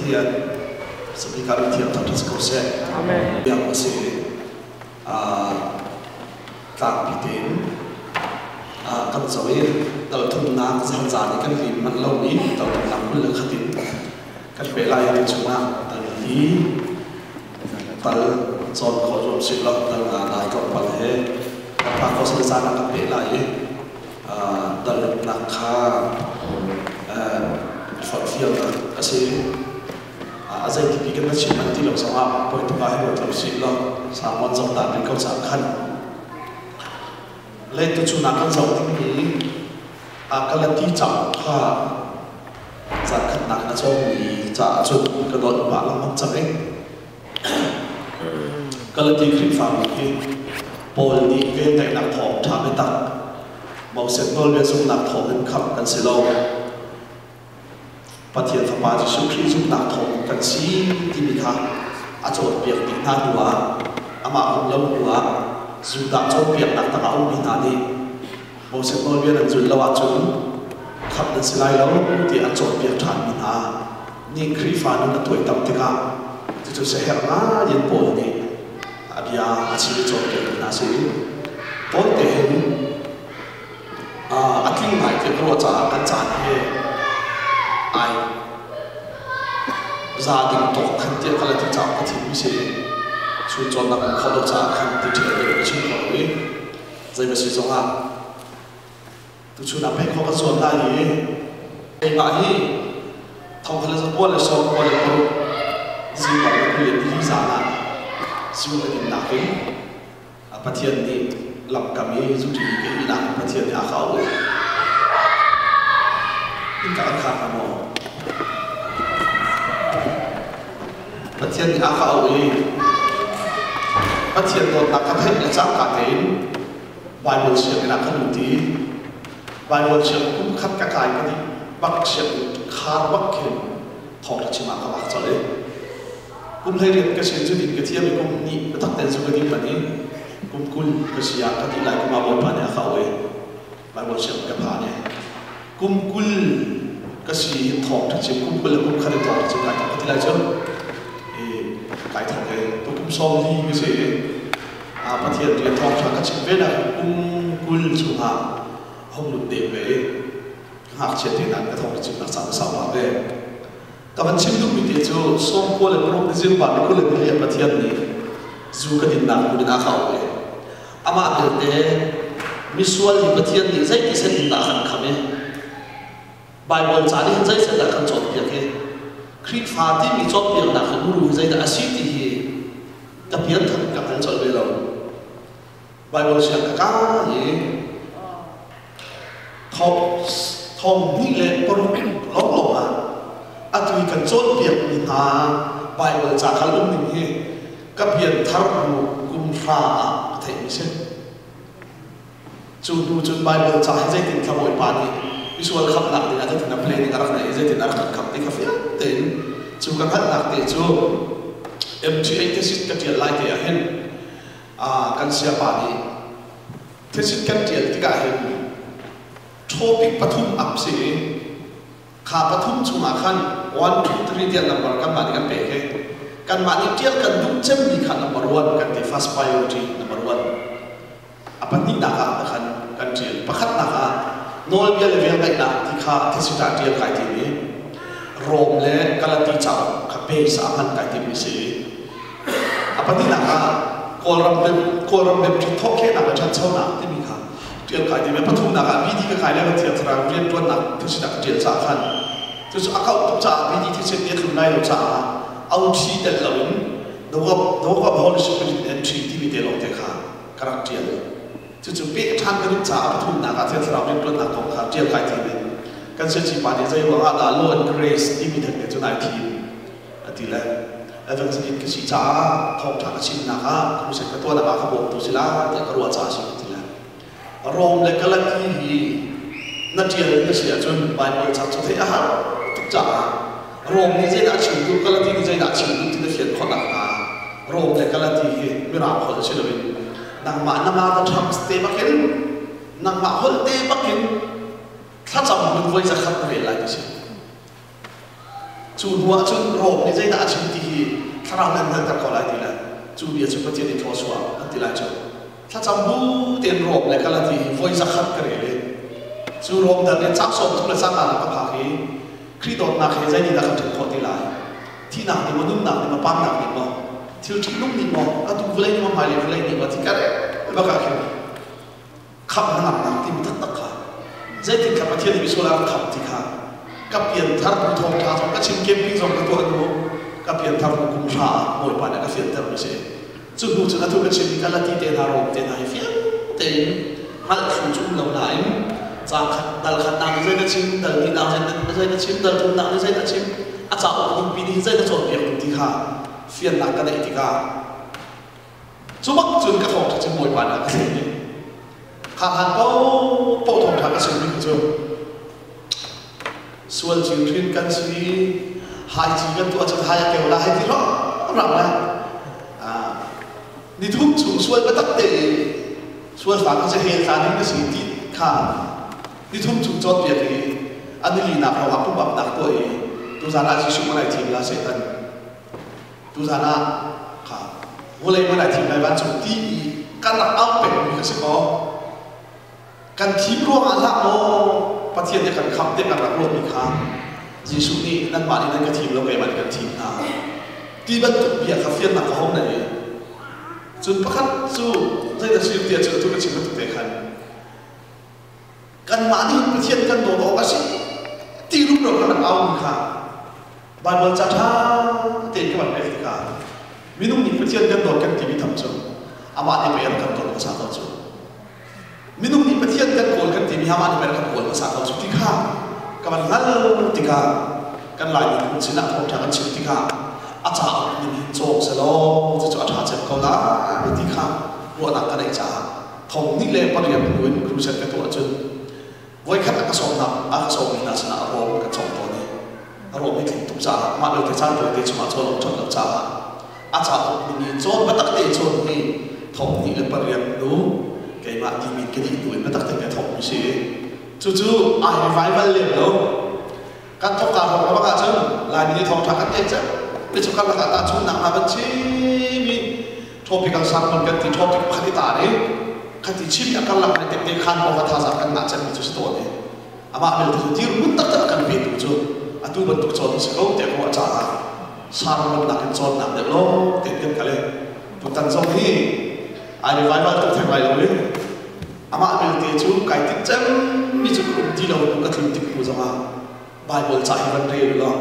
Pathian sabika mi thiang thangṭhat si ko seh. Amen. Biak a si. Tlangpi tein kan zoh i dalthumnak zan i kan lim manh lomi dalthumnak 21 in kan peh lai ti chungah dal li tal cawn khawh zuam sih law dal nga lai tlawmpal he kan phak khawh sal caan ah kan peh lai i dalnak kha forhfialnak a si. A zeitipi kan va chim manh ti lo zongah poi tuk ah hi ruat lo sih law sangmon zoh ta rih ko caah khan le tuchun ah kan zoh dingmi Galati cauk kha zan khatnak na cawngmi caah cun ka dawt pah lengmang cang i Galati Khrihfami hi Paul nih velngeihnak thawngṭha biatak Moses nawlbia zumhnak thawngin khamh kan si lo. Pathian Fapa Jesuh Khrih zumhnak thawngin kan si timi kha a cawnpiak dih hna hnuah amah um lo hnuah Judah cawnpiaknak tangah a ummi hna nih Moses nawlbia nan zulh lo ahcun khamh nan si lai lo tiah an cawnpiak ṭhanmi hna nih Khrihfa nun a tuaitam tikah cucu siaherh ngai in Paul nih a bia a chim i cawnpiakmi hna a si. Paul te hin a tling ngai ti ka ruah caah kan caan hi ai za ding tawk khan tiah ka la ti caah ka thimmi si. Chun cawnnak um khawh lo caah khan ti ṭhial deuh ka chim khawh lo i zei va si zongah tuchun ah pek khawh kan zuam lai i keimah hi 1996 zingbar le 24 zan ah zu ka dinnak in Pathian nih lamkam i zuṭi ka ihnak in Pathian nih a ka auh. Innka an khar hna maw? Pathian nih a ka auh i Pathian dawtnak ka theih le cangka tein Baibal sianginn ah ka lut i Baibal sianginn kum khat ka kai ka dih bak sianginn khar bak khin thawngṭha chim ah ka vak colh i kum 18 ka si cu din ka thiam i kum hnih biatak tein cu ka ding manh i kum 20 ka si ah ka ti lai kum ah Bawipa nih a ka auh i Baibal sianginn ka phan i kum 20 ka si hin thawngṭha chim kum 20 le kum khat in thawngṭha chim kai thawk ka ti lai cu i kai thawk i tu kum 40 ka si i Pathian rian thawngṭha ka chim ve nak kum 20 chungah hong lut deng ve i ngakchia te nan ka thawngṭha chimnak caan a sau pah ve. Ka van chim duhmi te cu 96 December ni 24 ah Pathian nih zu ka dinnak hmun in a ka auh i amah belte misual hi Pathian nih zeiti set in dah a kan kham i Baibal ca nih hin zeiset dah kan cawnpiak i Khrihfa timi cawnpiaknak hi muru hi zeidah a si ti hi ka pianthar in ka hngal colh ve lo. Baibal siang ka kai i 2006 lawnglawng ah atu i kan cawnpiakmi hna Baibal ca kal um ning hi ka pianthar hnu kum hra ah ka theihmi si. Cu hnu cun Baibal ca hi zeitin thla Bawipa nih misual khamhnak dingah zeitin a planning a rak neih i zeitin a rak kan khamh ti kha fiang tein cu ka hngalhnak te cu MTA thesis ka ṭial lai te ah hin kan sayapa nih thesis kan ṭial tikah hin topic pathum ap si i kha pathum chungah khan one two three tiah number kanmah nih kan pek i kanmah nih ṭial kan duh cemmi kha number one kan ti, first priority number one. A pahnihnak ah khan kan ṭial. Pakhatnak ah nawlbia le velngeihnak ti kha thesis ah ṭial kai tim i Rom le Galati cauk kha base ah hman kai timmi si. A pahnihnak ah Kawlram Baptist thawhkhehnak le ṭhanchonak timi kha ṭial kai tim i pathumnak ah BD ka kai le Thiang Thlarau rianṭuannak thesis ah ka ṭial caah khan cucu a kauh tuk caah BD thesis nih a tlun lai lo caah OT telh loin The Work of Holy Spirit entry timi te lawng te kha ka rak ṭial. Cucu peh ṭhan ka duh caah pathumnak ah Thiang Thlarau rianṭuannak kong kha ṭial kai tim in kan siaci pa nih zei ruangah dah Law and Grace timi theng te cu nai thim a ti le evangelist ka si caah thawngṭha ka chimnak ah crusade ka tuahnak ah ka bawmtu si lai tiah ka ruah caah a si ka ti le Rom le Galati hi na ṭial na si ahcun Baibal ca cu theih a har tuk caah Rom nih zeidah a chim duh, Galati nih zeidah a chim duh ti na fian khawh nakhnga Rom le Galati hi Mirang holh si loin nangmah na mother tongue te bakin nangmah holh te bakin thlacam nun voi zakhat na rel lai ti si. Cu hnu ah cun Rom nih zeidah a chim ti hi thlarau nan hngalhter ko lai ti le cu bia cu Pathian i thluachuah an ti lai cu. Thlacam bu tein Rom le Galati hi voi zakhat ka rel i cu Rom dal in caang 30 le caang nga ka phak i Khrih dawtnak he zei nih dah kan ṭhen khawh ti lai? Thihnak nih maw, nunnak nih maw, pamnak nih maw, thil ṭihnung nih maw, atu vawlei nih maw, hmailei vawlei nih maw ti ka rel bak ah khin khamh hnangamnak timi taktak kha zeitin kha Pathian nih misual a rak khamh ti kha ka pianthar bu thawngṭha zong ka chim camping zong ka tuah hnu ka pianthar hnu kum hra ah Bawipa nih a ka fianter mi si. Cu hnu cun atu ka chimmi Galati te hna Rom te hna hi fiang tein hngalh thlu cu um lo nain caang khat dal khatnak nih zei na chim, dal hnihnak zei na chim, dal thumnak nih zei na chim, a cauk ningpi nih hin zei na cawnpiak duh ti kha fiannak ka neih tikah cu bak cun ka thawngṭha chim Bawipa nih a ka thlen i kha hlan paohpaoh thawngṭha ka chimmi cu sual cin hrin kan si, hai ci kan tuah cun hai a keu la hei ti rang le nithum chung sual biatak te sual fa kan si hel tla ding na si ti kha nithum chung cawnpiak i an nili nak lawng ah pumapnak tuah i tuzan ah Jesuh man ai thim la Satan tuzan ah kha vawlei man ai thim lai vancung ti i kan rak au peng mi kha si kaw Kan thim ruangah hlah maw Pathian nih kan khamh tiah kan rak ruahmi kha Jesuh nih nanmah nih nan ka thim lo keimah nih kan thim hna ti bantuk bia kha fiannak ka hong nei. Cun pakhat cu zeidah si tiah cu atu ka chim bantuk te khan kanmah nih Pathian kan dawt awk a si ti rumro kan rak aumi kha Baibal ca ṭha tein ka van rel tikah minung nih Pathian kan dawt kan timi tham cu amah nih pei a rak kan dawt hmasa ko cu. Minung nih Pathian kan kawl kan timi amah nih pei kan kawl hmasa ko cu ti kha ka van hngal tikah kan Lai miphun sinah thawngṭha kan chim tikah a cauk ning hin cawk selaw cucu a ṭha cem ko lai ti kha ruahnak ka neih caah thong hnih le pariat hnu in crusade ka tuah cun voikhat a ka sawmnak a ka sawmmi hna sinah a rawm kan cawk tawn i a rawm hi tling tuk caah mah belte caan tawite chungah cawn awk ṭhat lo caah a cauk ning i cawn biatak te cawn hi thong hnih le pariat hnu keimah timi ka dih hnu in biatak te ka thawkmi si. Cucu ai revival lem lo. Kan thawk ka hrawng bak ahcun Laimi nih thawngṭha kan theih cem mi cu karlak ah tahchunhnak hna van chim i tropical sermon kan ti, topic pakhat i tar i khati chim i a karlak nih tette khan pawng a thazaang kan ngah cemmi cu si tawn i amah belte cu dirhmun taktak a kan petu cu atu bantuk cawn si ko tiah ka ruah caah sermon nakin cawnnak deuh lawng tein kan kal i tutan zong hi ai revival tuk theng lai lo i amah belte cu kai tinh cemmi cu ka um ti lo ka tlun tik hnu zongah Bible ca hi van rel law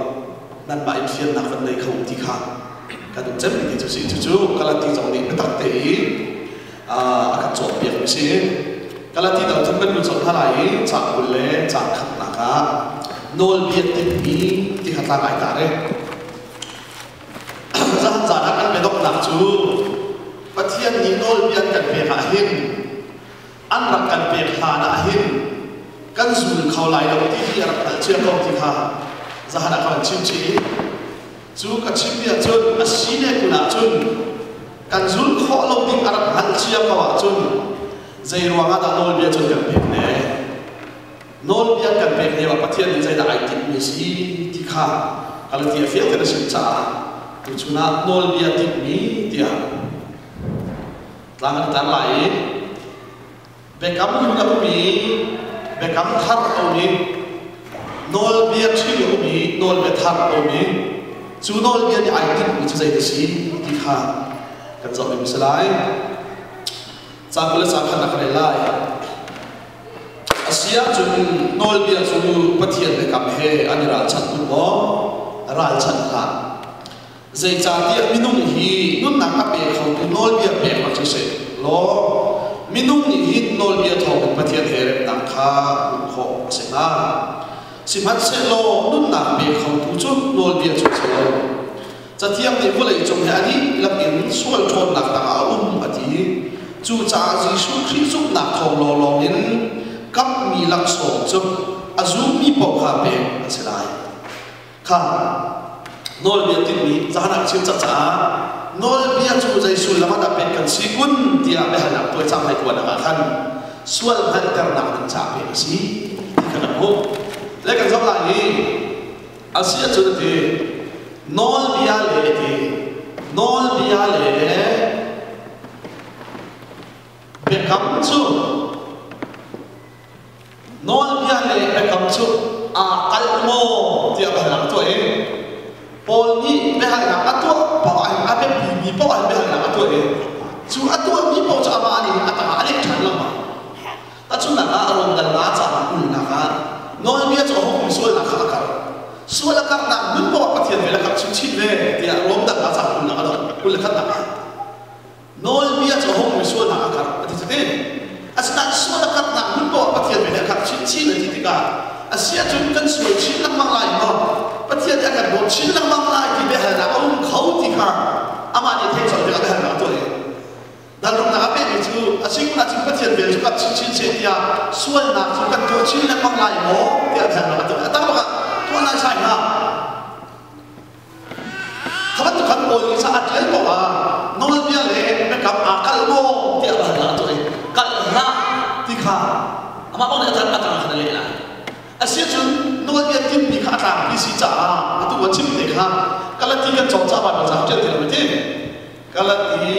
nanmah in fiannak van nei kho ti kha kan um cemmi te cu si. Cucu Galati zong nih biatak te i a kan cawnpiak mi si. Galati dal thum kan lu colh hna lai i caang 20 le caang khatnak ah nawlbia tinhmi ti kha tlang ai tar i zan zan ah kan biadonghnak cu Pathian nih nawlbia an kan pek ah hin an rak kan pek hlan ah hin kan zul kho lai lo ti hi a rak hngalh cia ko ti kha zahan ah ka van chim chih i cu ka chimmi ahcun a si ne kun ahcun kan zul khawh lo ding a rak hngalh cia ko ahcun zei ruangah dah nawlbia cun kan pek ne? Nawlbia kan pek lio ah Pathian nih zeidah ai tinhmi si ti kha Galatia fiang tein a chim caah tuchun ah nawlbia tinhmi tiah tlang an tar lai i biakam hlun a um i biakam thar a um i nawlbia ṭhing a um i nawlbia thar a um i cu nawlbia nih ai tinhmi cu zei a si ti kha kan zoh ding a si lai. Caang 20 le caang khat ah ka rel lai. A si ahcun nawlbia cu Pathian biakam he an i ralchanh kun maw? Ralchanh hlah. Zeicahtiah minung hi nunnak a pe khotu nawlbia pek rak siseh law minung nih hin nawlbia thawngin Pathian he remnak kha hmuh khawh a si hnga. Sihmanhsehlaw nunnak pe khotu cu nawlbia cu a si lo. Cathiang nih vawleicung hi a dihlak in sual ṭhawnnak tangah a um a ti. Cucaah Jesuh Khrih zumhnak thawng lawnglawng in kamhmi laksawng cu a zummi paoh kha pek an si lai. Kha nawlbia tinhmi zahan ah chim cang caah nawlbia cu zei sullam ah dah pek kan si kun tiah biahalnak tuai cang hai kuanak ah khan sual hngalhternak ding caah pek a si ti kha kan hmuh. Le kan zoh lai i a si ahcun a ti. Nawlbia le ti nawlbia le biakam cu nawlbia le biakam cu aa kalh maw tiah biahalnak a tuah i Paul nih biahalnak a tuah paoh ah a biapimi paoh ah biahalnak a tuah i cu a tuahmi paoh cu amah nih a tangah a leh ṭhan lengmang. Tahchunhnak ah Rom dal nga caah kulhnak ah nawlbia cu a hung sualnak kha a karh. Sual a karhnak hmun paoh ah Pathian vel a karh chinchin ve tiah Rom dal nga caah kulhnak a dong. 21 ah nawlbia cu a hung sualnak a karh a ti cuti. Asinain sual a karhnak hmun paoh ah Pathian vel a karh chinchin a ti tikah a si ahcun kan sual chin lengmang lai maw? Pathian nih a kan dawt chin lengmang lai ti biahalnak a um kho ti kha amah nih theih colh tikah biahalnak a tuah i Dalrumnak a pekmi cu a si kun ahcun Pathian vel cu kan chinchin seh tiah sualnak cu kan tuah chin lengmang lai maw tiah biahalnak a tuah. A tam bak ah tuah nai sai hna. Kha bantuk khan Paul nih ca a ṭial paoh ah nawlbia le biakam aa kalh maw tiah biahalnak a tuah i kalh hlah ti kha amah bak nih a tang khan a leh lai. Asiahcun nawlbia timhmi kha a tlangpi si caah atu a chim te kha Galati kan cawng caah Baibal ca ṭial ti lo ti. Galati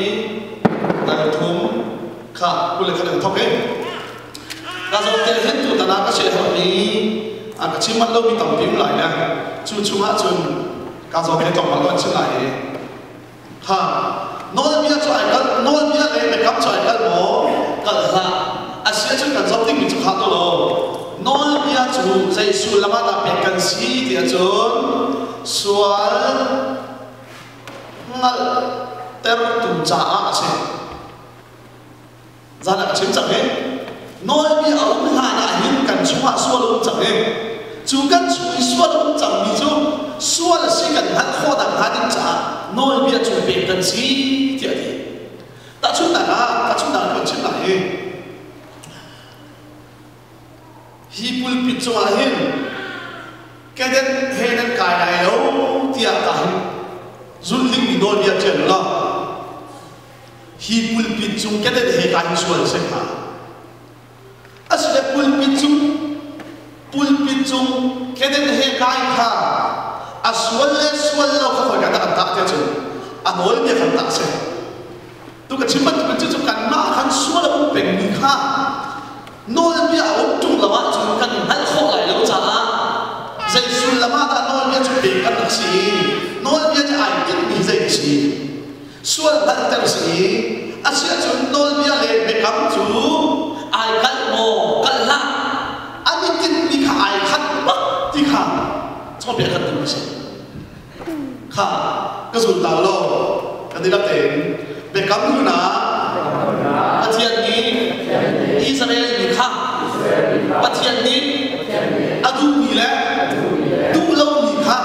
dal thum kha 21 in thawk in ka zawn te hin tutan ah ka siaherhmi a ka chim manh lomi tampi um lai le cu chungah cun ka zawn te tlawmpal lo an chim lai i ha nawlbia cu ai kal nawlbia le biakam cu ai kal maw kal hlah a si ahcun kan zoh dingmi cu khah lo nawlbia cu zei sullam ah dah pek kan si ti ahcun sual hngalhtertu caah a si. Zan ah ka chim cang i nawlbia a um hlan ah hin kan chungah sual a um cang i cu kan chung i sual a um cangmi cu sual a si kan hngalh khawh nakhnga ding caah nawlbia cu pek kan si tiah a ti. Tahchunhnak ah tahchunhnak ah kan chim lai i hi pulpit cungah hin kedenh he nan kai lai lo tiah ka hin zulh dingmi nawlbia ṭial law hi pulpit cung kedenh he kai hin sual a si hnga. Asile pulpit cung pulpit cung kedenh he kai kha a sual le sual lo kha khoi ka dah kan tah tiah cun a nawlbia kan tah a si. Tu ka chim bantuk in cucu kanmah khan sual a um pengmi kha nawlbia a um ṭung lo ahcun kan hngalh khawh lai lo caah zei sullam ah dah nawlbia cu pek kan rak si i nawlbia nih ai tinhmi zei a si sual hngalhter si i a si ahcun nawlbia le biakam cu ai kalh maw kalh hlah an i tinhmi kha ai khat bak ti kha cawnpiak kan duh a si. Kha ka zul ta law kan i lak tein biakam hlun ah Pathian nih Israel mi kha Pathian nih a duhmi le duh lomi kha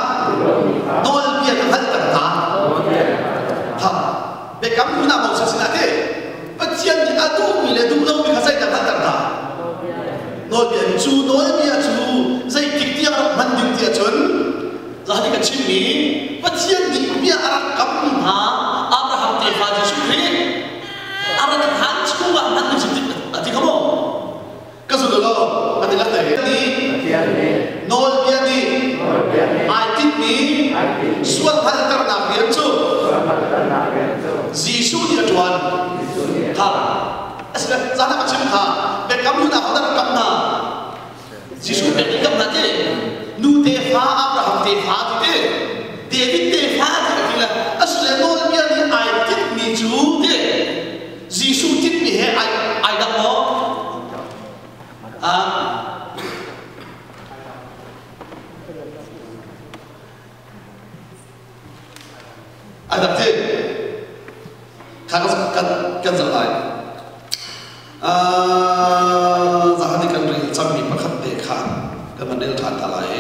nawlbia ka hngalhter hna. Kha biakam hlun ah Moses sinah ti Pathian nih a duhmi le duh lomi kha zeidah hngalhter hna? Nawlbia cu nawlbia cu zeitik tiang rak hman ding ti ahcun Zahni ka chimmi Pathian nih bia a rak kammi hna Abraham tefa Jesuh Khrih a rat hlan chungah hman ding si a ti kha maw? Ka zul lo a ti lak nih nawlbia nih ai tinhmi sual hngalhternak rian cu Jesuh nih a ṭuan. Kha asile zahna ka chim kha biakam hlunak ho dah rak kam hna? Jesuh pek in kam hna ti nu tefa Abraham tefa ti ti David tefa ti ka ti le asile nawlbia nih ai tinhmi cu ti Jesuh tinhmi he ai ai dang maw? Ah Ai dang ti kha kan kan zoh lai. Zahan i kan rel cangmi pakhat te kha kan van rel ṭhan ta lai.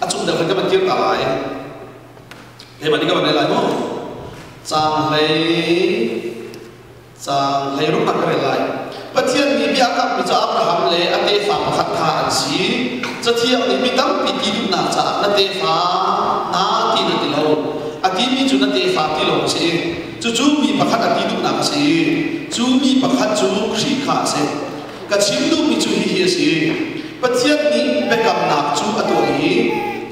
A cung deuh khan kan van kir ta lai. He ban i kan van rel lai mu. Caang hlei Caang 16 ah ka rel lai. Pathian nih bia a kamhmi cu Abraham le a tefa pakhat kha an si. Cathiang nih mi tampi ti duhnak caah na tefa hna ti na ti lo. A timi cu na tefa ti lawng a si. Cucu mi pakhat a ti duhnak a si. Cu mi pakhat cu Khrih kha a si. Ka chim duhmi cu hihi a si. Pathian nih biakamnak cu a tuah i.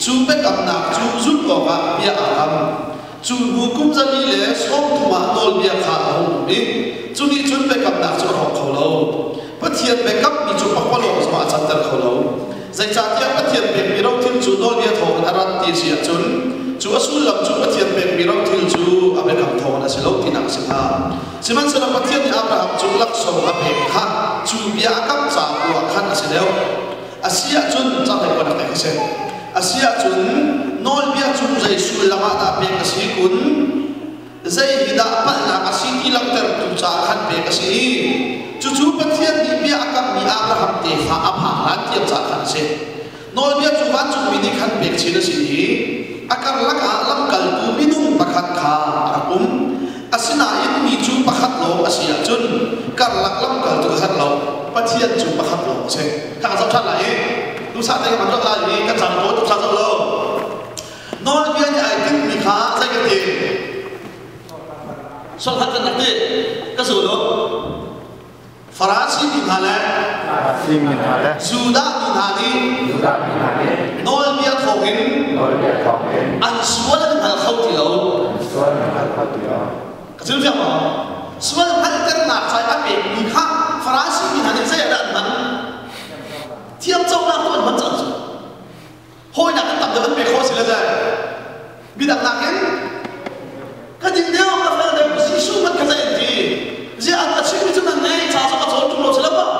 Cu biakamnak cu zulh awkah bia aa kam. Cu hnu kum 430 ah nawlbia kha a hung um i cu nih cun biakamnak cu a hrawk kho lo. Pathian biakammi cu pakpalawng zongah a canter kho lo. Zeicahtiah Pathian pekmi rothil cu nawlbia thawngin a rat ti a si ahcun cu a sullam cu Pathian pekmi rothil cu a biakam thawngin a si lo tinak a si hnga. Sihmanhsehlaw Pathian nih Abraham cu laksawng a pek kha cu bia a kam ca tu ah khan a si deuh. A si ahcun cahlei kuan a pek a si. A si ahcun nawlbia cu zei sullam ah dah pek a si kun? Zei hi dah palhnak a si ti langhtertu caah khan pek a si i cucu Pathian nih bia a kammi Abraham tefa a phak hlan tiang caah khan a si. Nawlbia cu vancungmi nih khan pek chin a si i a karlak ah lamkaltu minung pakhat kha a rak um. Asinain mi cu pakhat lawng a si ahcun karlak lamkaltu a herh lo. Pathian cu pakhat lawng a si. Kha kan zoh ṭhan lai i duhsah tein kan zoh lai i kan caan tawi tuk zoh lo. Nawlbia nih ai tinhmi kha zei kan ti? Sualhat kan rak ti. Ka zul lo. Farasi mi hna le Farasi mi hna le Judah mi hna nih Judah mi hna nih nawlbia thawngin nawlbia thawngin an sual an hngal kho ti lo. an sual an hngal kho ti lo. Ka chim fiang maw? Sual hngalhternak ca i a pekmi kha Farasi mi hna nih zei ah dah an hman? Thiamconak tu an hman cang cu. Hawinak an tam deuh an pek khawh si le zei? Midang nakin ka ding deuh ka fel deuh Jesuh hmanh kha zei an ti? Ziah an a chimmi cu nan ngei ca zong a cawn ṭung lo si lo maw?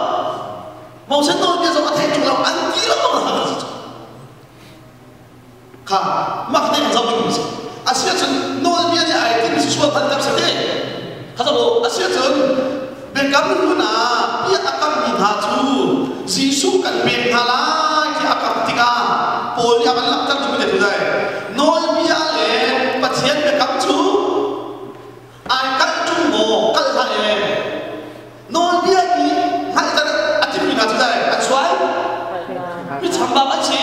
Moses nawlbia zong a theih ṭung lo an ti lo maw hna si cu? Kha mak te kan zoh ding si. Asiahcun nawlbia nih ai tinh sual hman ter si ti. Kha zoh asiahcun biakam hlun ah bia a kammi hna cu Jesuh kan pek hna lai ti a kam tikah Paul nih a van langhter duhmi te tu dai. Nawlbia le Pathian biakam cu ai kalh ṭung maw kalh hlah e. Nawlbia nih hngalhter a timmi hna cu dai an sual. Mi chambau an si.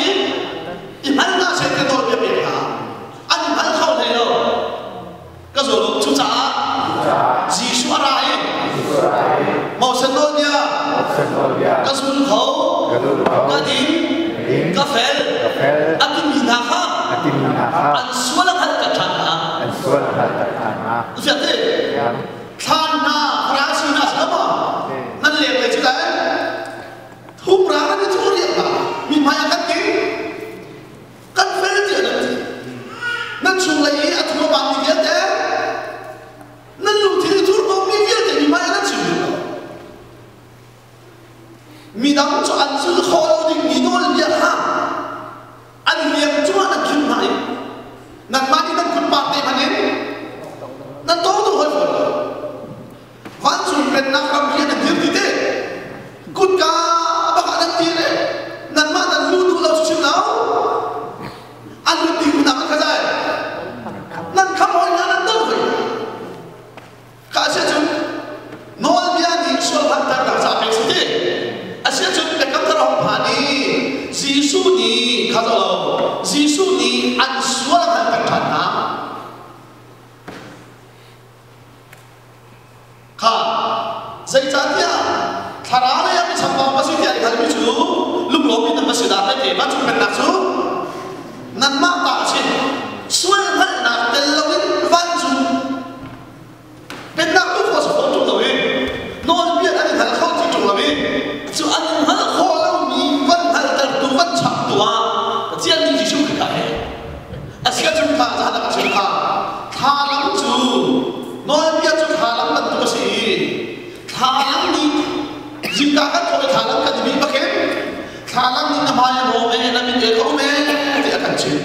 I hngal hna seh ti nawlbia pek hna. An i hngal kho hlei lo. Ka zul cucaah Jesuh a ra i Moses nawlbia ka zul kho ka ding ka fel a timi hna kha an sual a hngalhter ṭhan hna. Fiang te thlan hna Farasi hna si lo maw nan leng lei cu dai thumra nan i cu riak hna mi hmai ah kan ding kan fel tiah nan ti nan chunglei i a thu a mi vialte nan lungthin i thurhnawmmi vialte mi hmai ah nan chim duh lo midang cu an zul khawh lo dingmi nawlbia kha an liang cungah nan khinh hna i nanmah nih nan kutpar te hmanh in nan tawng duh hoi fawn lo Vancung pennak ram hi nan dir ti te kutka bak ah nan dir i nanmah nan lu duh lo cu chim lo an lut ding hna kan khazai nan kham hoi hna nan don hoi ka sia cun nawlbia nih sual hanternak ca pek si ti asia cun biakam thar hong phan i Jesuh nih kha lo Jesuh nih an sual a hanter ṭhan hna Kha zeicahtiah thlarau lei ah mi chambau ka si tiah i hngalmi cu lunglawm in nan si dah tete vancung pennak cu nanmah ta a si. Sual hngalhnak tel loin vancung pennak tu khawh fawn ṭung lo i nawlbia an i hngal kho ti ṭung lo i cu an i hngalh khawh lomi van hngalhtertu van chaptu ah Pathian nih Jesuh Khrih kha he a si ahcun kha zahan a chim kha thlalang cu nawlbia cu thlalang bantuk a si i thlalang nih zingka kan thawh i thlalang kan i bih bakin thlalang nih na hmai a rawm e na mit e ka um e ti a kan chim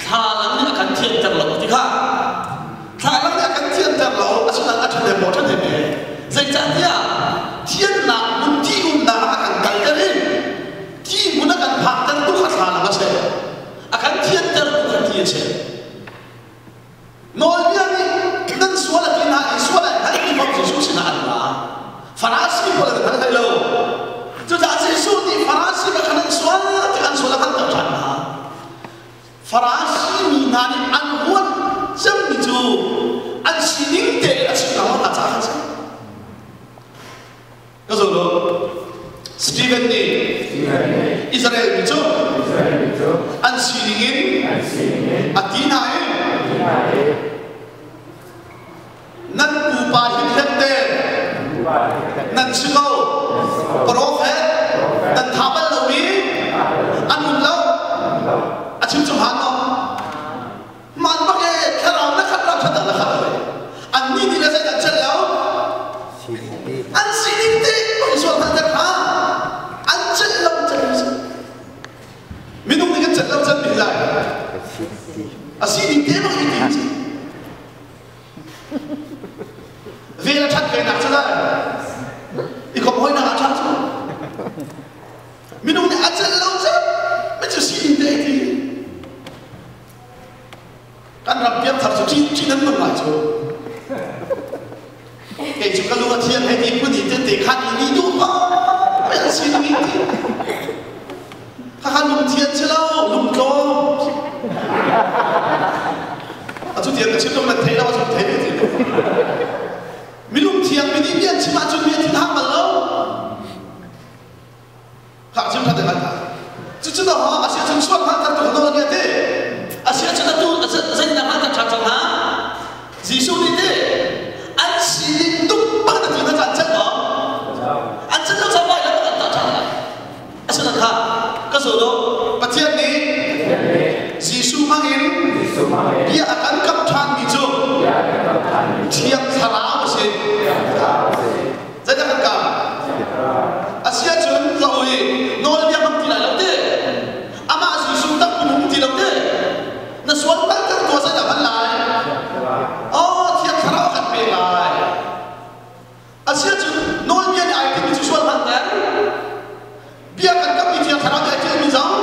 thlalang nih a kan thianter lo ti kha thlalang nih a kan thianter lo asinain a ṭhahnem maw ṭhahnem e zeicahtiah thiannak hmun ti umnak ah a kan kalter i ti hmun a kan phakter tu kha thlalang a si a kan thianter tu kha ti a si nawlbia nih nan sual a ti hna i sual ai hngalmi bang Jesuh sinah an ra Farasi pawl an hngal hlei lo cucaah Jesuh nih Farasi kha an sual ti an sual a hngalter ṭhan hna Farasi mi hna nih an huat cemmi cu an sining tein a chim lengmang hna caah khan si Ka zo lo. Stephen nih Israel mi cu an sining in A ti hna i, nan pupa hin te nan si ko, profet nan tha bal lo i an um lo. A chim cu hmaan lo. Man bak e thlarau na khat ram khat na khat lo. An ni ni le zei an cel lo. An sining te sual hman ter kha an cel lo cel minung nih kan celh lo can mi lai a sining te bak i ti vel a that ve nak cu lai i kom hoi nak a that cu minung nih a celh lo can mi cu sining te ti kan ram piangthar cu ṭih ṭih nan nung lai cu kei cu ka lung a thiang hei ti phun i tete khan i ni duh pa an si ding in ti khakha lungthian si lo lungtlawm a cu tiang ka chim dong nan thei lo a cu thei ve ti mi lungthiang mi nih bia chim ahcun mi a thin hang bal lo. Khah chim khat khat cucu to ha a sia chung sual hman tar tu no nia te a sia chun tu zeitindah hman tar ṭhan cang hna Jesuh nih te an sining tuk bang na ti na caan chan maw an chan lo chan lai la an ta ṭhan lai asina kha ka zo do Pathian nih Jesuh hmang in bia a kan kam ṭhan mi cu Thiang Thlarau a si. Zeidah kan kam? A si ahcun za i nawlbia hmang ti lai lo ti. Amah Jesuh tak kun hung ti lo ti. Na sual palter tua zeidah hman lai? Oh, Thiang Thlarau kan pe lai. A si ahcun nawlbia nih ai timi cu sual hmanter. Bia kan kammi Thiang Thlarau nih ai tilmi zong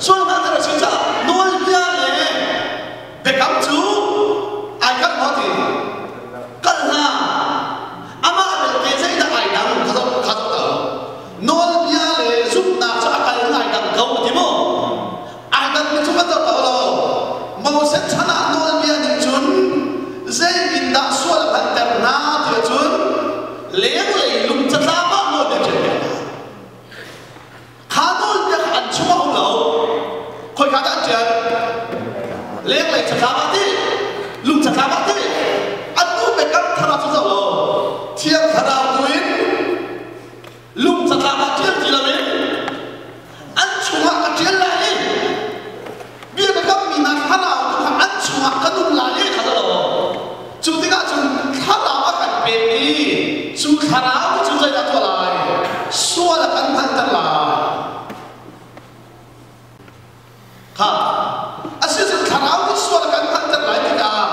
sual hmanter a si caah nawlbia le biakam cu ai kalh maw ti? Kalh hna. Amah belte zeidah ai dang kha zoh kha zoh ta. Nawlbia le zumhnak cu a kal in ai dang ko ti maw? Ai dang mi cu kan zoh ta lo. Moses chan ah nawlbia nih cun zeitindah sual a phanter hna ti ahcun lenglei lung catlap ah nawlbia ṭial piak hna. Kha nawlbia kha an chung a um lo. Khoika dah an ṭial? Lenglei catlap ah ti, lung catlap ah ti. Atu biakam thar ah cu zoh lo. Thiang Thlarau tu in lung catlap ah ṭial ti loin an chungah ka ṭial lai i bia ka kammi hna thlarau tu kha an chungah ka nung lai i kha lo. Cu tikah cun thlarau a kan pek i cu thlarau cu zeidah tuah lai? Sual a kan hngalhter lai. Kha a si cun thlarau nih sual a kan hngalhter lai tikah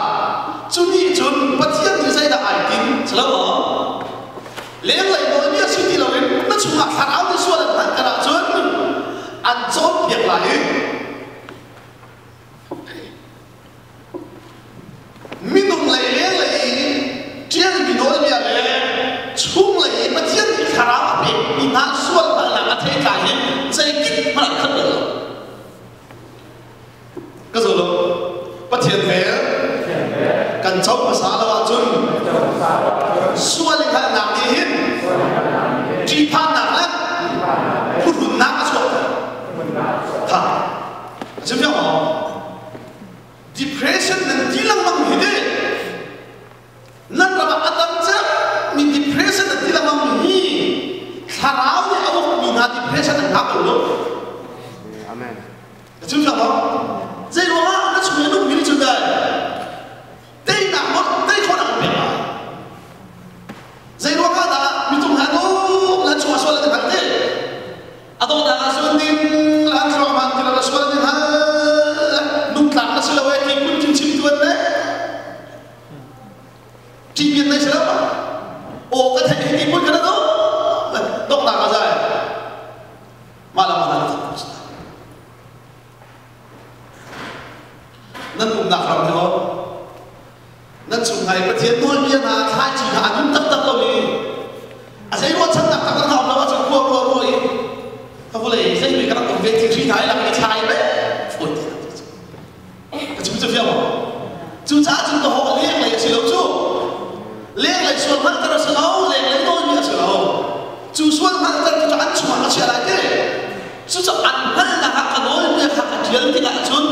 cu nih cun Pathian nih zeidah ai tinh si lo maw? Lenglei nawlbia si ti loin na chungah thlarau nih sual an hngalhter ahcun an cawnpiak lai i minung lei lenglei i ṭialmi nawlbia le chunglei i Pathian nih thlarau a pekmi hna sual hngalhnak a theitlai hi zeitik hmanh ah khat bal lo. Ka zo lo. Pathian vel kan co hmasa lo ahcun sual i hngalhnak nih hin ṭihphannak le phuhrunnak a chuahter. Tha. A chim fiang maw? Depression nan ti lengmang hi teh nan ram ah a tam cem mi depression nan ti lengmang mi hi thlarau nih a uk mi hna depression an hngak ko lo. Amen. Chim fiang maw? Zei ruangah na chung i a nungmi nih cun dai teinak maw tei khawhnak an pek lai. Zei ruangah dah mitung hna tuk nan chungah sual an i hngal te? A dawhnak ah sual ding lan thluahmah ti lo sual ding hal nungtlak na si lo e ti kun kin chim tuan ne. Ṭih nei si lo aw ka theih hi ti kun kana do donghnak a zai. Mah lam ah nan Nan umnak ram hi aw nan chung hna i Pathian nawlbia hna thlaici hna a nun taktak lo i a zei ruahchannak tak kan um lo ahcun khua rua rua i ka vawlei zei ka rak um ve ti hri hna i lak i thlai ve fawi ti ka chim cu fiang cucaah cun ka haw lenglei a si lo cu lenglei sual hngalhter a si lo lenglei nawlbia a si lo cu sual hngalhter cu an chungah a chia lai ti cucu an hngalhnak ah ka nawlbia kha ka ṭial tikah cun.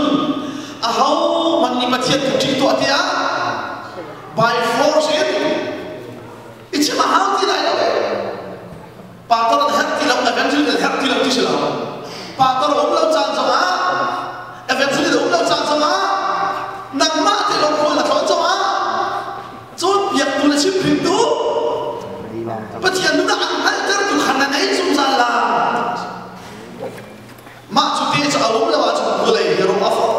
Khrih cu a um lo ahcun vawlei hi rawh a fawi.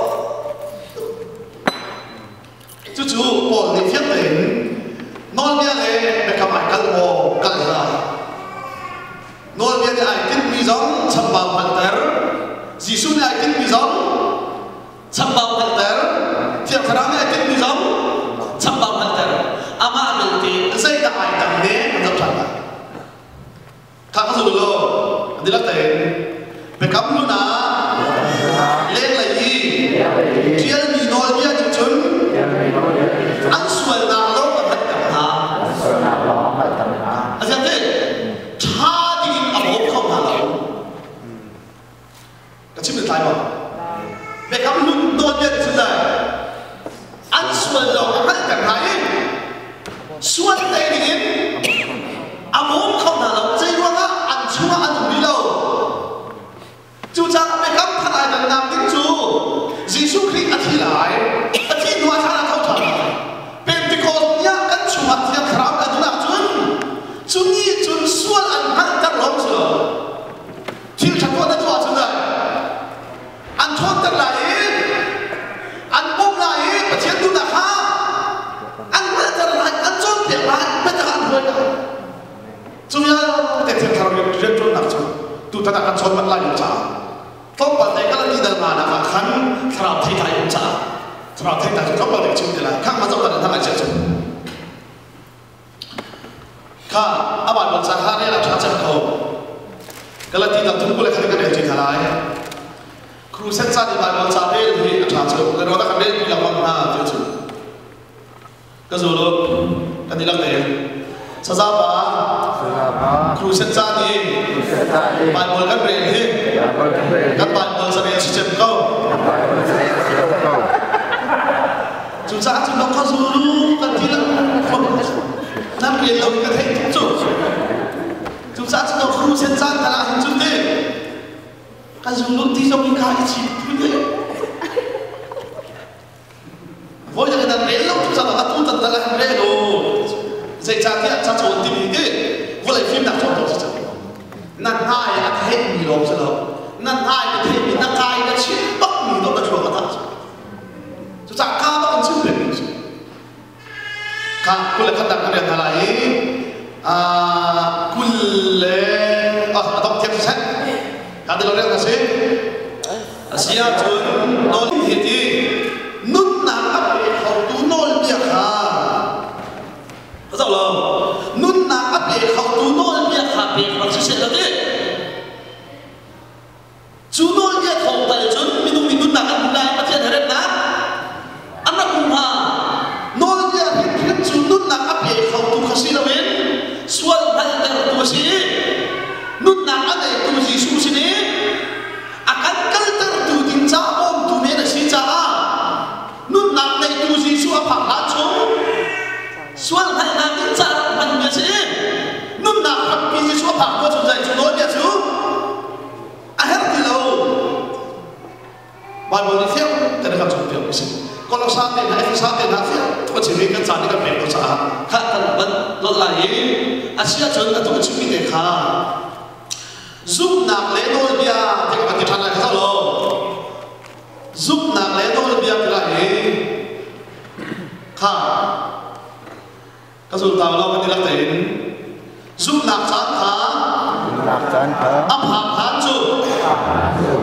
Cucu Paul nih fiang tein nawlbia le biakam ai kal maw kal hlah. Nawlbia nih ai tinhmi zong chambau hngalhter, Jesuh nih ai tinhmi zong chambau hngalhter, Thiang Thlarau nih ai tinhmi zong chambau hngalhter. Amah belte zeidah ai dang ne kan zoh ṭhan lai. Kha ka zul law an dihlak tein biakam hlun ah lenglei i ṭialmi nawlbia nih cun an sualnak lawng a hngalhter hna. A ziang ti ṭha dingin a bawm kho hna lo. Ka chim tlai maw? Biakam hlun nawlbia nih cun an sual lawng a hngalhter hna i sual tei dingin a bawm kho hna lo. Zei ruangah an chungah an um rih lo. Cucaah biakam thar ai dannak ding cu Jesuh Khrih a thi lai, a thih hnu ah thlan a tho ṭhan lai. Pentecost ni ah kan chungah Thiang Thlarau a nun ahcun cu ni cun sual an hngalhter lawng si lo. Thil ṭha tuah na tuah ahcun an ṭhawnter lai i an bawmh lai i Pathian duhnak kha an hngalhter lai, an cawnpiak lai, biatak an hruai lai. Cu vialte Thiang Thlarau rianṭuannak cu tutan ah kan chawn manh lai lo caah tlawmpal te kan ti dal nga nak ah khan thlarau theitlai um caah thlarau theitlai cu tlawmpal te chim te lai khang ma zoh tan hna lai cia cu kha a Bible ca kha rel a ṭha cem ko Galati dal thum kule khat kan rel ṭi hna lai Crusade ca ni Bible ca rel hi a ṭha cu kan rawt kan rel pi lengmang hna ti cu Ka zul u, kan i lak te. Sazapa, Crusade ca ni Bible kan rel hi kan Bible ca rel si cem ko. Cucaah cun ka zul u kan ti lang. Nan rel lo ka theih tuk cu. Cucaah cun Crusade caan kal ah hin cun ti ka zul u ti zong in ka i chim phun Voi dang in rel lo tu caah atu tan tal ah rel u. Zeicahtiah ca cawn timi hi vawlei fimnak cawn to si cang. Na hnai a theihmi lawng si lo. Na hnai na theihmi na kai na chim bakmi dawh na thluak a thah. Cucaah ka bak in chim pengmi si. Kha kul le khat dang kan rian hna lai i kul le a dong thiam siseh. Ka ti lo rian ka si. A si ahcun nawl hi ti nunnak a pe khotu nawlbia kha ka zoh lo. Nunnak a pe khotu nawlbia kha pek rak si seh lo ti. Cu nawlbia thawng tal cun minung nih nunnak an hmu lai, Pathian he remnak an rak hmu hnga. Nawlbia hrimhrim cu nunnak a pe khotu kha si loin sual hngalhtertu a si i nunnak a neitu Jesuh sin i a kan kaltertu ding ca bawmtu men a si caah nunnak neitu Jesuh a phak hlan chung sual hngalhnak ding ca rak hmanmi a si. Nunnak hrampi Jesuh a phak hnu ahcun zei cu nawlbia cu a herh ti lo. Bible nih fiang tein a kan cawnpiak mi si. Kolosa te hna, Efesa te hna fiang tuk a chim i kan caan nih kan pek lo caah kha kan van lawt lai i a si ahcun atu ka chimmi te kha zumhnak le nawlbia ti ka van ti ṭhan lai kha lo. Zumhnak le nawlbia ti lai i kha Ka zultau lo kan i lak tein zumhnak caan kha a phak hlan cu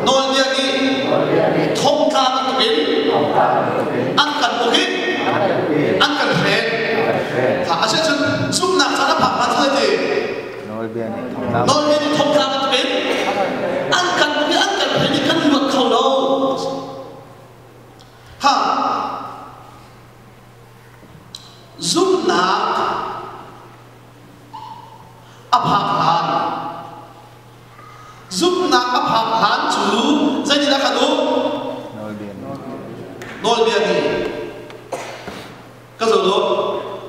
nawlbia nih thongtla bantukin an kan uk i an kan hren. Asicun zumhnak caan a phak hlan cu ti nawlbia nih thongtla bantukin an kan uk i an kan hren i kan luat kho lo. Ha Zumhnak a phak hlan Zumhnak a phak hlan cu zeitindah kan um? Nawlbia nih ka zoh u.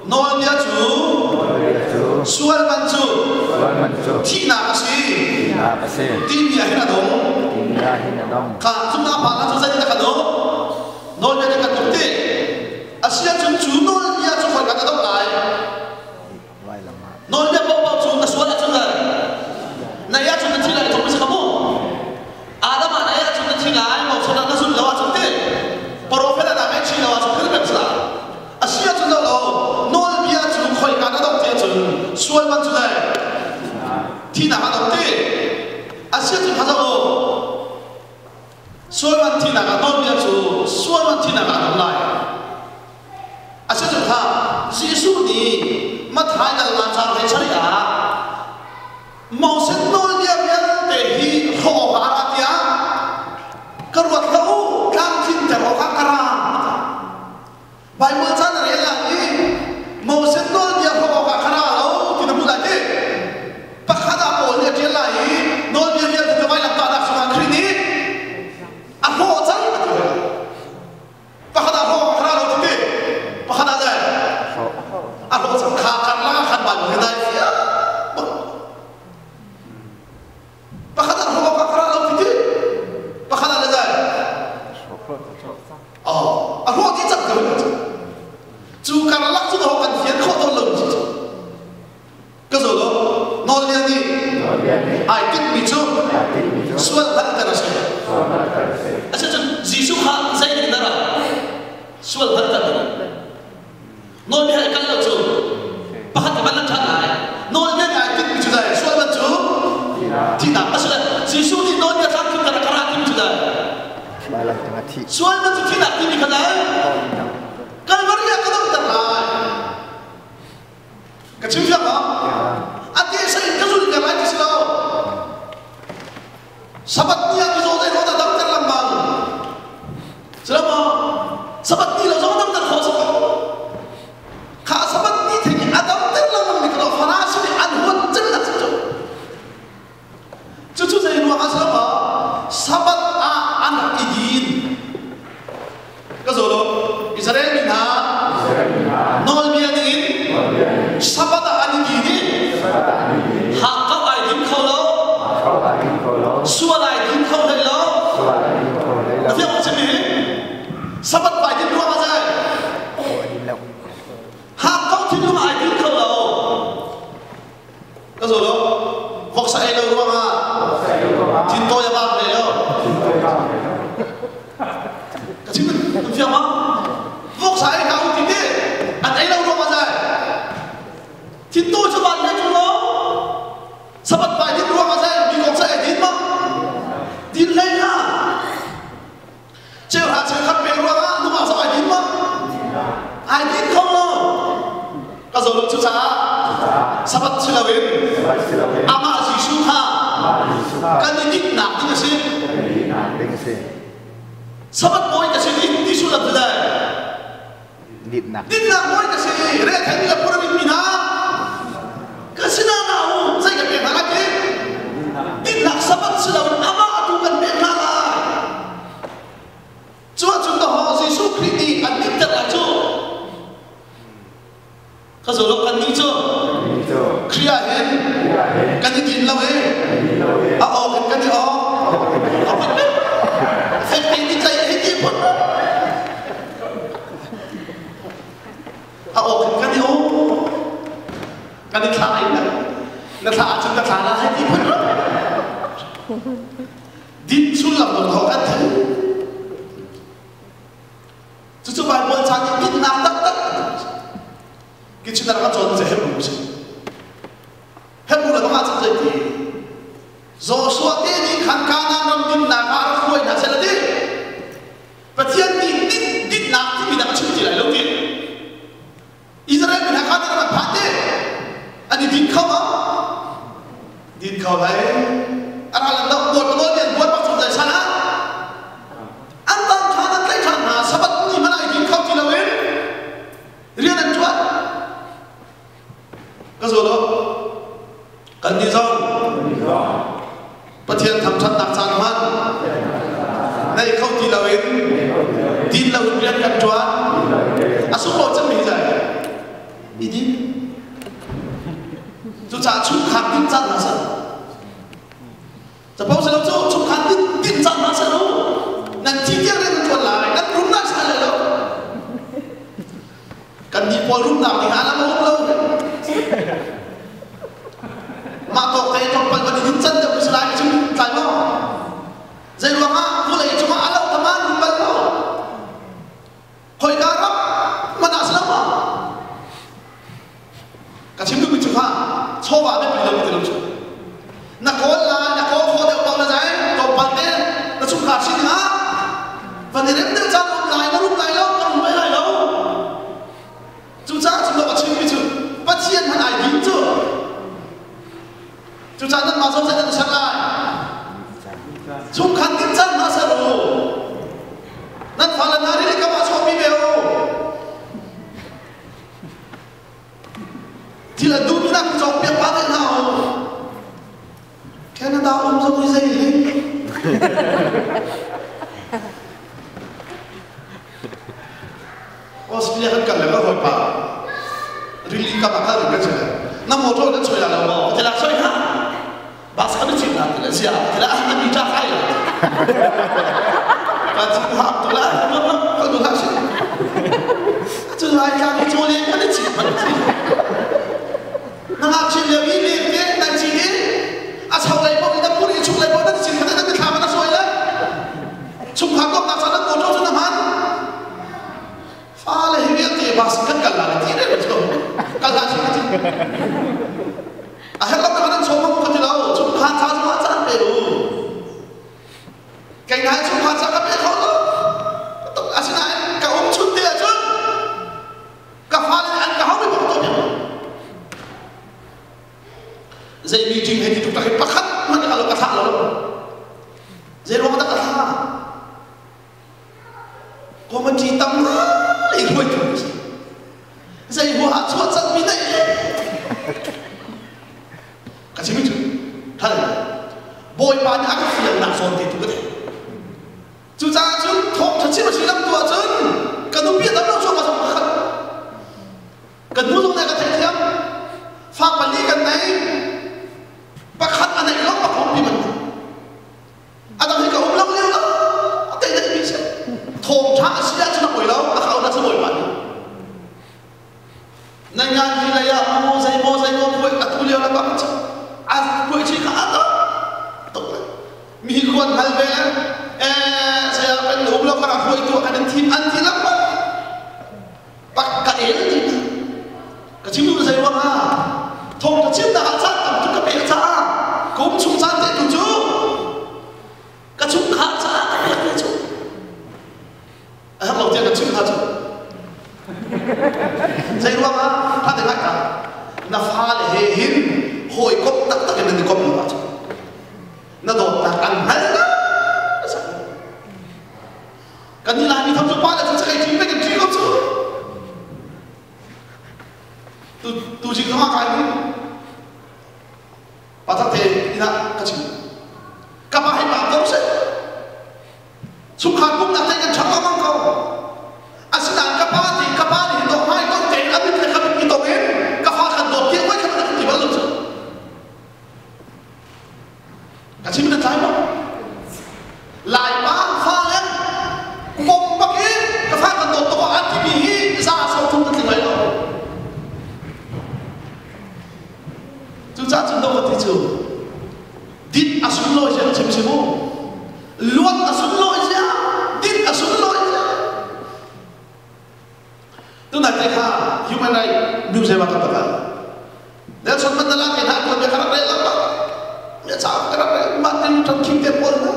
Nawlbia cu sual man cu thihnak a si timi ah hin a dong. Kha zumhnak a phak hlan cu zeitindah kan um? Nawlbia nih kan tuk ti. Asiahcun cu nawlbia cu khoi kan a doh lai? Nawlbia paohpaoh cu na sual ahcun le na ei ahcun na thi lai thawk si ka mu. Adam ah na ei ahcun na thi chana na zul lo ahcun ti profet ah ngai chi lo ahcun phil pek sila a si ahcun lo lo nawlbia cu khoika na dong ti ahcun sual man cu dai thinak a dong ti a si ahcun kha zoh u sual man thinak ah nawlbia cu sual man thinak ah a dong lai. Asicun kha Jesuh nih Matthai dal nga cang he chari ah Moses nawlbia vialte hi hrawh awkah a ra tiah ka ruat hlah u, tlamtlinter awkah ka ra. Baibal ca na rel lai i Moses nawlbia hrawh awkah ka ra lo ti na hmuh lai ti. Pakhat ah Paul nih a ṭial lai i nawlbia vialte cu vailamtahnak cungah Khrih nih a hrawh cang a ti hoi. Pakhat ah hlawh ka ra lo ti pakhat ah dai a hlawh cang kha kar la khan Bible hi dai fia pakhat ah hlawh ka ra lo ti pakhat ah le dai oh a hlawh ti cang ko cu karlak cu kan fian khawh tawn lo cu Ka zo lo. Nawlbia nih ai tinhmi cu sual hngalhter a si. Asicun Jesuh kha zeitin dah ra? Sual hngalhter ding. Nawlbia he kal lo cu pakhat ka van ṭhan lai. Nawlbia nih ai tinhmi cu dai sual man cu thihnak a si le Jesuh nih nawlbia tlamtling ka ra timi cu dai sual man cu thihnak timi kha dai Kalvari ah ka donghter lai. Ka chim fiang maw? A te sa in ka zul ka lai ti si lo. Sabat ni ah mizaw zei ruat ah damter lengmang. Si lo maw? Sabat ni lo zong damter khawh si ko. Kha sabat ni theng in a damter lengmang mi kha Farasi nih an huat cem nak si cu. Cucu zei ruang ah si lo maw? Sabat ah an rak i din. Ka zaw lo. Israel mi hna nawlbia ning in Sabbath ah an i din i hakkauh ai din kho lo, sual ai din kho hlei lo. A fiang chim hi Sabbath vai din ruang ah zai hakkauh thinlung ai din kho lo. Ka zaw lo. Voksa ei lo ruangah thintawi a bak ve lo. Ka chim kan fiang ma? Voksa ei hlah u ti ti an ei lo ruangah zai. Thintawi cu van le cu lo. Sabat pai din ruangah zai mi voksa ei din ma? Din hlei hna. Cheuhra cheukhat pek ruangah nungak zong ai din maw? Ai din kho lo. Ka zaw lo cucaah Sabbath si loin amah Jesuh kha kan i dinhnak ding a si. Sabbath bawi ka si ti sullam cu dai. Dinnak. Dinnak bawi ka si. Re thei le pura mi hna ka sinah na u zei ka pek hna lai ti? Dinnak Sabbath si loin amah atu kan pek hna lai. Cu ahcun dahawng Jesuh Khrih nih an dinter lai cu. Ka zo lo kan nih cu Khrih ah hin kan i din lo i a awk in kan i awk. A phun fek tein i tlaih hi ti phun. A awk in kan i awk. Kan i thla in na thla ahcun ka thla la hei ti phun. Din sullam dong ho kan thei. Cucu Baibal ca nih dinnak taktak Kitchener ka cawn cu Hebrew si. Hebrew le bangah cun zei ti? Joshua te nih khan Kanaan ram dinnak ah rak hruai hna seh ti. Pathian nih din dinnak timi dah a chim ti lai lo ti. Israel mi hna kha nih ram an phan ti. An i din kho ma? Din kho lai. A ral an doh buat nawl an buat bak chung zai san ah an tan ṭhan an tlaih ṭhan hna Sabbath ni hmanh ah i din kho ti loin rian an ṭuan. Ka zaw lo. Kan nih zong Pathian thangṭhatnak caan hman nei kho ti loin din loin rian kan ṭuan. A sunglawi cemmi hi zai i din. Cucaah chungkhar din caan hna seh. Capo si lo cu chungkhar din din caan hna seh lu. Nan thi tiang rian nan ṭuan lai, nan rum nan sa lai lo. Kan nih pawl rumnak ding ah lam a um lo. Mah tawk te tlawmpal van in can deuh si lai cu tlai maw? Zei ruangah vawlei cungah a lo tam. Van i rem deuh caan um lai na rum lai lo, ka rum lai lo. Cucaah cu a chimmi cu Pathian hmanh ai din cu. Cucaah nanmah zong zei nan ser lai? Chungkhat din cang hna ser u. Nan fale hna rili kam ah chuahpi ve u. Thil a duhmi nak cawkpiak pah ve hna u. Canada um zong hi zei hi? Australia kan kal le ka hawipa rili kam ah kal ding kan si le na motor kan choi la lo maw ka ti la choi hna bus kan cit la ti le sia ti la an mi ta kai la ka cit hak tu la ka du hak si cu lai tlang hi chaw le kan cit man si na ngakchia lio i lem te nan cit i a chau lei paoh in na pur i chung lei paoh nan cit kha nan mithlam na sawi le Chungkhar dawtnak ca nan motor cu na hman. Fale hi vialte bus kan kal la ti re cu. Kal hlah si ti. A herh lo nan chom ka ti lo. Chungkhar ca zong ah caan pe u. Kei nai chungkhar ca ka pe kho lo. Asinain ka um chun te ahcun ka fale an ka hau mi bok to Zei meeting hei ti tuk tak hi pakhat hmanh ka lo ka thlah lo. Zei ruang dah ka thlah? Committee tam ngai hruaitu an si. Zei huaha chuah cangmi dai ka chim cu thal Bawipa nih a ka fialnak zawn te tu ka theih. Cucaah cun thawngṭha chim a si lam tu ahcun ka nupi a dam lo chuah ka zong pakhat Kan nu zong nih a ka theihthiam. Fa pali kan nei. Pakhat a neih lo pakhat pi bantuk. A dang hi ka um lo lio lo. A tei neih mi si. Thawngṭha a si ahcun a poi lo. A khau na cu bawipa nih. Nan ngan hi lei ah maw zei maw zei maw phuai a tu lio la bang cu. A phuai chi kha a tok tok le. Mi khuan hal ve eh saya kan um lo kan phuai tu kan thim an thi lam Pak ka el ti na. Ka chim duh zei ruang ah thawng ka chimnak ah caan tam tuk ka pek caah kum chung caan te tu cu ka chungkhar caah ka pek ve cu. A herh lo tiah ka chim hna cu. Zei ruang ah tha te ngai ka na fale he hin hawikom taktak in nan i komh lo ahcun na dawtnak an hngal na Kan i Laimi tham cu pa le cu cakei ṭi pek in ṭi ko cu. Tu tu jing zong ah kai ni. Pa thak te ina ka chim. Ka pa hei pa ko seh. Chungkhar pumnak te kan ṭhang lengmang ko. Asinain ka pa ti ka pa nih dawt hmai dawt tein a mit le ka mit i tong in ka fa kan dawt tiah voi khat na kan ti bal lo cu. Ka chim na tlai maw? Laipa fale pom bak in ka fa kan dawt tuk an timi hi za sau thum kan tling lai lo. Cucaah cun dawt ti cu dit a sunlawi zia chim si mu. Luat a sunlawi zia, dit a sunlawi zia. Tunai te kha human right museum ah kan va kal. Nelson Mandela ke hna tuan bia ka rak rel lengmang. Mia ca ka rak rel Martin Luther King te pawl hna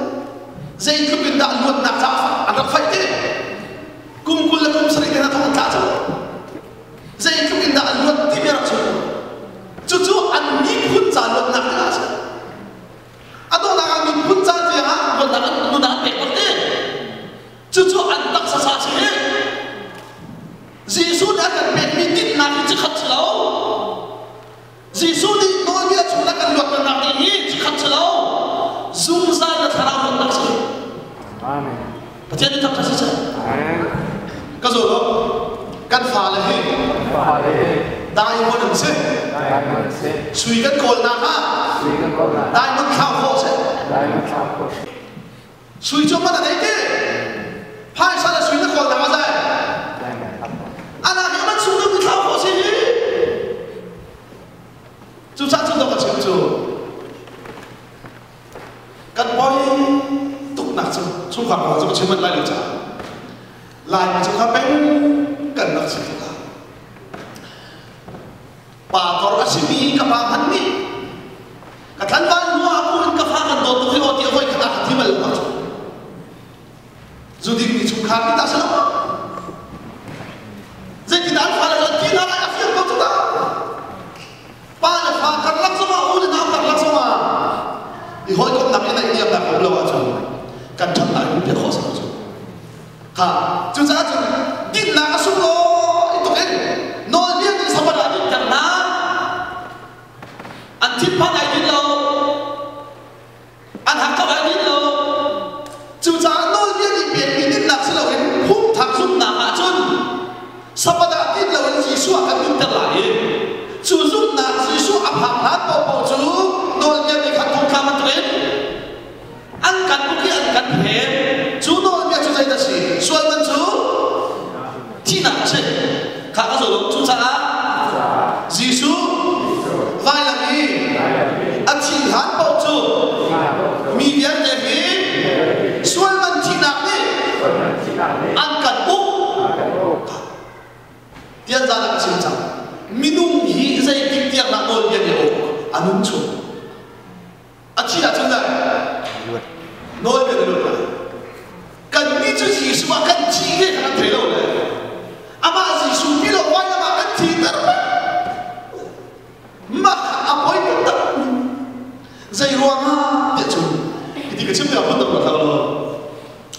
zeitluk in dah luatnak caah an rak fight te. Kum 20 le kum 70 te hna thong an tla cu. Zeitluk in dah an luat ti bia rak chim. Cucu an miphun ca luatnak ding ah a si. A donghnak ah miphun ca tiang ah luatnak an nunah an pek bak te. Cucu an taksa sa si. Jesuh nih a kan pekmi tinhnak hi cikhat si lo. Jesuh nih nawlbia chung a kan luatnak ding hi cikhat si lo. Zungzal na thlarau luatnak si. Amen. Pathian nih thangṭhat si seh. Amen. Ka zaw lo. Kan fale hi Fale hi diamond an si. diamond si. Sui kan kawlnak ah Sui kan kawlnak diamond thlau khawh si. diamond thlau khawh si. Sui cu man a nei ti. Phaisa le sui na kawl nak a zai. Anak hi man sung deuh thlau khawh si hi. Cucaah cu dok a chim cu kan poi tuknak cu chungkhar kong cu ka chim manh lai lo caah Laimi cu kha peng kan rak si tikah pa tor a simi ka pa hmanh nih ka tlanval hnu ah in ka fa kan dawt tuk hi aw ti a voi khat ah ka thi bal lo cu. Zu ding mi chungkhar ti ta si lo. Zeitin an fale an ti hna lai a fiang ko cu ta. Pa le fa karlak zongah u le nau karlak zongah i hawikomhnak i naihniamnak um lo ahcun kan ṭhatnak in piak khawh si lo cu. Kha cucaah cun dinnak a sunglawi tuk in nawlbia nih sabbath ah dinter hna. An thinphan ai din lo. An hakkauh ai din lo. Cucaah nawlbia nih pekmi dinnak si loin phungthar zumhnak ahcun Sabbath ah din loin Jesuh ah kan nunter lai i cu zumhnak Jesuh a phak hlan paohpaoh cu nawlbia nih khan phungthla bantukin an kan uk i an kan phen. Cu nawlbia cu zeidah a si? Sual man cu thihnak a si. Kha ka zul. Cucaah Jesuh vailam i a thih hlan paoh cu mi vialte hi sual man thihnak nih an kan uk. Tian zan ah ka chim cang. Minung hi zeitik tiang dah nawlbia nih a uk? A nun chung. A thi ahcun dah nawlbia na luat lai. Kannih cu Jesuh ah kan thi he kan thei lo le amah Jesuh ti lo vailam ah kan thi ter mah kha a poi taktak. Zei ruangah tiah cun hiti ka chim tikah phun dang ka lo.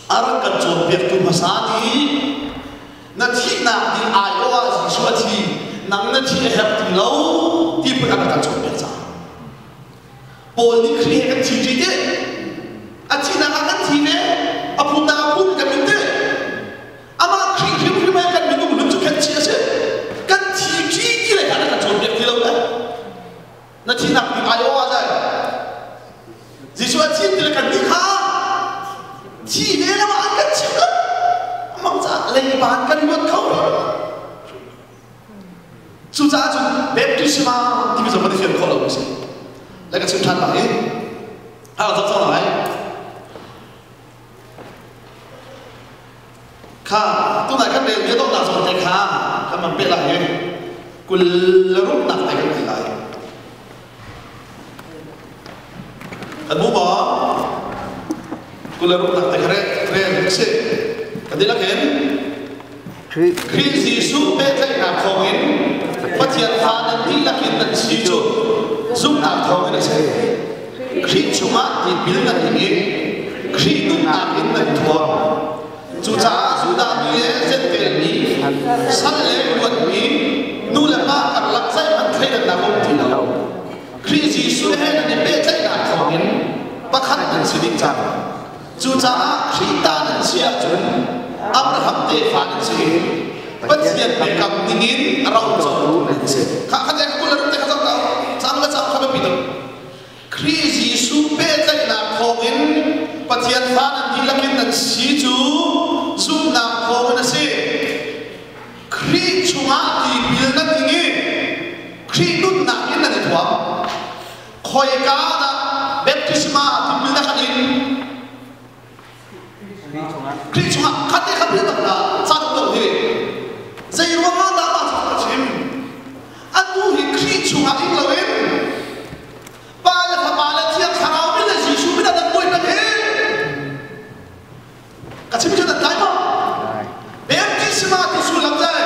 A rak kan cawnpiaktu hmasa nih na thihnak ding aiawh ah Jesuh a thi, nang na thi a herh ti lo ti phun a rak kan cawnpiak caah. Paul nih Khrih he kan thi ṭi te. A thihnak ah kan thi ve. A phunnak ah phun kan min te. Amah Khrih hrimhrim he kan minung hlun cu khenchih a si. Kan thi ṭi ti le kha na kan cawnpiak ti lo le. Na thihnak ding aiawh ah dai. Jesuh a thi ti le kan nih kha thi ve lo ah an kan chimh lo. Amang caah leiban kan luat kho rih. Cucaah cun baptisma timi zong kan i fian khawh lo a si. Le ka chim ṭhan lai i a rak cang lai. Kha tunai kan rel bia donghnak zawn te kha kan man peh lai i 26nak te kan rel lai. Kan mu maw? 26nak te kha rel rel si. Kan dihlak in Khrih Jesuh pehtlaihnak thawngin Pathian fa nan dihlak in nan si cu zumhnak thawngin a si. Khrih chungah tipil nan ing i Khrih nunnak in nan thuam. Cucaah Judah mi le Jentail mi, sal le luatmi, nu le pa karlak zeihmanh thleidannak a um ti lo. Khrih Jesuh he nan i pehtlaihnak thawngin pakhat nan si dih cang. Cucaah Khrih ta nan si ahcun Abraham tefa nan si i Pathian biakam ningin ro cotu nan si. Kha kha te kul te kha zoh cang le cang kha biapi tuk. Khrih Jesuh pehtlaihnak thawngin Pathian fa nan dihlak in nan si cu zumhnak thawngin a si. Khrih chungah tipil nan ing i Khrih nunnak in nan i thuam. Khoika dah baptisma tipil na kan in? Khrih chungah khat te khat bak na caan lo hi. Zei ruangah dah mah cu ka chim? Atu hi Khrih chungah ing loin Pa le Fapa le Thiang Thlarau min le Jesuh min ah nan buai peng hi. Ka chim cu nan tlai maw? Baptisma ti sullam zai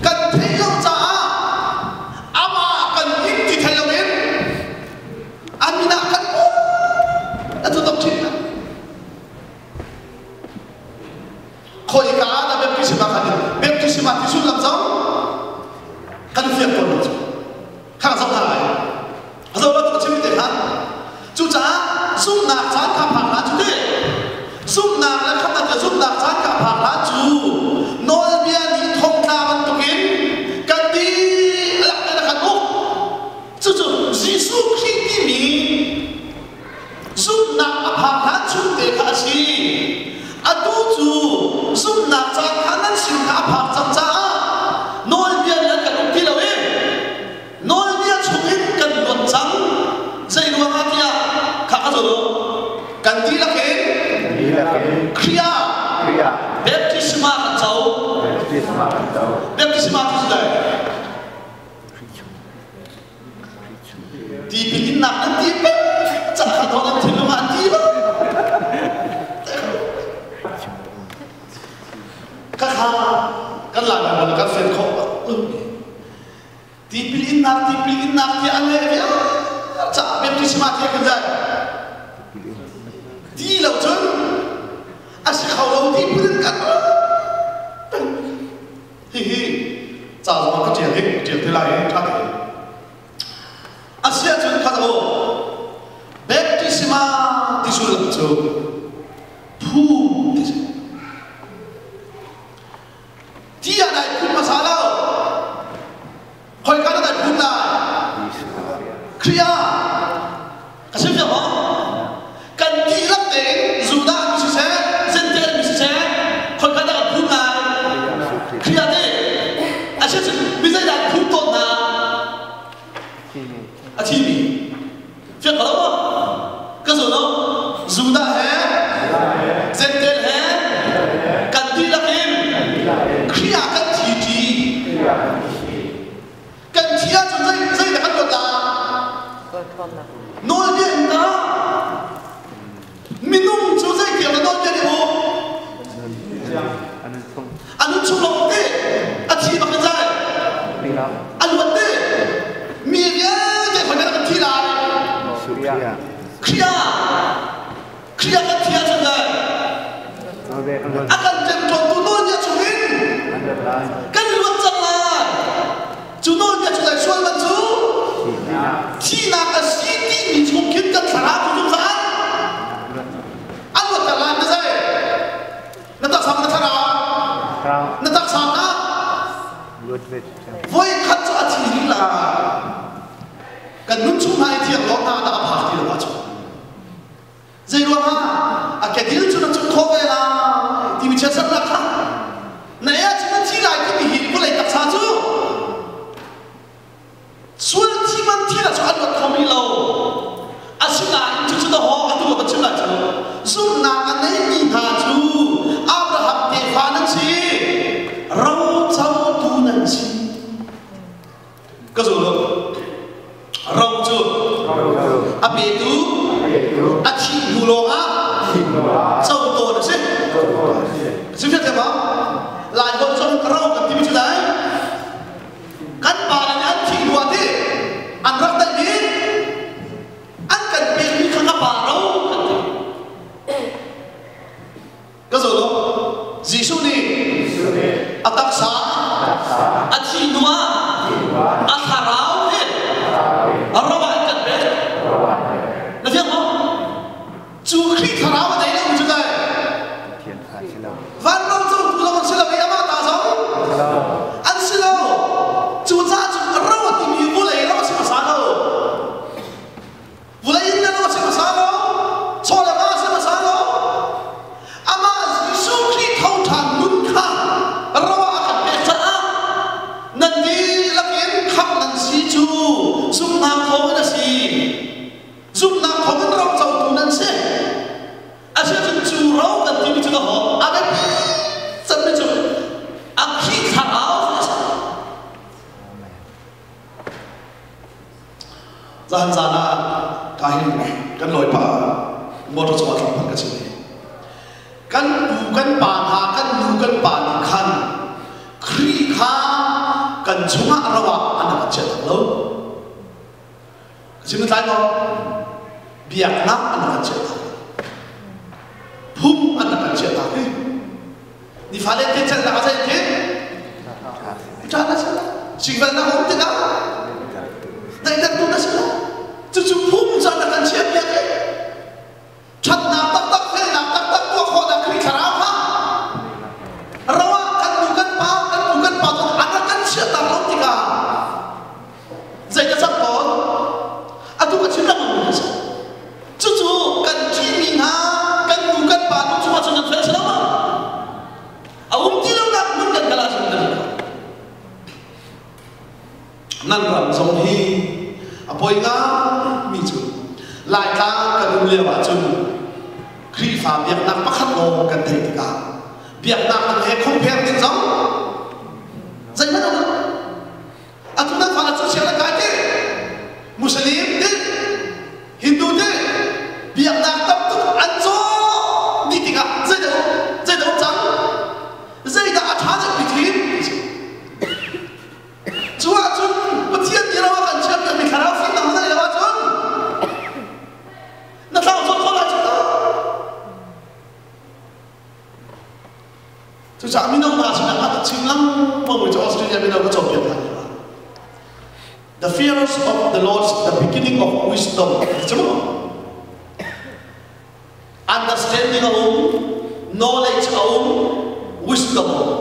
kan theih lo caah amah kan in ti thei loin a min ah kan atu tok thin na khoika ah dah baptisma kan in baptisma ti sullam zong kan fiang tawn lo cu. Kha zoh hna lai. A zoh lo tu chim te hlah. Cucaah zumhnak caan kha phak hlah cu ti. Zumhnak le khamnak le zumhnak caan kha phak hlah cu nawlbia nih thongtla bantukin kan dihlak in a kan uk. Cucu Jesuh Khrih timi zumhnak a phak hlan chung te kha a si. Atu cu zumhnak caan kha nan sin kha a phak cang caah nawlbia nih an kan uk ti lo i nawlbia chungin kan luat cang. Zei ruangah tiah kha ka zul u. Kan dihlak in Khrih ah baptisma kan co. Baptisma cu zei? Tipil innak nan ti peng cah kha dawh nan thinlung ah an ti lo. kha kan Lai Baibal kan fian khawh bak. Tipil innak tipil innak tiah an leh vial caah baptisma tiah kan zai. Ti lo cun a si kho lo tipil in kan Hihi ca zong ka ṭial hi ṭial te lai i ṭha tein. Asiahcun khat aw baptisma ti sullam cu phum ti si. Ti ah dai phum hmasa lo. Khoika na dai phum lai? Khrih ah. Ka sim fiang maw? Kan dihlak tein Judah mi siseh, Gentile mi siseh, khoika dah kan phum lai? Khrih ah ti. Asicun mi zeidah an phum tawn hna? A thimi. Fiang ko lo maw? Ka zul lo. Judah he, Gentile he, kan dihlak in Khrih ah kan thi ṭi. Kan thi ahcun zei zeidah kan luat lai? Nawlbia in dah minung cu zeitiang na nawlbia nih um? A nun chung lawng te a thi bak in zai. A luat te mi vialte khoi kan thi lai. Khrih ah Khrih ah kan thi ahcun zai. A kan ṭemṭawntu nawlbia chungin kan luat cang lai. Cu nawlbia cu sual man cu thihnak a si timi chung khin kan thlarau cu zungzal an luatter lai na zei na taksa na thlarau na taksa na voi khat cu a thi rih la kan nun chung hna i thiang lo hna dah a phak ti lo ahcun Zeiruangah a kedil cu na cuk khawh ve lai timi chiatsernak kha na ei ahcun na thi lai timi hi vawlei taksa cu sual thi man thi lah cu an luat kho rih lo. Asinain cucu dahawng atu ka chim lai cu zumhnak a neimi hna cu Abraham tefa nan si, rocotu nan si. Ka zul lo. Ro cu a petu a thih hnu lawngah co tawn a si. Si fiat ma? Lai holh cun ro kan timi cu dai. Kan pa le nih an thih hnu ah ti an rak daih mi an kan pekmi kha ka pa ro kan ti. Ka zo lo. Jesuh nih a taksa a thih hnu ah a thlarau he a ro ah an kan pek. Na fiang maw? Cu Khrih thlarau a nei lo cu dai. Vanram cu tu zong an si lo i amah ta zong an si lo. Cu caah cun ro a timi vulei ro a si hmasa lo. Vulei in na si hmasa lo, chaw le va si hmasa lo. Amah Jesuh Khrih tho ṭhan nun kha ro ah a kan pek caah nan dihlak in khamh nan si cu zumhnak thawngin a si. Zumhnak thawngin ro cotu nan si. Asicun cu ro kan timi cu dahawh a biapi cemmi cu a Khrih thlarau a si. Zan zan ah ka hin kan lawi pah motor cungah tlawmpal ka chim i kan pu kan pa hna kan nu kan pa nih khan Khrih kha kan chungah ro ah an rak chiah tak lo. Ka chim tlai maw? Biaknak an rak chiah tak. Phung an rak chiah tak hi. Nifale te celnak a zei khi? Ṭa na si lo. Sikvelnak a um tikah daihtertu na si lo. Cucu phung cu an kan chiah piak i ṭhatnak taktak, felnak taktak tuah khawhnak Khrih Thlarau kha ro ah kan nu kan pa, kan pu kan pa cu an rak kan chiahtak lo tikah zei ka cang tawn? Atu ka chim lengmang mi a si. Cucu kan ṭihmi hna kan nu kan pa nu cungah cun nan fel si lo ma? A um ti lonak hmun kan kal ahcun kan kal. Nan ram zong hi a poi mi cu Laitlang kan um lio ahcun Khrihfa biaknak pakhat lawng kan theih tikah biaknak dang he compare ding zong zeihmanh um lo. Atu nan fale cu siang kai ti Muslim ti Hindu ti biaknak tam tuk an caw dih tikah zeidah um zeidah um cang zeidah a ṭha Cucaah mino hna sinah a chim lengmang mi cu Australia mino ka cawnpiak hna lio ah The fear of the Lord is the beginning of wisdom. Ti cu Understanding a um, knowledge a um, wisdom a um.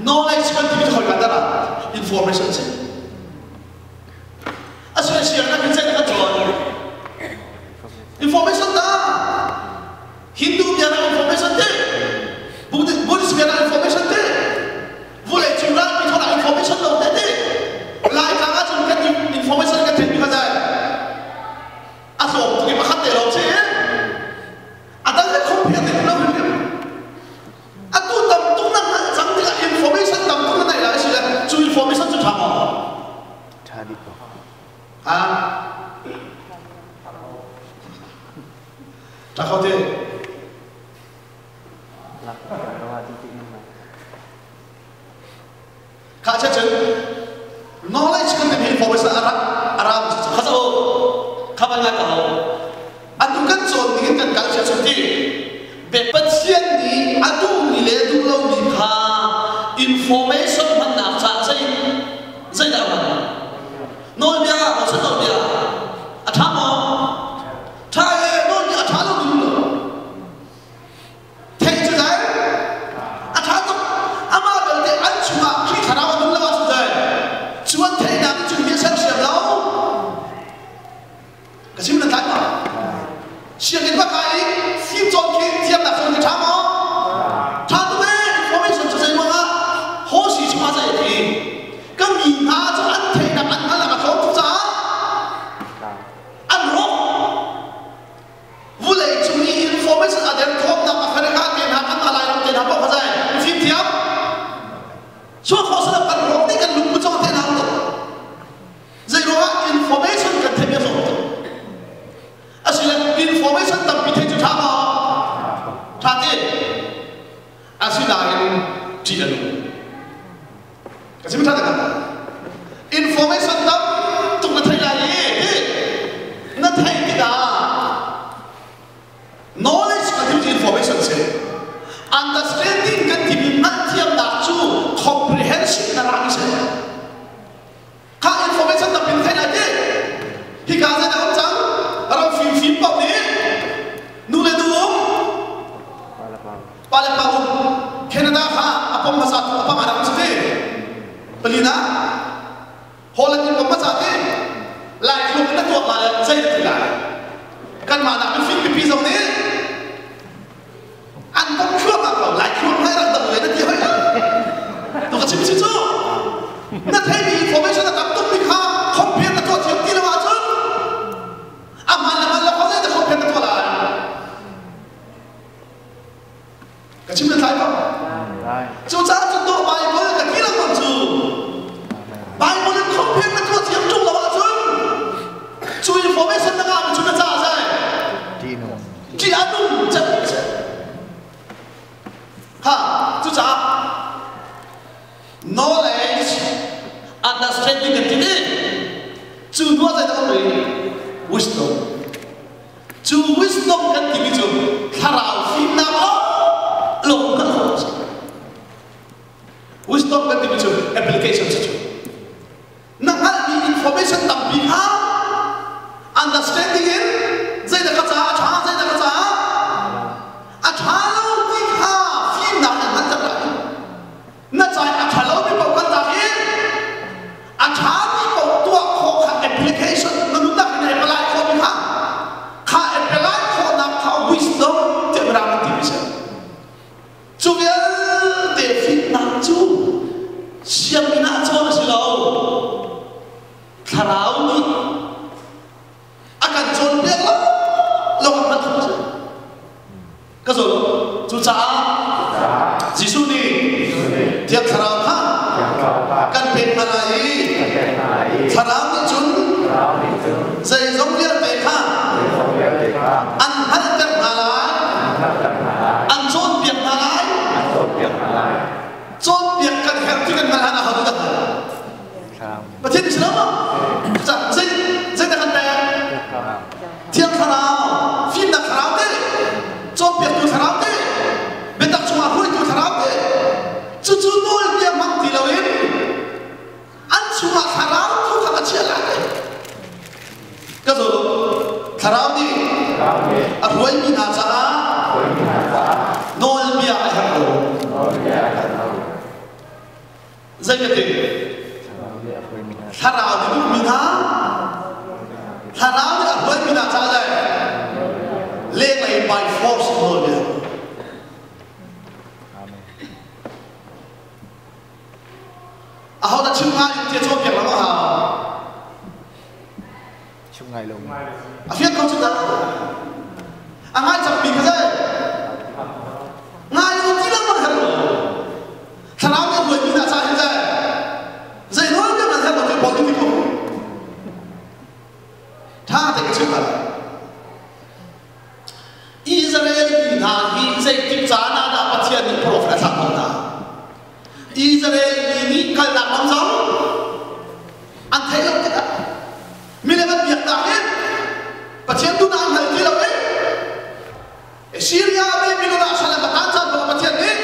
Knowledge kan timi cu khoi ka dah information si. Asina siang na kan kan cawn. Information ta. Hindu bia na information te. Buddhist bia na information te. Vulei cung ral mi thawng information lo te te. Lai tlang ah cun kan information kan theih mi kha zai. A tlawm tuk i pakhat te lawng si. A dang le compare te lo hrim. Atu tam tuk na hngalh cang tikah information tam tuk na neih lai si le cu information cu ṭha maw? Ṭha dih ko. Ha? Ṭha kho te. Kha che cun knowledge kan timi information a ram kha zo kha ban ngai ko atu kan cawn ning in kan kal sia chu ti Pathian nih a duhmi le duh lomi kha information hmannak caah zei zeidah hman nawlbia maw sa nawlbia a ṭha maw ṭha e nawlbia a ṭha lo ding lo Theih cu dai a ṭha tuk. Amah belte an chungah Khrih thlarau a nun lo ahcun dai cu an theihnak nih cun mi a sersiam lo. Ka chim na tlai ma? Sianginn va kai i fimcawn khi thiamnak cawn khi ṭha maw? Ṭha tuk ee. Information cu zei ruangah hosi chungah zei a ti? Ka mi hna cu an theihnak an hngalhnak a tlawm tuk caah an rawk. Vulei cung i information a derthawmnak a America te hna kan Lairam te hna paoh kha zai fimthiam chuak khawh salam kan rawk nih kan lungput zong te hna tuk zei ruangah information kan theih mi a tlawm tuk asile information tampi theih cu ṭha maw ṭha ti asinain ṭih a nung Ka chim ṭhan kan information tam tuk na thei lai i na theih tikah knowledge kan timi information si understanding kan timi hngalhthiamnak cu comprehension na rang si kha information tam pin thei lai ti hika zei dah um cang ram fimfim paoh nih nu le nu um pa le pa um Canada kha a pom hmasa a panga ram si ti palina Holland in pom hmasa ti lai thluk in na tuak la le zei na ti lai kanmah nak mifim pipi zong nih an pom thluahmah ko lai thluak ngai rak dang ve na ti hoi tu ka chim si cu na theimi information a tam tuk mi kha compare na tuah thiam ti lo ahcun a hmaan le hmaan lo kha zei na compare na tuah lai ka chim na tlai ko cucaah cun dawh Bible ka ti lengmang cu Bible in compare na tuah thiam ṭung lo ahcun cu information na ngah mi cu na caah zai Ṭih a nung cem Ha, cucaah knowledge, understanding kan ti i cu hnu ah zeidah um rih? Wisdom. Cu wisdom kan timi cu thlarau fimnak lawng kan hmuh a si. Wisdom kan timi cu application si cu. Na hngalhmi information tampi kha understanding in zeidah ka caah a ṭha, zeidah ka caah a ṭha lo ti kha fimnak in hngalhter lai. Na ca i a ṭha lomi paoh kan tak i a ṭhami paoh tuah khawh kha application na nunnak in apply khawhmi kha kha apply khawhnak kha wisdom tiah Mirang an timi si. Cu vialte fimnak cu sianginn ah cawn a si lo. Thlarau nih a kan cawnpiak lo lo kan hman a si. Ka zul. Cucaah Jesuh nih Thiang Thlarau kha kan pek hna lai i Thlarau nih cun zeizong vialte kha an hngalhter hna lai, an cawnpiak hna lai. Cawnpiak kan herh ti kan hngalh ah aho dah Pathian nih si lo maw? Zei zeidah kan pek? Thiang Thlarau, fimnak thlarau te, cawnpiaktu thlarau te, biatak chungah hruaitu thlarau te. Zei ka ti? Thlarau nih duhmi hna, thlarau nih a hruaimi hna caah le lenglei by force nawlbia. Aho dah chim ngai in tia cawnpiak lo a hau? Chim ngai lo. A fiang ko cu ta. A ngai cangmi kha zei? Ngai lo ti lo man herh lo. Thlarau nih hruaimi hna caah hin zei? Zei nawl bia man herh lo ti Paul nih ti ko. Tha te ka chim ta. Israel mi hna hi zeitik caan ah dah Pathian nih profet a thlah tawn hna? Israel mi nih kalnak lam zong an theih lo tikah milem an biaknak hin Pathian tu an hngal ti lo i Syria Babylon ah sal an va tan caan zongah Pathian nih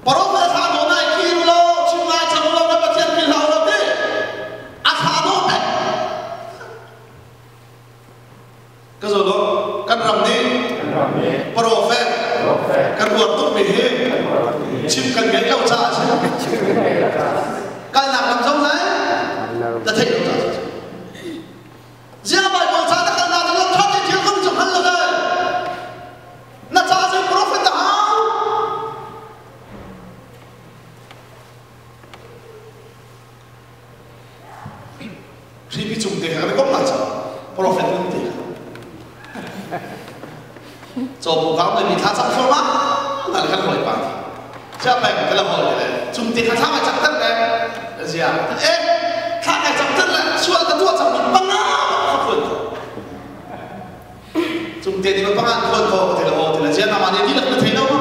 Profet a thlah nawn ai kir u law chim ngai cang u law na Pathian philh hlah u law ti a thlah nawn peng. Ka zaw lo kan ram nih profet kan uar tukmi hi chim kan ngeih lo caah a si. Kalnak lam zong zai na theih lo caah a si. Ziah Baibal ca na kalnak ding lam ṭha te thil kan cu hngal lo dai. Na caah zei profet dah hau? Hripi cung te kha kan i komh lai caah profet nun te kha. Cawbu kaam le mi thla cam thluahmah na le kan hawi pa ti. Sia peng te le hawi te le cung te kha thla kai cam ter le zia eh thla kai cam ter le sual ka tuah cang mi panga ka phuan ko. Cung te nih panga phuan ko te le haw te le zia na ma ne di lak na thei lo ma.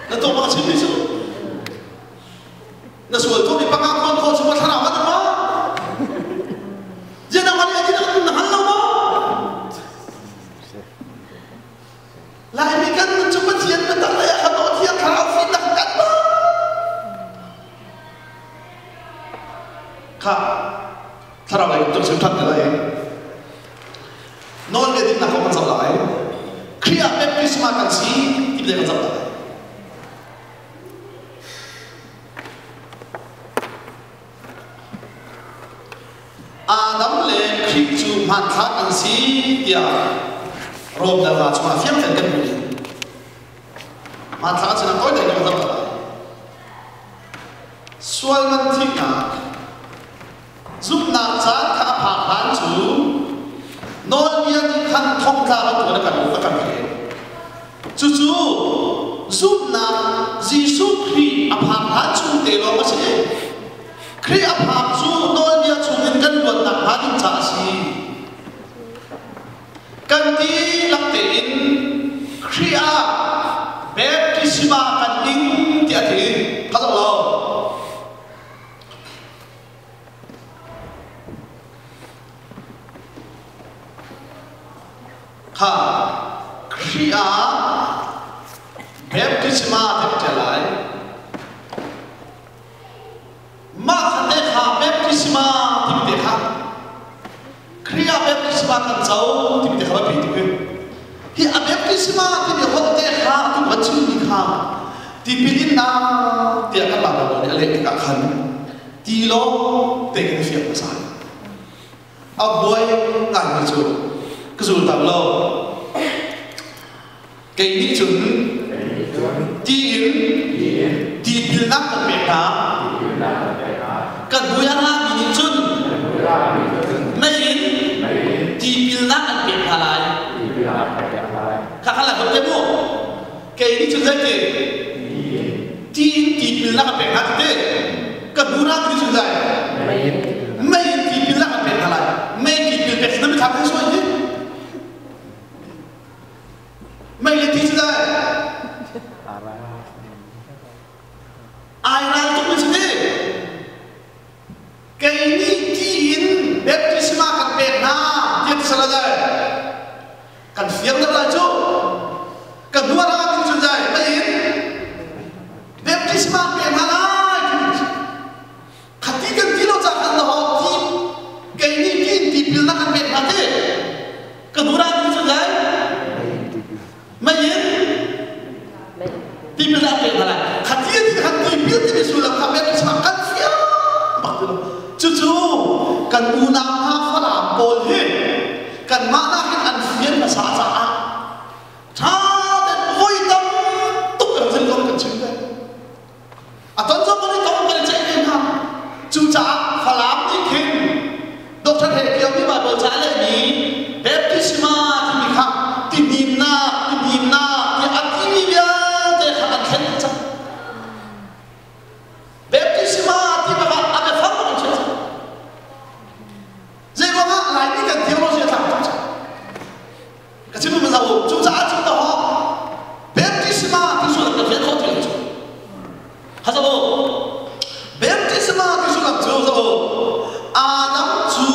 Na tawng bak chim mi cu na sual tu mi panga khuan kho cu thlarau an ma zia na mani ati na hal lo ma Laimi kan nun cu Pathian biatak lei ah khan Thiang Thlarau fimnak kan ma kha thlarau lei tuk sim that lai Nawlbia dinnak kong kan zoh lai. Khrih ah baptisma kan si ti bia kan zoh lai. Adam le Khrih cu hmanthlak an si tiah Rom dal hna chungah fiang tein kan hmuh. Hmanthlak an sinak tawi tein kan zoh lai. Sual man thihnak Zumhnak caan kha a phak hlan cu nawlbia nih khan thongtla bantukin a kan uk a kan hlen. Cucu zumhnak Jesuh Khrih a phak hlan chung te lawng a si. Khrih a phak cu nawlbia chungin kan luatnak hnga ding caah a si. Kan dihlak tein Khrih ah baptisma kan ing tiah a ti. Kha zoh lo. Kha Khrih ah baptisma te ka ṭial lai. Mah kha te kha baptisma timi te kha Khrih ah baptisma kan co timi te kha biapi tuk hi. Hi a baptisma timi holh te kha atu kan chimmi kha tipil innak tiah kan Baibal nih a leh tikah khan ti lawng te kan i fiang hmasa. A buai ngaimi cu ka zul tam lo. Kei nih cun ti in tipilnak kan pek hna. Kan hmui a rami nih cun mei in tipilnak an pek hna lai. Kha kha la te mu. Kei nih cun zeiti? Ti in tipilnak an pek hna ti. Ka hnu rami nih cun zei? Mei in tipilnak an pek hna lai. Mei tipil pek na mithlam he suai ti. Mei le ti cu dai. Ai ral tuk mi cu ti. Kei nih ti in baptisma kan pek hna tiah ti sala dai. Kan fiang deuh lai cu. Ka hnuar ah tin cun dai mei in baptisma pek hna lai ti. Khati kan ti lo ca kan na ho ti kei nih ti in tipil na kan pek hna ti. Ka hnuar ah tin cun dai. Mei in. Kanmah nakin an fian hmasa caah ṭha tein voi tam tuk kan zil zong kan chim ve. A ton zong kan i tong kan i ceih ve hna. Cucaah Falam nih khin Dr. He Kio nih Baibal ca a lehmi baptisma timi kha tihnimnak, tihnimnak tiah a timi vialte kha an thlen dih cang. Baptisma ti bak ah a biafang bak in chim cang. Zei ruangah Laimi kan theology a tlak tuk cang. Ka chim hmasa u. Cucaah cu ta ho baptisma ti sullam kan fian khawh ti lo cu. Kha zoh u. Baptisma ti sullam cu zoh u. Adam cu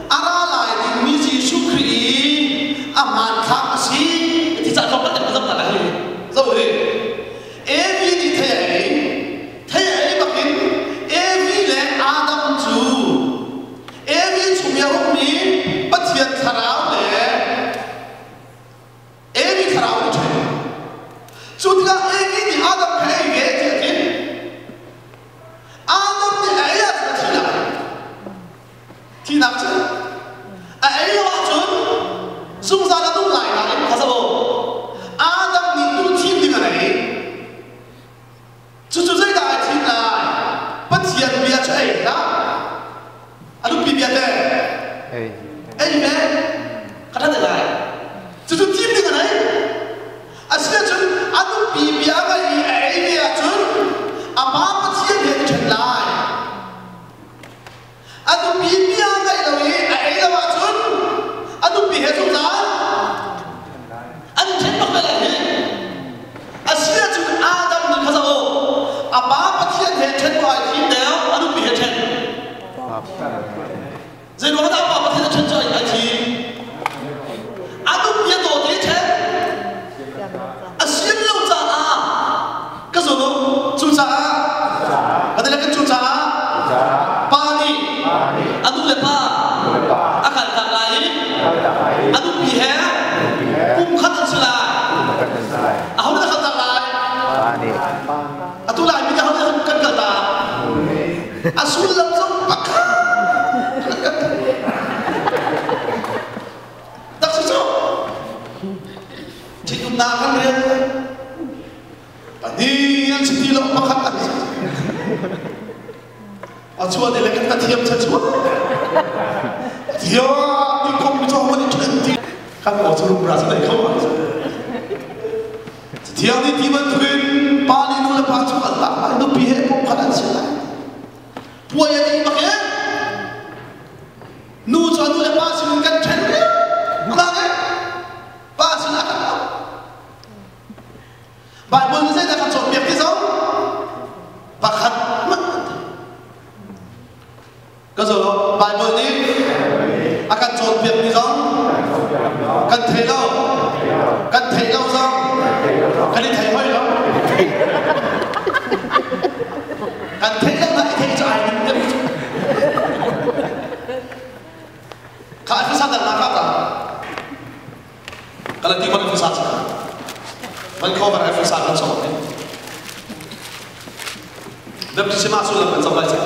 a ra lai dingmi Jesuh Khrih i a hmanthlak a si ti cah tlawmpal te ka zoh hna lai hi. Zoh u hi. Evi nih thei a ei. Thei a ei bakin Evi le Adam cu Evi chung i a ummi Pathian thlarau le Evi thlarau an i ṭhen. Cu tikah Evi nih Adam kha ei ve tiah a ti. Adam nih a ei ahcun a thi lai. Thihnak cu a ei lo ahcun zungzal a nung lai nain kha zoh u. Adam nih tu thim ding a nei. Cucu zeidah ai thim lai? Pathian bia cu ei hlah. A nupi bia teh Ei. ei ve. Ka ṭhat lai. Cucu thim ding a nei. Asiahcun a nupi bia a ngaih i a ei ve ahcun a pa Pathian he an i ṭhen lai. A nupi bia ngaih lo i a ei lo ahcun a nupi he zungzal an ṭhen bak ve lai hi. A si ahcun Adam nih kha zoh u, a pa Pathian he ṭhen maw ai thim deuh, a nupi he ṭhen? Zei ruang dah a pa Pathian he ṭhen cu ai thim? A nupi a dawt i ṭhen? A sian lo caah ka zul u. Cucaah ka ti le kan cucaah pa nih a nu le pa a kaltak lai i a nupi he pum khat an si lai. Aho nih dah kaltak lai? Atu lai mi nih aho nih kan kaltak? A sullam zong pakhat kan Tak si cu. Ṭhitumnak kan rel. Pahnih an si ti lo pakhat an si. A chuah le kan ka thiam cha chuah. Thiam ti kong mi cu man ṭhen ti. Kan aw cu rumra cu dai kho ma. Thiang nih ti bantukin pa nih nu le pa cu an tak lai nupi he pum khat an si lai. Puai an i bak e. Nu cu a nu le pa sinin kan ṭhen riangmang i pa sinah kan um. Baibal nih zeidah kan cawnpiak ti zong pakhat hmanh an thei. Ka zo Baibal nih a kan cawnpiakmi zong kan thei lo. Kan thei lo zong kan i thei hoi lo. Kan theih lo na i theih cu ai ning deuh cu. Kha Efesa dal na kha ta. Galati kon Efesa cha. Vancouver Efesa kan so ne. Baptisma sullam kan co lai cha.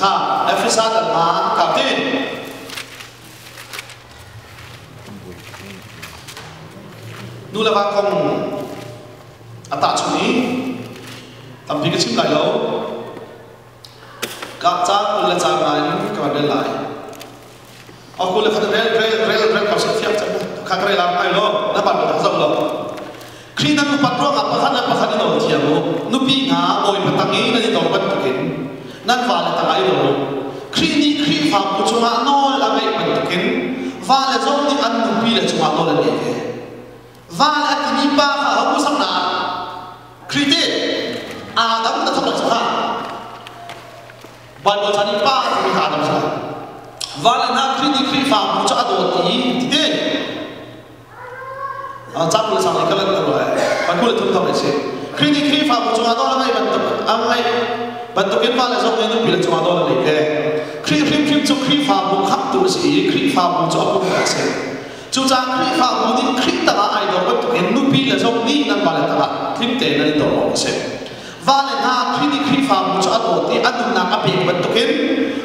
Kha Efesa dal na ka tin. Nu le va kong a tahchunh i tampi ka chim lai lo. Ka ca 20 le ca nga in ka van rel lai. A 20 le khat rel rel rel rel ko seh thiam cang. Kha ka rel ai lo na ban ka zoh lo. Khrih nan upat ruangah pakhat le pakhat i nawl thiam u. Nupi hna bawipa tang i nan i dor bantukin nan vale tangah i dor u. Khrih nih Khrihfabu cungah nawl a ngeih bantukin vale zong nih an nupile cungah nawl an ngei ve. Vale a timi pa kha aho saknak Khrih nih Adam na thawk cu kha Baibal chan i pa timi kha Adam si. Vale hna Khrih nih Khrihfabu cu a dawt i ti te. Cang le sang i ka lan ter lai. Pakul thum thong si. Khrih nih Khrihfabu cungah nawl a ngeih bantuk a ngeih bantukin vale zong nih nupi le cungah nawl a ngei ve. Khrih hrimhrim cu Khrihfabu khamhtu a si i Khrihfabu cu a pum a si. Cucaah Khrihfabu nih Khrih tangah ai dor bantukin nupi le zong nih nan vale tangah tling tein nan i dor awk a si. Vale hna Khrih nih Khrihfabu cu a dawt i a nunnak a pek bantukin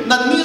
nannih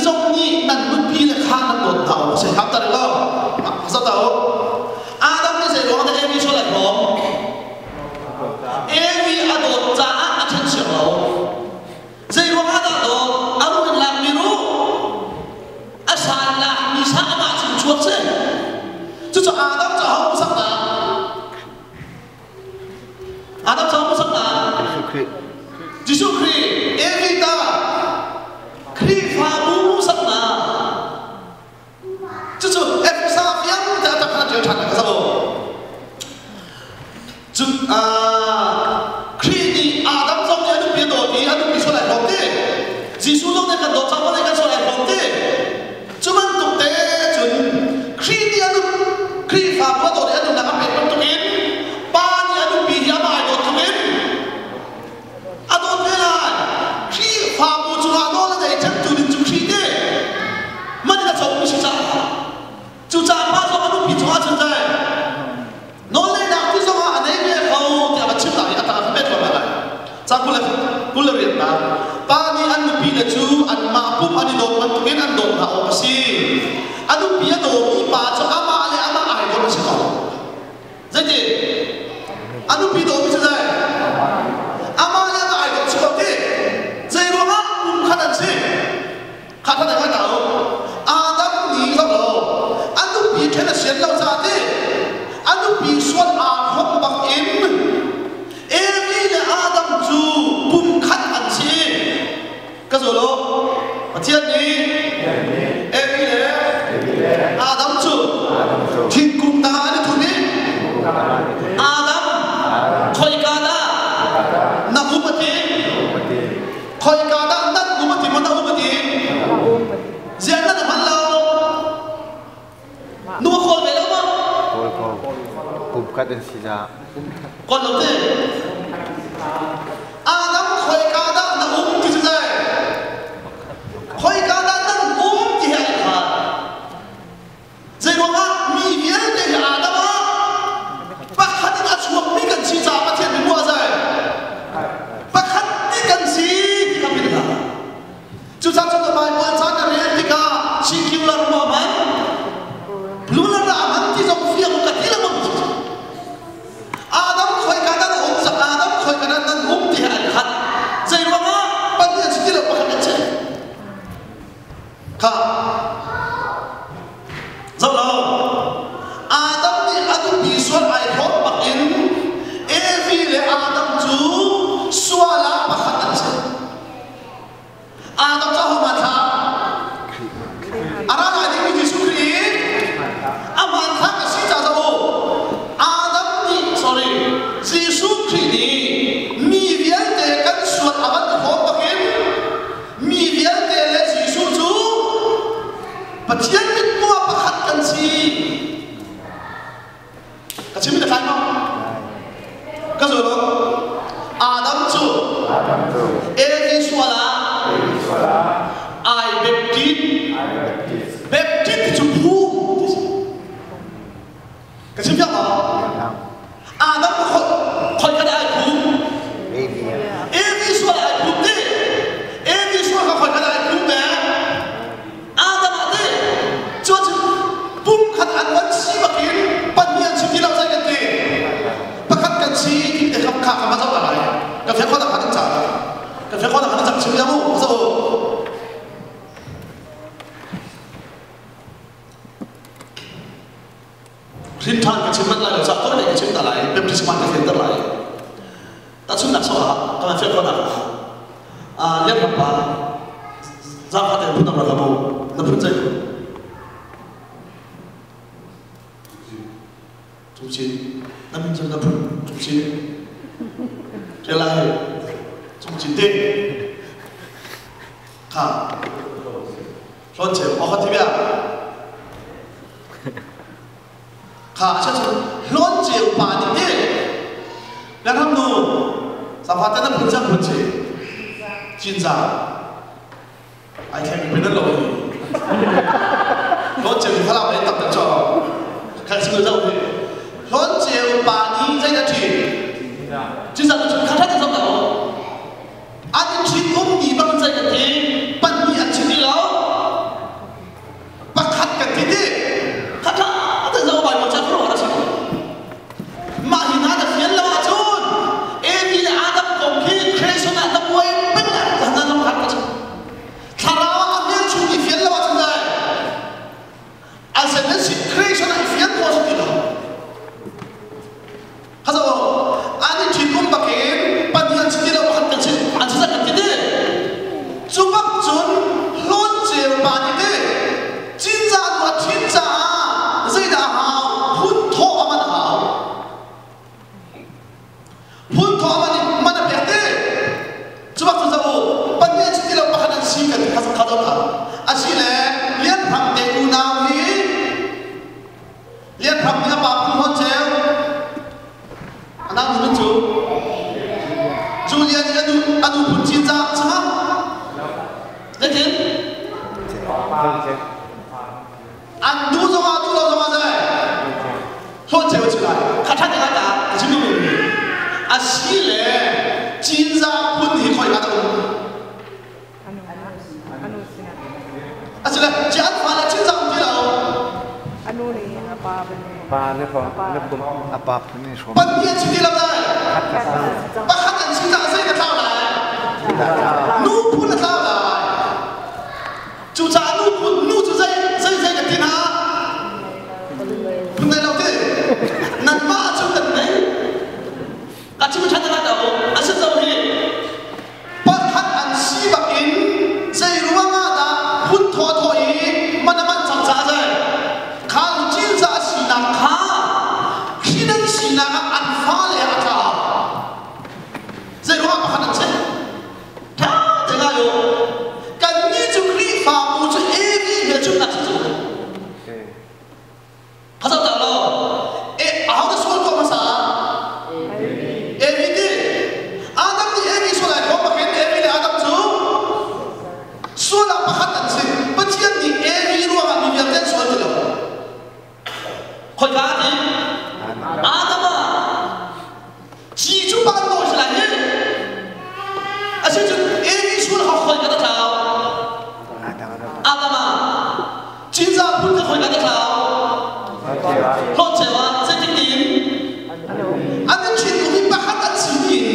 dawt caah vawlei kan sual ai hrawm ti. Cu bantuk te cun Khrih nih a nun Khrihfabu a dawt i a nunnak a pek bantukin Pa nih a nupi hi amah ai dawt tlukin a dawt ve lai. Khrihfabu cungah nawl a nei cemtu ding cu Khrih ti. Man in a comi si caah. Cucaah pa zong a nupi cungah cun zei nawlngeihnak ti zongah a nei ve ko tiah va chim lai i a tang a pek lo lai. Ca 28 Pa nih an nupi le cu anmah pum an i dawt bantukin an dawt hna awk a si. A nupi a dawmi pa cu amah le amah ai dawt a si ko. Zeiti? A nupi dawmi cu zei? Amah le amah ai dawt si ko ti. Zei ruangah pum khat an si? Kha kha ngai ta u. Adam nih zoh lo a nupi ṭhen a sian lo caah ti a nupi sual aa hrawm bak in Evi le Adam cu pum khat an si. Ka zul u. Pathian nih Evi le Adam cu thingkung tangah an i thum i Adam khoika dah na um a ti? Khoika dah nan um a ti maw na um a ti? Ziah nan hman lo? Nu a kawl ve lo maw? Kawl ko. Kum khat an si za. Kawl lo ti. Adam khoika dah na um ti cu zei? Khoika dah nan um ti he ai khat. Zeiruangah mi vialte hi Adam ah pakhat in a chuakmi kan si caah Pathian nih muah zai pakhat ti kan si ti kha philh hlah. Cucaah cun Baibal ca na rel tikah singular mu a hman, plural a hman ti zong fiang ka ti lengmang. Adam khoika dah na um Adam khoika dah nan um ti he an khat. Zeiruangah Pathian si ti lo pakhat an si. Kha zoh lo Adam nih a nupi sual ai hrawm bak in Evi le Adam cu sual ah pakhat an si. Adam cu ahohmanh thlah a ra lai dingmi Jesuh Khrih i a hmanthlak a si caah zoh u Adam nih sorry Jesuh Khrih nih mi vialte kan sual a van hrawm bak in Mi vialte le Jesuh cu Pathian mithmuh ah pakhat kan si. Ka chim na tlai maw? Ka zul lo. Adam cu Evi sual ah ai baptist. Baptist ti cu phu ti si. Ka chim piak maw? Adam khoi khat ai phum. Evi sual ai phum ti. Evi sual kha khoi khat ai phum ve. Adam ah ti. Cu cu pum khat an van si bakin pahnih an si ti lo sai kan ti. Pakhat kan si ti te kha kha ma zoh lai. Ka fiang khona kha ca. Ka fiang khona kha chim ya mu. Zo. Hrin ṭhan ka chim manh lai lo caah tuah ka chim ta lai baptisma ka fianter lai tahchunhnak sawh ah ka van fian khawhnak ah lianram pa zaangfah tein phun rak ka na phun zei Cungchin na min cu na phun Cungchin ke lai Cungchin te kha Hlawn ceu awkhat ti bia Kha a cun hlawn ceu pa nih ti kan ram nu safate na phun cang phun ci cinza ai thleng pe nan lo hi hlawn ceu falam le tak tak cho khan single zau hi hlawn ceu pa nih zei dah thi cinza cu kha tha zong lo an in ṭhit ummi bang zei kan ti pahnih an chim ti lo pakhat kan ti ti kha tha te zo Bible ca khuaruahhar a si mah hi hna na fian lo ahcun Evi le Adam kong khi creation ah na buai peng ah hna zong khat ka chim thlarau ah a hmelchun i fian lo ahcun dai a Genesis creation ah i fian khawh si ti lo Kha zo an i ṭhitum bakin Pathian si ti lo pakhat kan si an si kan ti ti. Cu bak An duh zongah duh lo zongah zei? Hlawt ceu si lai. Kha ṭhat ngai ta ka chim duhmi a si le Cinzah phun hi khoi ka dah um? A si le ci an fale Cinzah um ti lo. Pa na a pa phun in hrawm. Pathian si ti lo dai. Pakhat an si caah zei na tlau lai? Nu phun na tlau lai. Cucaah nu phun nu cu zei zei zei ka ti hna? Phun nei lo ti. Nanmah cu kan nei. Ka chim ṭhan na lo. A si zo hi. Pakhat an si bakin zei ruangah dah phun thawthawh i man a man cang caah zei kha cinzah a sinak kha hrin an sinak ah an fale a tla. Zei ruangah pakhat an si? Ṭha te ngai u. Kannih cu Khrihfabu cu Evi hmelchunhnak si cu. Kha tak lo. E aho dah sual tuah hmasa? Evi ti. Adam nih Evi sual ai khawm bakin Evi le Adam cu sual ah pakhat an si. Pathian nih Evi ruangah mi vialte an sual ti lo. Khoika ti? Adam ah ci cu pan nawi si lai hi. Asicun Evi sual kha khoi ka ta tlau. Adam ah Cinzah phun ka khoi ka ta tlau. Hlawt ceu ah zeitik tiin an in ṭhin kum i pakhat an si tiin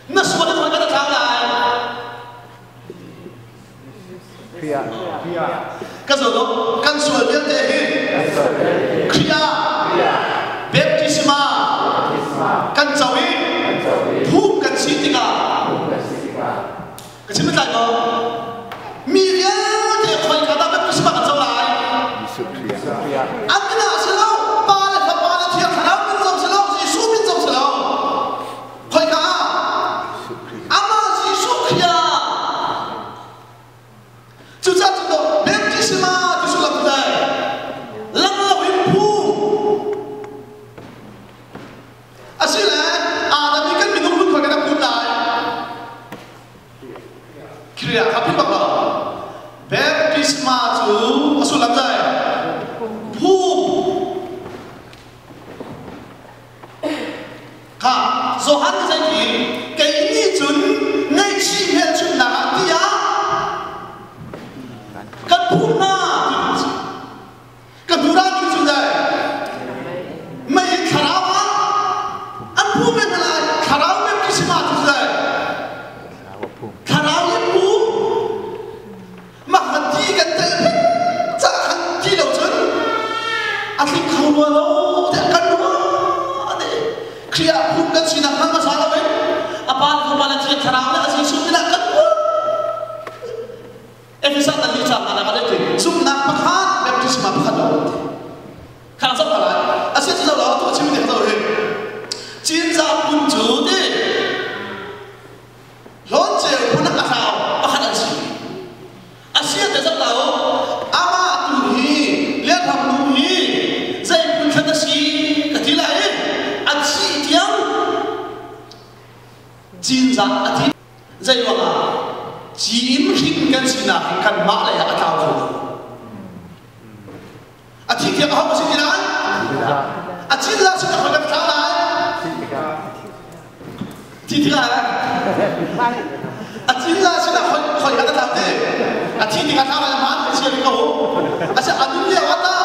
na sual in khoi ka ta tlau lai. Ka zo lo kan sual vialte hi Khrih ah baptisma kan co i phum kan si tikah ka chim tlai maw mi vialte khoika dah baptisma kan co lai? An min ah si lo, Pa le Fapa le Thiang Thlarau min zong si lo, Jesuh min zong si lo. Khoika ah? Amah Jesuh Khrih ah. Cucaah cun baptisma ti sullam cu dai lang lo in phum. Asile Adam i kan minung nun khoi kan phum lai. Khrih ah kha phit bak lo. Baptisma cu a sullam dai phum. Kha Johan nih zei kei nih cun ngaihchih hmelchunhnak ah tiah kan phum hna ti ka hnu dah ti cu dai mei in thlarau ah an phum men lai thlarau baptisma ti cu dai thlarau in phum Mah kha ti kan tel ca khan ti lo cun a tling kho rua lo tiah kan ruah te. Khrih ah phung kan sinak hmang hmasa lo in a pa le fapa le Thiang Thlarau le a Jesuh sinah kan ruah. Efesa tan li cang ah kan ti zumhnak pakhat baptisma pakhat lo ti. Khang zoh lai. A si cu lo tu chim ti zo hi. Cinza phun cu ti Hlawnceu phun a thlau pakhat an si. A sia te zong lo amah tu hi Lianhram nu hi zei phun thlan a si ka ti lai i a thih tiang cinzah a thi. Zei ruangah cin hrin kan sinak hi kanmah lei ah a tlau kho lo. A thi tiang aho si ti lai? A cinzah sin a khoi kan thlau lai? Thi tikah a cinzah sin a khoi khoi kan thlau ti? A thi tikah thlau lai ma a chia ko. A si a nun lio ata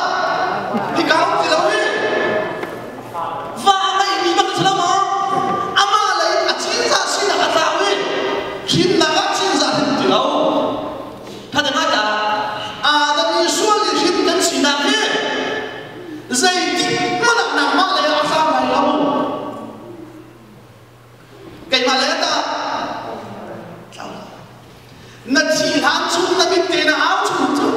hi kau ti lo hi. Va ngei mi bak si lo ma? Amah lei a cinzah sin a thlau i hrinnak ah cinzah hin ti lo. Khatte Adam i sual i hrin kan sinak hi zeitik hmanh ah nangmah lei ah a hram lai lo. Keimah lei ah tlau. Na thi hlan chung na mit te na au chung cu.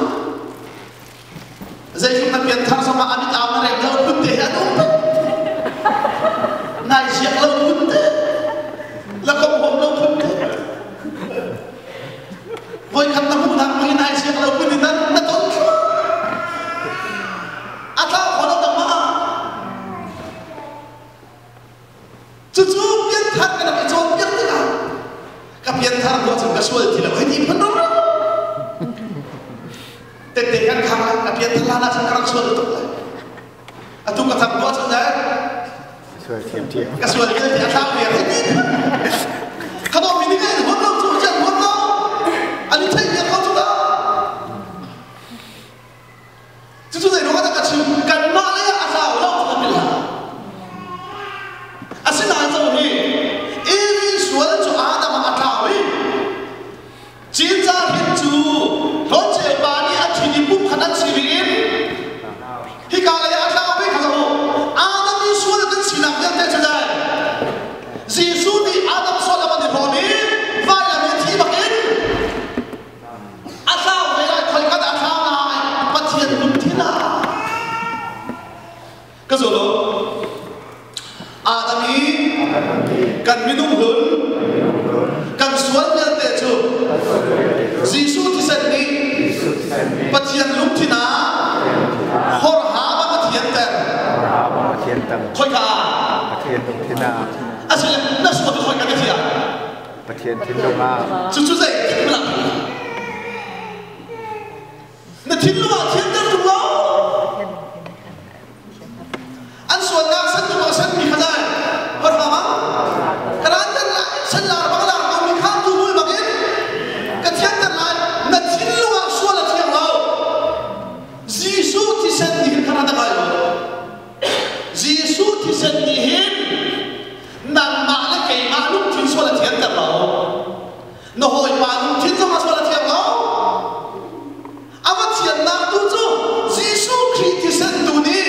Tette kan khang lai a pian thala na chan ka rak sual tuk lai. Atu ka thang tuah cun dai. Sual thiam thiam. Ka sual vialte a thlau viar hei ti. Khado mi nih kan huat lo cu chan huat lo. An i theih viar ko cu ta. Cucu zei ruangah dah ka chim? Kanmah lei ah a tlau lo cu kan hlah. Asinain zo hi Evi sual cu Adam ah a tlau i Cinca hin cu Hlawnceu pa nih a thin i pum khat an si ring in hika lei ah a tlau ve kha zo Adam i sual kan sinak vialte cu dai Jesuh nih Adam sual a van i hrawm i vailam i thi bakin A thlau ve lai khoi kan a thlau lai Pathian lungthin ah ka zul u Adam i kan minung hlun kan sual vialte cu Jesuh thisen nih Pathian lungthin ah horha ba Pathian ter khoika Pathian lungthin ah asile na sual khoika ka thiam Pathian thinlung ah Cucu zei tik hmanh ah na thinlung ah thianter tung lo. An sualnak san tu bang san mi kha dai horham ah karan ter lai san lar bang lar ko mi kha tu mul bang in ka thianter lai na thinlung ah sual a thiang lo. Jesuh thisen nih hin khan a kai lo. Jesuh thisen nih hin Nangmah le keimah lungthin sual a thianter lo. Na hawipa lungthin zong a sual a thiang lo. A va thiannak tu cu Jesuh Khrih thisen tu nih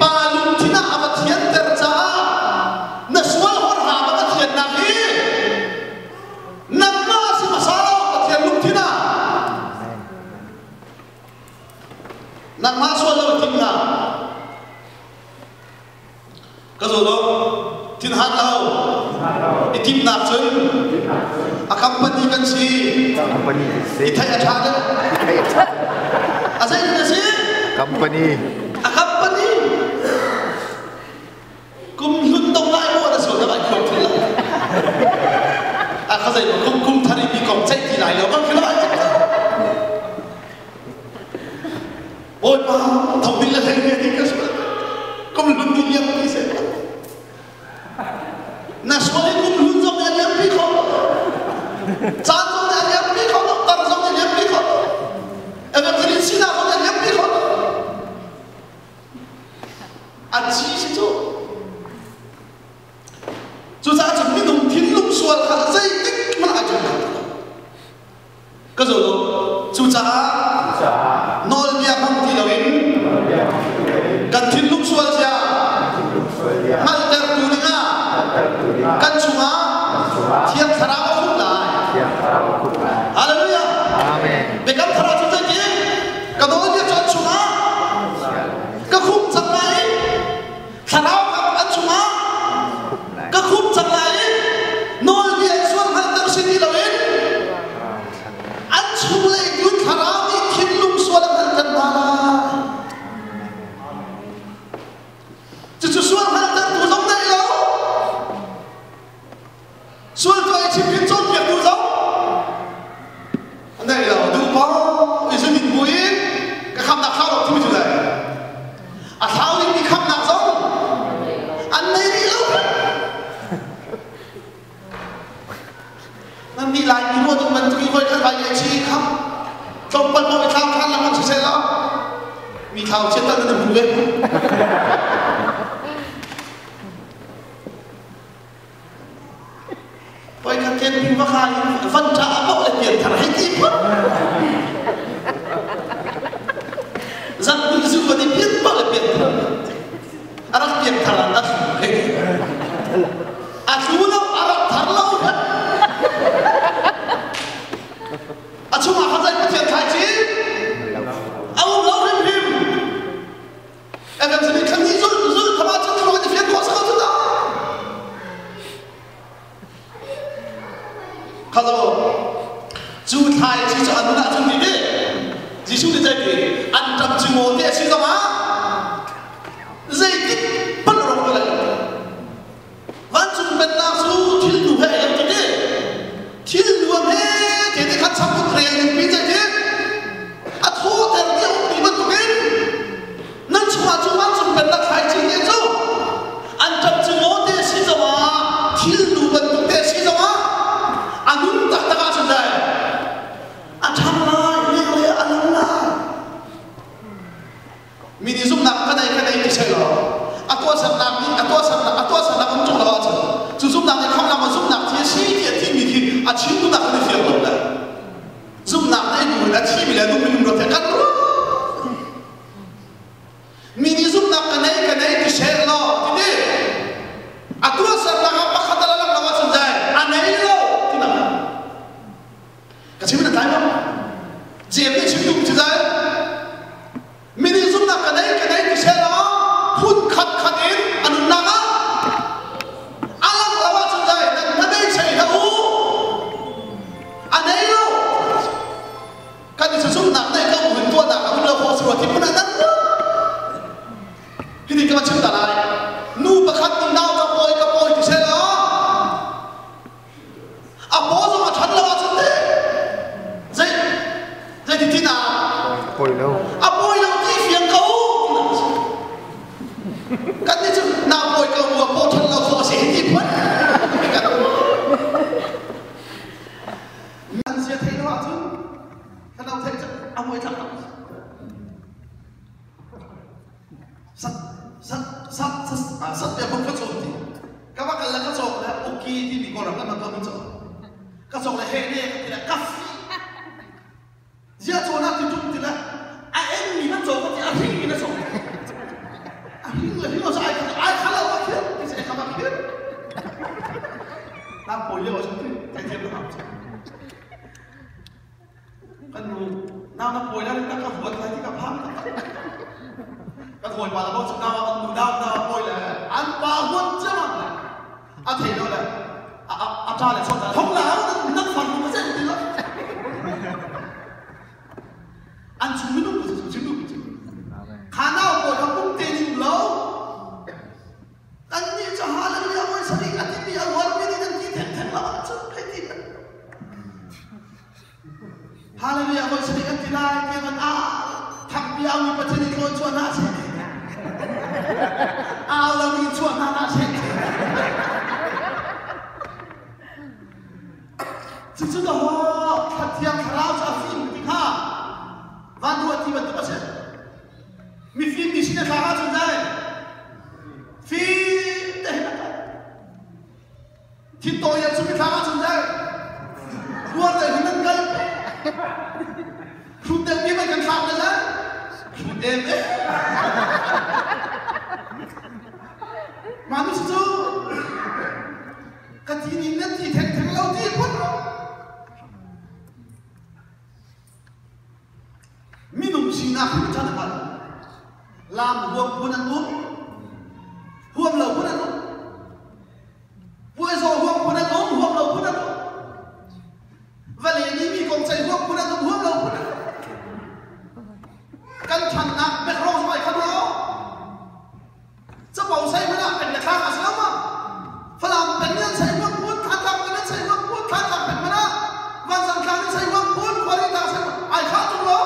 pa lungthin ah a va thianter caah na sual horha va thiannak hi nangmah a si hmasa lo Pathian lungthin ah. Nangmah sual lo tim hna. Ka zaw lo. Thinhan lo. I timnak cun a company kan si. Company si. I theih a ṭha deuh. A zei na si? Company. A company. Kum hlun dong lai maw na sual na vai khuang thil lai. A kha zei kum kum thar i mi kong ceih ti lai lo kan khi lai. Bawipa thawng le hlei ne ka sual kum hlun ni liam pi se na sual i kum hlun zong nih a liam pi kho caan zong nih a liam pi kho tar zong nih a liam pi kho evangelist sinak zong nih a liam pi kho a ci si cu Cucaah cun minung thinlung sual kha zeitik hmanh ah cun Ka zul u. Cucaah nawlbia hmang ti loin kan thinlung sual zia hngalhtertu dingah kan chungah Thiang Thlarau a khumh lai. Hallelujah. Biakam Thlarau cu zeiti? Ka nawlbia cu an chungah ka khumh cang lai. Thlarau kha an chungah ka khumh cang lai i nawlbia in sual hngalhter si ti loin an chunglei tu thlarau nih thinlung sual a hngalhter hna lai. Cucu sual hngalhtertu zong nei lo, sual tuah i chimhhrin cawnpiaktu zong nei lo. Duh paoh i zunin bu in ka khamnak thlau lo timi cu dai. A thlau dingmi khamnak zong an nei rih lo. Nan nih Laimi ruah ding bantuk i voi khat vai le chi kham tlawmpal mo i thlau than lengmang siseh law mi thlau chiat tal nan hmu ve. Voikhat ken ping va kha in van ṭa a poh le pian thar hei ti phun. Zan ni zu va ni pian poh le pian thar. A rak pian thar a thlu hei ti. A thlu lo, a rak thar lo. A chungah kha zei Pathian thlai ci? A um lo hrimhrim. Evangelist khan nih zul zul khama cun thawng an i fian khawh sa cu ta. Kha zo cu thlai chi cu an nun ah cun ti Jeim nih chim duh cu dai Minung zumhnak ka nei ka nei ti seh law phun khat khat in a nunnak ah a lang lo ahcun dai nan hnabei chei hlah u a nei lo kan i zumhnak nei ko hun tuahnak a um lo khawh si rua ti phun ah nan Hiti ka va chim ta lai nu pakhat nih nau ka pawi ka pawi ti seh law A paw zong a ṭhat lo ahcun teh zei zeiti tin ah A pawi lo. A pawi lo ti fiang ko. Kan nih cu na pawi ko bu a paw ṭhat lo khawh a si ti phun. An zia thei lo ahcun thano thei cu a muai tlak tak. Sat sat sat sat sat bia bang ka cawn ti. Ka va kal le ka cawk le uki timi kawlram kan man ka cawk. Ka cawk le he ne ka ti le ka fi. Zia cawn ah ti tum ti le a en mi na cawk ka ti a hring mi na cawk. A hring le hring lo sa ai ai kha lo ka khir ti se ka ba khir. Nam poi leo sa ti tai thiam na ham. Kan nu nau na pawi lai ka huat lai ti ka phang kan hawipa le bawk nau an nu nau nau pawi le an pa huat ciamam le a thei lo le a ṭa le chawt thong la nan far nu ka ti lo an chung minung ku chung nu ku kha nau pawi kha pum te ning lo Kan nih cu hallelujah voi sarih a timi a rualmi nih nan ti thengtheng lo ahcun hei ti Hallelujah voi sarih kan ti lai ti kan a thangpi au mi Pathian i tlawn chuah hna seh. Au lo mi chuah hna hna seh. Cucu na haw Thiang Thlarau cu a fim ti kha van ruah ti bantuk a si. Mifim mi sin a thlak ahcun dai fim te hin a kal. Thintawi a chung i thlak ahcun dai ruar te hin an kal. Hrut deuh mi kan thlak na zai. Hrut em eh. Mah nu cu ka ti ning nan ti theng theng lo ti phun. Minung sinak hi ṭhan a hngal. Lam huam phun an um, huam lo phun an um. Puaizaw huam phun an um, huam lo phun an um. Vale nih mi kong ceih huam phun an um, huam lo phun an um. Kan ṭhannak background zong ai khat lo. Capo sei hmanh ah peng le tlang a si lo ma? Falam peng nih an sei huam phun, Thantlang peng an sei huam phun, Thantlang peng hmanh ah Vanzang tlang nih sei huam phun, Khuari tlang sei huam ai khah tung lo.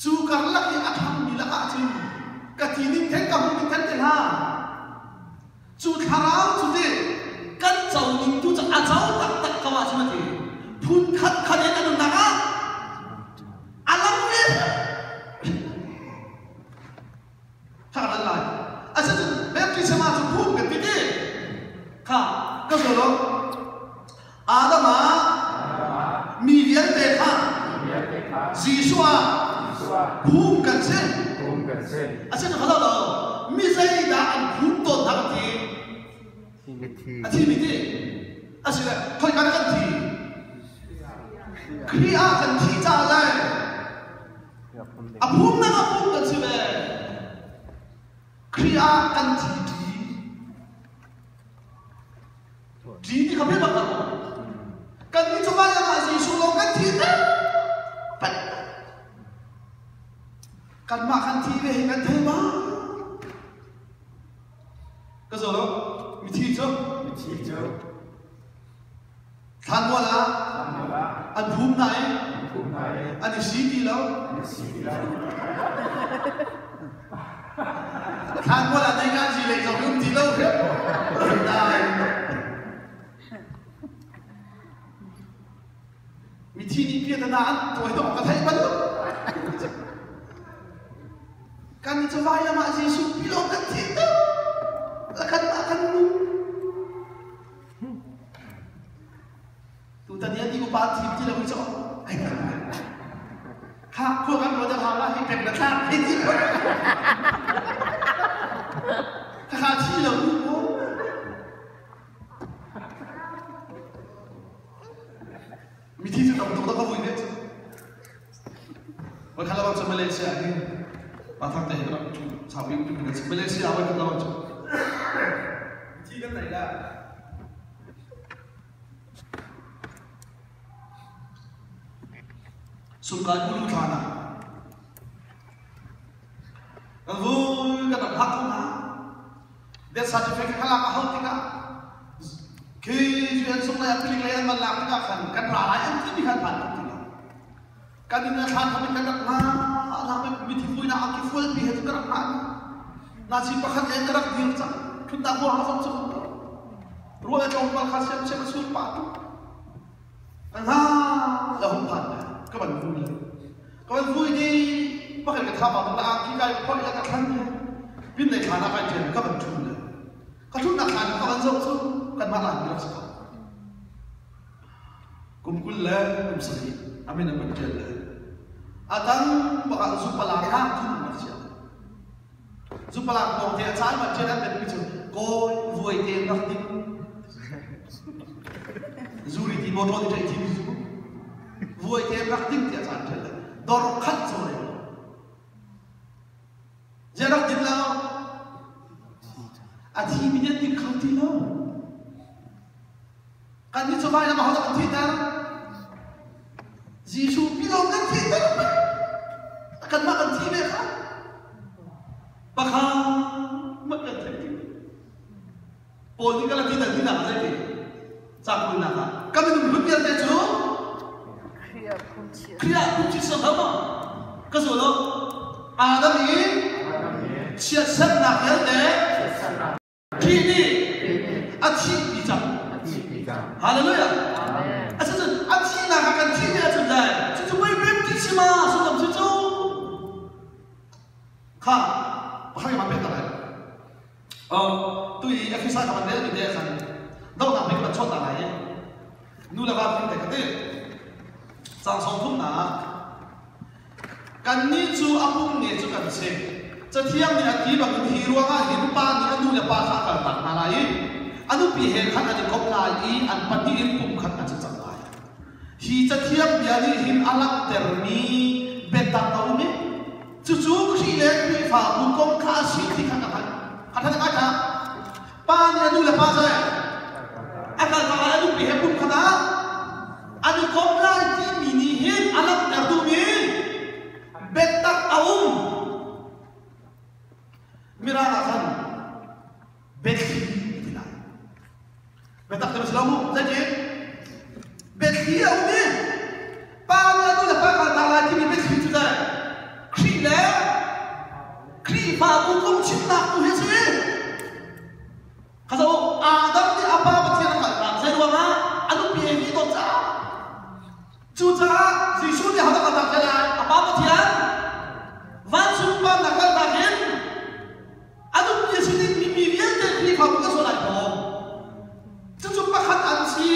Cu karlak i a ṭhangmi lakah cun ka ti ning theng ka hmuh ning theng te hna. Cu thlarau cu ti kan co ning tu cu a co taktak ko ahcun a ti. Phun khat khat in a nunnak ah a lang ve. Kha kan lai. Asicun baptism ah cu phung kan ti ti. Kha ka zo lo. Adam ah mi vialte kha Jesuh ah phung kan si. Asicun kha lo mi zeidah an phum tawn hna kan ti. A thi mi ti. Asile khoi kan kan thi. Khrih ah kan thi caah le A phumnak a phum kan si ve. Khrih ah kan thi ṭi. Ṭi ti kha bak lo. Kan nih cu vailam ah Jesuh lawng kan thi te. Kanmah kan thi ve hi kan thei ma? Ka zo lo. Mithi cu. Mithi cu. Thlanmual ah an phum hna i an i si ti lo. Thlanmual ah neingan zi lei zong um ti lo. Mithi nih piatana an tuai dawh ka theih bal lo. Kan i cavai lam ah Jesuh pilo kan thi to. Kan mah kan nu. Tutan hi an upa thim ti lo hi cu ai kha khua kan ruat hau la hi pek na thlak hei ti kha thi lo nu ko mithi cu tam tuk da ka vui ne cu. Voikhat lawang cu Malaysia hi Pathang te hi rak ṭhu saupi um kan si. Malaysia voikhat lawang cu thi kan nei la. Sungkai ulu thla na. Kan vui kan rak hak ko na. Death certificate kha lak a hau tikah khi UN sung lei ah piling lei an van lak tikah khan kan ra lai an timi khan phan ti lo. Kan inn a thlan kha kan rak hna lak mithi fuinak a ki fualpi he cu ka rak hna. Nazi pakhat le ka rak dir cang. Thutnak huaha zong cu ruah le tlawmpal kha siam siam a sur pah tu. Hna la hung phan le ka van vui le. Ka van vui ni pakhat ka tha ma la ki kai phoi la ka thlan le. Pin nei thlan ah kai ṭhen ka van ṭhu le. Ka ṭhutnak thlan ka van zoh cu kanmah lan mi rak si ko. Kum 20 le kum 7 a min an van ṭial le a dang bak ah zupala hlang thum rak chiah. Zupala kong te a caan van ṭial an betmi cu kawi vuai te rak ding. Zuri ti motor ti ṭai thi zu vuai te rak ding ti a caan ṭial le dor khat zo le Ziah rak din lo? A thi mi nih an ding kho ti lo. Kan nih cu vailam ahodah kan thihter? Jesuh pi lawng kan thihter. Kanmah kan thi ve kha. Pakhat mat kan theih ti. Paul nih ka la ti ti nak zei ti? Cakulnak ah kan minung hlut vialte cu Khrih ah phungchit si lo maw? Ka zul lo. Adam i chiatsernak vialte Khrih nih a thihpi cang. Hallelujah. Asicun a thihnak ah kan thih ve ahcun le cucu mei pem ti si ma sullam si cu kha pakhat ma pek ta lai. Oh, tu i Efesa ka van rel mi te khan dohnak nih ka van chawt ta lai i nu le va thing te ka ti. Cang song thum na Kannih cu a pum ne cu kan si. Cathiang nih a ti bangin hi ruangah hin pa nih a nu le pa kha a kaltak hna lai i a nupi he khan an i komh lai i an pahnih in pumkhat an si cang lai. Hi cathiang bia nih hin a langhtermi biatak a um i cucu Khrih le Khrihfabu kong kha a si ti kha ka hngalh. Ka hngalh ngai hna. Pa nih a nu le pa cu a kaltak lai a nupi he pumkhat ah an i kom lai timi nih hin a langhter duhmi biatak a um. Mirang ah khan biathli ti lai. Biatak ti si lo mu. Zeitin? Biathli a um i pa nih a nu le pa kaltak lai timi biathli cu dai Khrih le Khrihfabu kong chimnak tu hi a si. Kha zo Adam nih a pa Pathian a hngalhnak zei ruangah a nupi Evi dawt caah. Cucaah Jesuh nih hodah kaltak te lai? A pa Pathian vancung pa nak kaltak in a nupi a si dingmi mi vialte Khrihfabu kan sual ai thawk. Cucu pakhat an si.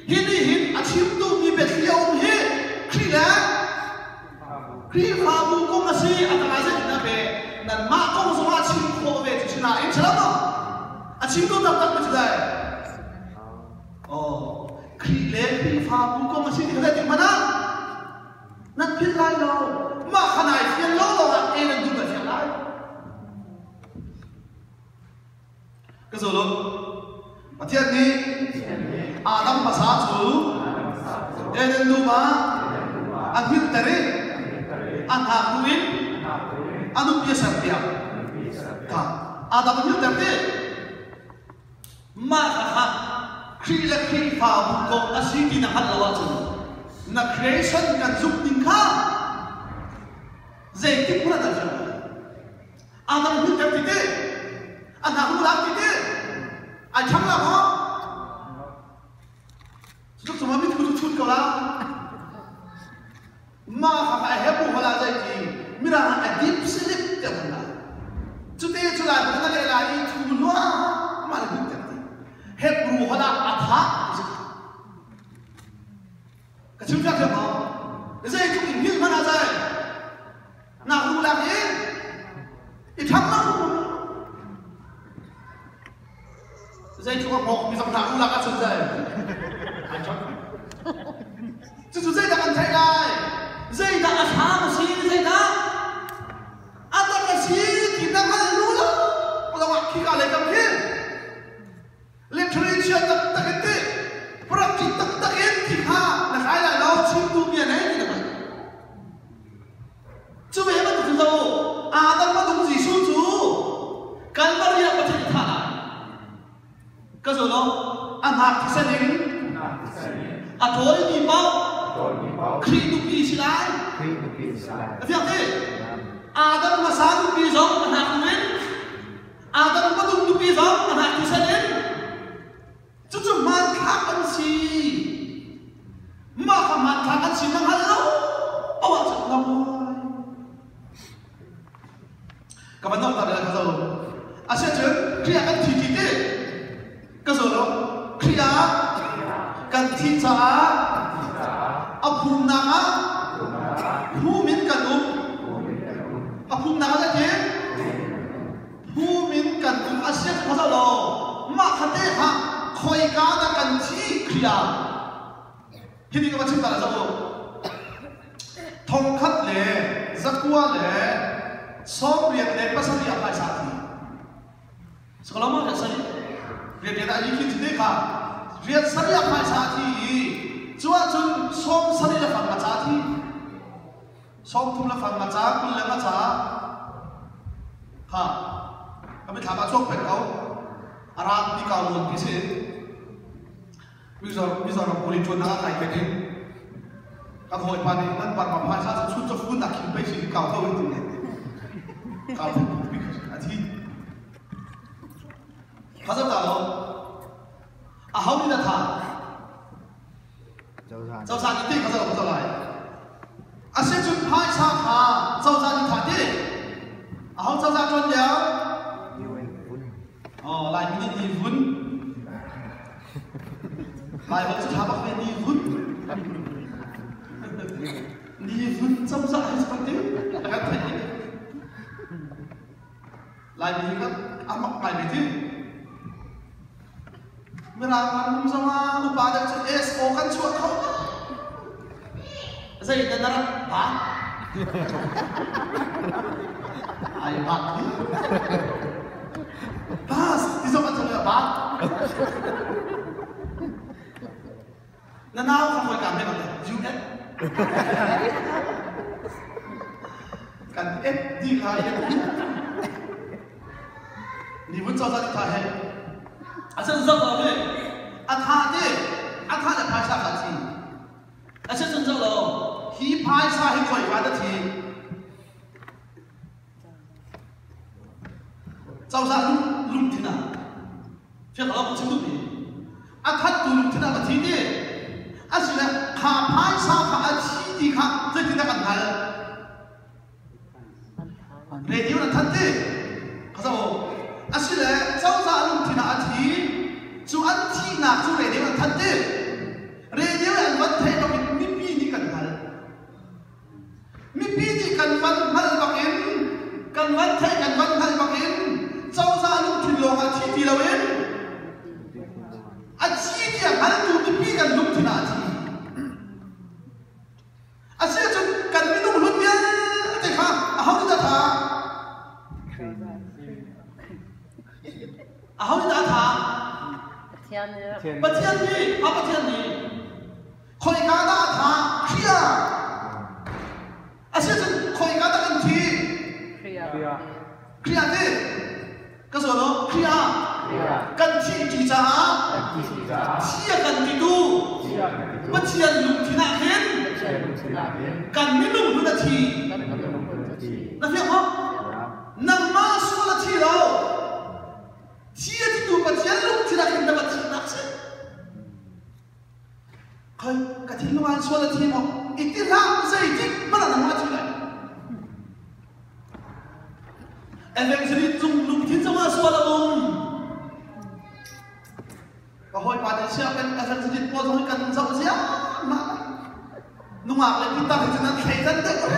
Hi nih hin a chimtu mi biathli a um hi Khrih le Khrihfabu kong a si a tangah zeitindah pe nanmah kong zongah chim khawh ve cu sinain si lo maw? A chimtu taktak mi cu dai. Oh, Khrih le Khrihfabu kong a si ti kha zeitik hmanh ah nan philh lai lo. Mah kha nai fian lo lawngah e nan duh na fian lai. Ka zuluk. Pathian nih Adam hmasa cu Eden dum ah a hngilhter i a hngaknu in a nupi a serpiak. Kha Adam a hngilhter ti. Mah kha Khrih le Khrihfabu kong a si ti na hngalh lo ahcun na creation kan zumh ding kha zeitik hmanh ah na fiang lai. Adam hmuhter ti ti a hna hmu lak ti ti ai ṭhang la maw cutluk cungah mitku cu chut ko la ma kha kha a Hebrew holh ah zei ti mirang ah a deep sleep tiah kan la cute cu lai na leh lai i thu lua mah le hmuhter ti Hebrew holh ah a tha ti si ka chim fiak thiam maw zeitluk in hngilh hmanh ah zai Ngaknu lak i i ṭhang lo. Zeitluk a hmawk mi zong ngaknu lak ahcun zai ai ṭhang. Cucu zeidah kan theih lai? Zeidah a thlam a si? A hnak thisen in a ṭawlmi paoh Khrih nupi si lai. A fiang ti? Adam hmasa nupi zong a hnak in, Adam patung nupi zong a hnak thisen in. Cucu hmanthlak an si. Mah kha hmanthlak an si na hngal lo paoh ahcun na buai. Ka van dong ta ka zo. Asiahcun Khrih ah kan thi ti ti. Ka zo lo. Khrih ah kan thi caah a phumnak ah phum in kan um. A phumnak ah ti phum in kan um. Asiah ka zo lo. Mah kha te kha khoika dah kan thi Khrih ah. Hi ka va chim ta la zo. 1987 ah phaisa thi. Sakalama riat sari. Riat riat ah yi khin te kha riat sari ah phaisa thi i cu ahcun sawm sari le fang a ca thi. Sawm thum le fang a ca, 20 le a ca. Ha. Kami thla ma chuak peng ko. Arang pi kau lun pi si. Mizoram kuli ṭuannak ah kai pek in kan hawipa nih nan parma phaisa cu chun chawfun nak khin pei si kau tho in ti kau tho a thi. Kha zau ta lo. A ho nih dah tha? Cozah nih ti kha zau ka lai. Asicun phaisa kha cozah nih tha ti. A ho cozah ṭuan lio? Oh, Laimi nih ni vun. Laiholh cu ṭha bak ve ni vun. Ni vun cozah hi cu ti kan theih ni. Laimi kan amak ngai ve ti. Mirang ram um zong ah upa deuh cu SO kan chuah kho. Zei dah na rak ba? Ai bak ni. Bas, ti zong an chang ba. Na nau kha hoi kam he bang UN. Kan et di kha ye. Ni vun cho za ni tha he. A chan zau lo he. A tha te, a tha le phaisa kha thi. Asicun zoh law, hi phaisa hi khoika dah thi? Cozah lungthin ah fiang lo ka chim duhmi a thattu lungthin ah ka thi ti. Asile kha phaisa kha a thi ti kha zeitindah kan hngalh? Radio na thanh ti. Ka zoh. Asile cozah lungthin ah a thi. Cu an thihnak cu radio an thanh ti. Radio an van theih bangin mipi nih kan hngalh. Mipi nih kan van hngalh bangin, kan van theih kan van hngalh bangin cozah lungthin lawng ah thi ti loin a thi ti a hngaltu mipi kan lungthin ah a thi. Asiahcun kan minung hlun vialte kha aho nih dah tha? Aho nih dah tha? Pathian nih. Pathian nih, a Pathian nih. Khoika dah a tha? Khrih ah. Asiahcun khoika dah kan thi? Khrih ah. Khrih ah ti. Ka zawn aw, Khrih ah kan thih ṭi caah thi a kan titu Pathian lungthin ah khin kan minung hlun a thi. Na fiang maw? Nangmah sual a thi lo. Thi a titu Pathian lungthin ah khin na va thihnak si. Khoi ka thinlung ah sual a thi maw? I ti hlah, zeitik hmanh ah nangmah thi lai. Evangelist cung lungthin zongah sual a um. Ka hawipa nih sia kan evangelist pawl zong hi kan zoh ziahmah. Nungak le pitar hi cun an thleidan deuh.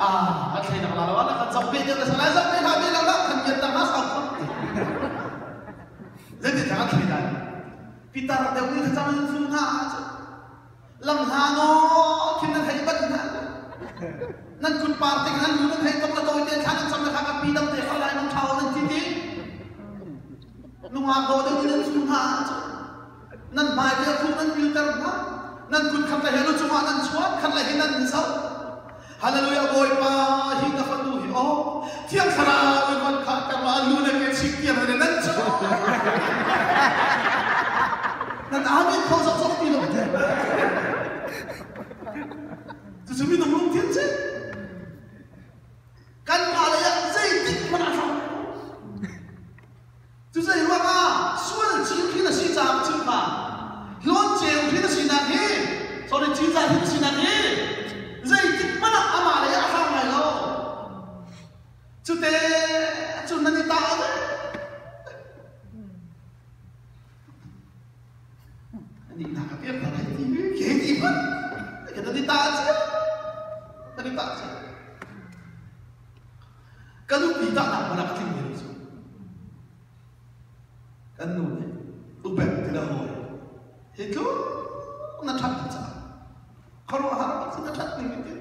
Ah, an thleinak la lo ah kan zoh ve deuh le salai zoh ve hlah ve lo lah kan bian tak na sau khom. Zeitin an thleidan? Pitar deuh nih thlacam in fung hna ahcun lam hna naw khin nan hei bat hna. Nan kut par te nan lu nan hei tok la tawi te thla nan cam le kha ka pi dam te kha lai mang thau nan ti ti. Nungak dawh deuh nih nan fung hna ahcun nan hmai te a fung nan pilter hna. Nan kut khat le he lu cungah nan chuan khat le hi nan zoh. Hallelujah Bawipa hi na fanu hi aw Thiang Thlarau in van khah ter la lu le ke chik tiang nan cam. Nan amen kho zok zok ti lo te. Cucu minung lungthin si. Kan mah lei ah zeitik hmanh a hram. Cu zei ruangah sual cin khi na si caah chim kha. Hlawn ceu khi na sinak hi, sorry, cinzah khi na sinak hi, zeitik hmanh ah amah lei ah a hrang lai lo. Cute cun nan i tah ve. Anih nak ka piak hei ti ke ti hmanh kan i tah cia. Kan i tah cia. Ka nupi tahnak hmanh ah ka tling ve cu. Kan nu nih upek ti le hawi hi tluk na ṭhat caah khuaruahhar bak si na ṭhat ning ti.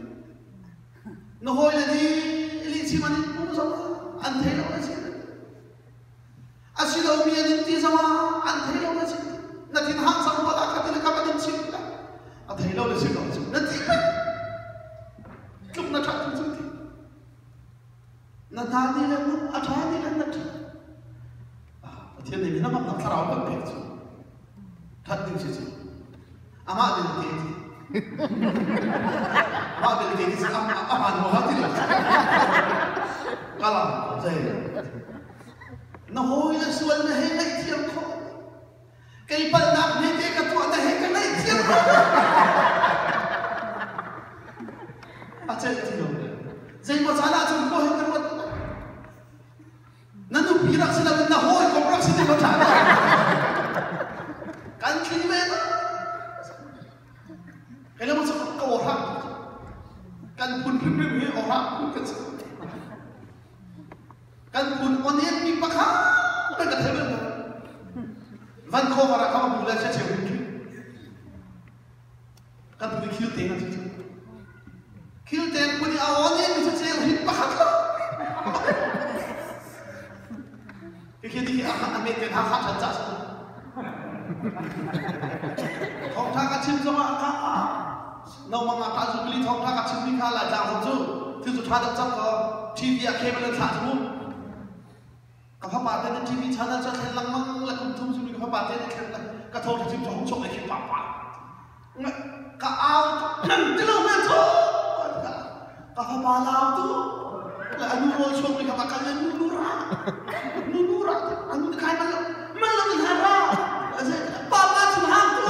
Na hawile nih lihchim an in puh zongah an thei lo na si. A si lomi an in ti zongah an thei lo na si. Na thin hang sang ruat ah kha ti le kam an in chim a thei lo na si ko na ti peng. Tluk na ṭhat cu ti. Na hna nih le a ṭha nih le na ṭha. Pathian nih na nak thlarau kan pek cu. Ṭhat ding si cu. Amah belte ti. Amah belte ti cu aman maw ha ti lo. Kalam zei. Na hawi le sual na hei ngaihthiam khawh. Kei palhnak hmete ka tuah na hei ka ngaihthiam khawh. A celh ti lo. Zeimaw caan ahcun khua hin ka ruat. Na nupi rak si loin na hawikom rak si ti ma ṭha Kan tling ve ma? Kei le mo ka awhrah kan phun hrimhrim hi awhrah phun kan si. Kan phun onen mi pakhat kan ka thei bal lo. Van kho var ah kha bu le cheu hin Kan phun khil te na si. Khil te phun i a onen mi cheu hin pakhat lo. Khi khi a met ten ha kha than cha Thawngtha ka chim zongah ka no manga ta zu bili thawngtha ka chim mi kha lai tlang zong cu thil cu tha deuh cang ko TV ah cable an thlah cu mu ka fapa te nih TV channel cu a thlen lengmang le kum thum cu mi ka fapa te nih thlen le ka thawngtha chim cu hung chok ai khi pa pa ka au nan ti lo men cu ka fapa lau tu le anu rawl chuak mi ka ka le nu nu ra nu nu ra anu kai man lo man lo tin han ra pa pa chin hang tu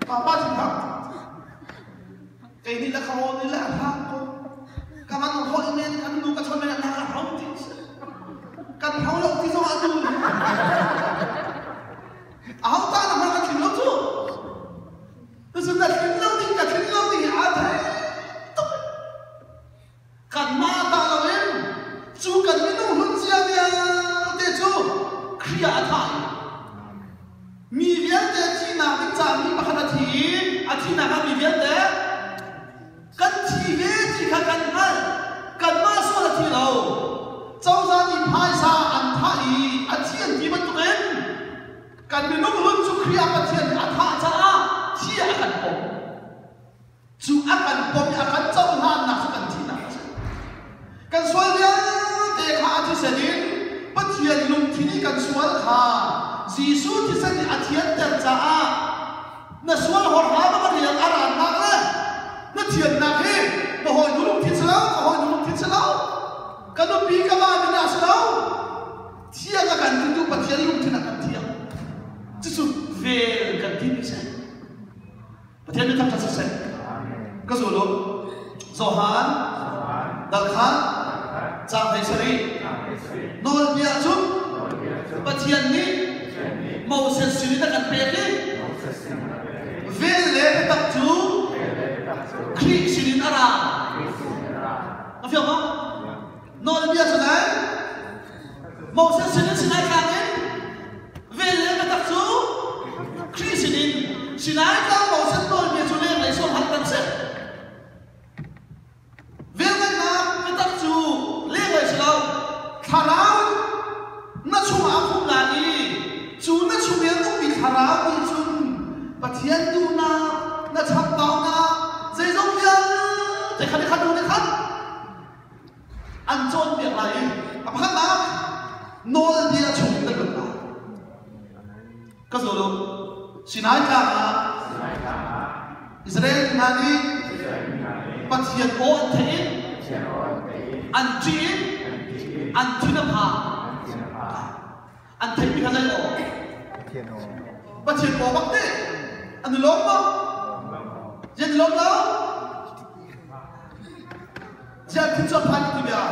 pa pa chin hang kei nih la khaw ni la hang ko ka man ho men kan nu ka chon men na ka hrom ti kan hau lo ti zong ah tu aho ta na hmang ka thim lo cu Cucu na thlin lo ding ka thlin lo ding hi aa thei tuk. Kanmah ta loin cu kan minung hlun cia vialte cu Khrih ah a thah i mi vialte thihnak ding caah mi pakhat a thi i a thihnak ah mi vialte kan thi ve ti kha kan hngalh. Kanmah sual a thi lo. Cozah nih phaisa an thah i a thi an ti bantukin Kan minung hlun cu Khrih ah Pathian nih a thah caah thi ah a kan pom. Cu a kan pom i a kan cohlannak cu kan thihnak a si. Kan sual vialte kha a thisen in Pathian lungthin i kan sual kha Jesuh thisen nih a thianter caah na sual horha bang a rian a rannak le na thiannak hi na hawinu lungthin si lo, ka hawinu lungthin si lo, ka nupi ka va min ah si lo, Thiang a kan titu Pathian lungthin a kan thiang. Cucu vel kan ti mi si. Pathian mi thangṭhat siseh. Ka zul u. Johan dal kha caang hlei sarih. Nawlbia cu Pathian nih Moses sin in a kan pek i vel le biatak cu Khrih sin in a ra. Na fiang maw? Nawlbia cu dai Moses sinin Sinai tlang in vel le biatak cu Khrih sinin Sinai tlang Moses nawlbia cu lenglei sual hal kan si. Velngeihnak biatak cu lenglei si lo thlarau na chungah a khum lai i cu na chung i a nungmi thlarau nih cun Pathian duhnak na chambaunak zeizong vialte kha ni khat hnu ni khat an cawnpiak lai. lai i a pakhatnak nawlbia chung in nan luat lai. Ka zawl u. Sinai tlang ah Israel hna nih Pathian aw an theih i an ṭih i an thin a phang. An theihmi kha zei aw? Pathian aw bak te. An i lawm maw? Zian i lawm lo? Zian thin cu a phan ti bia.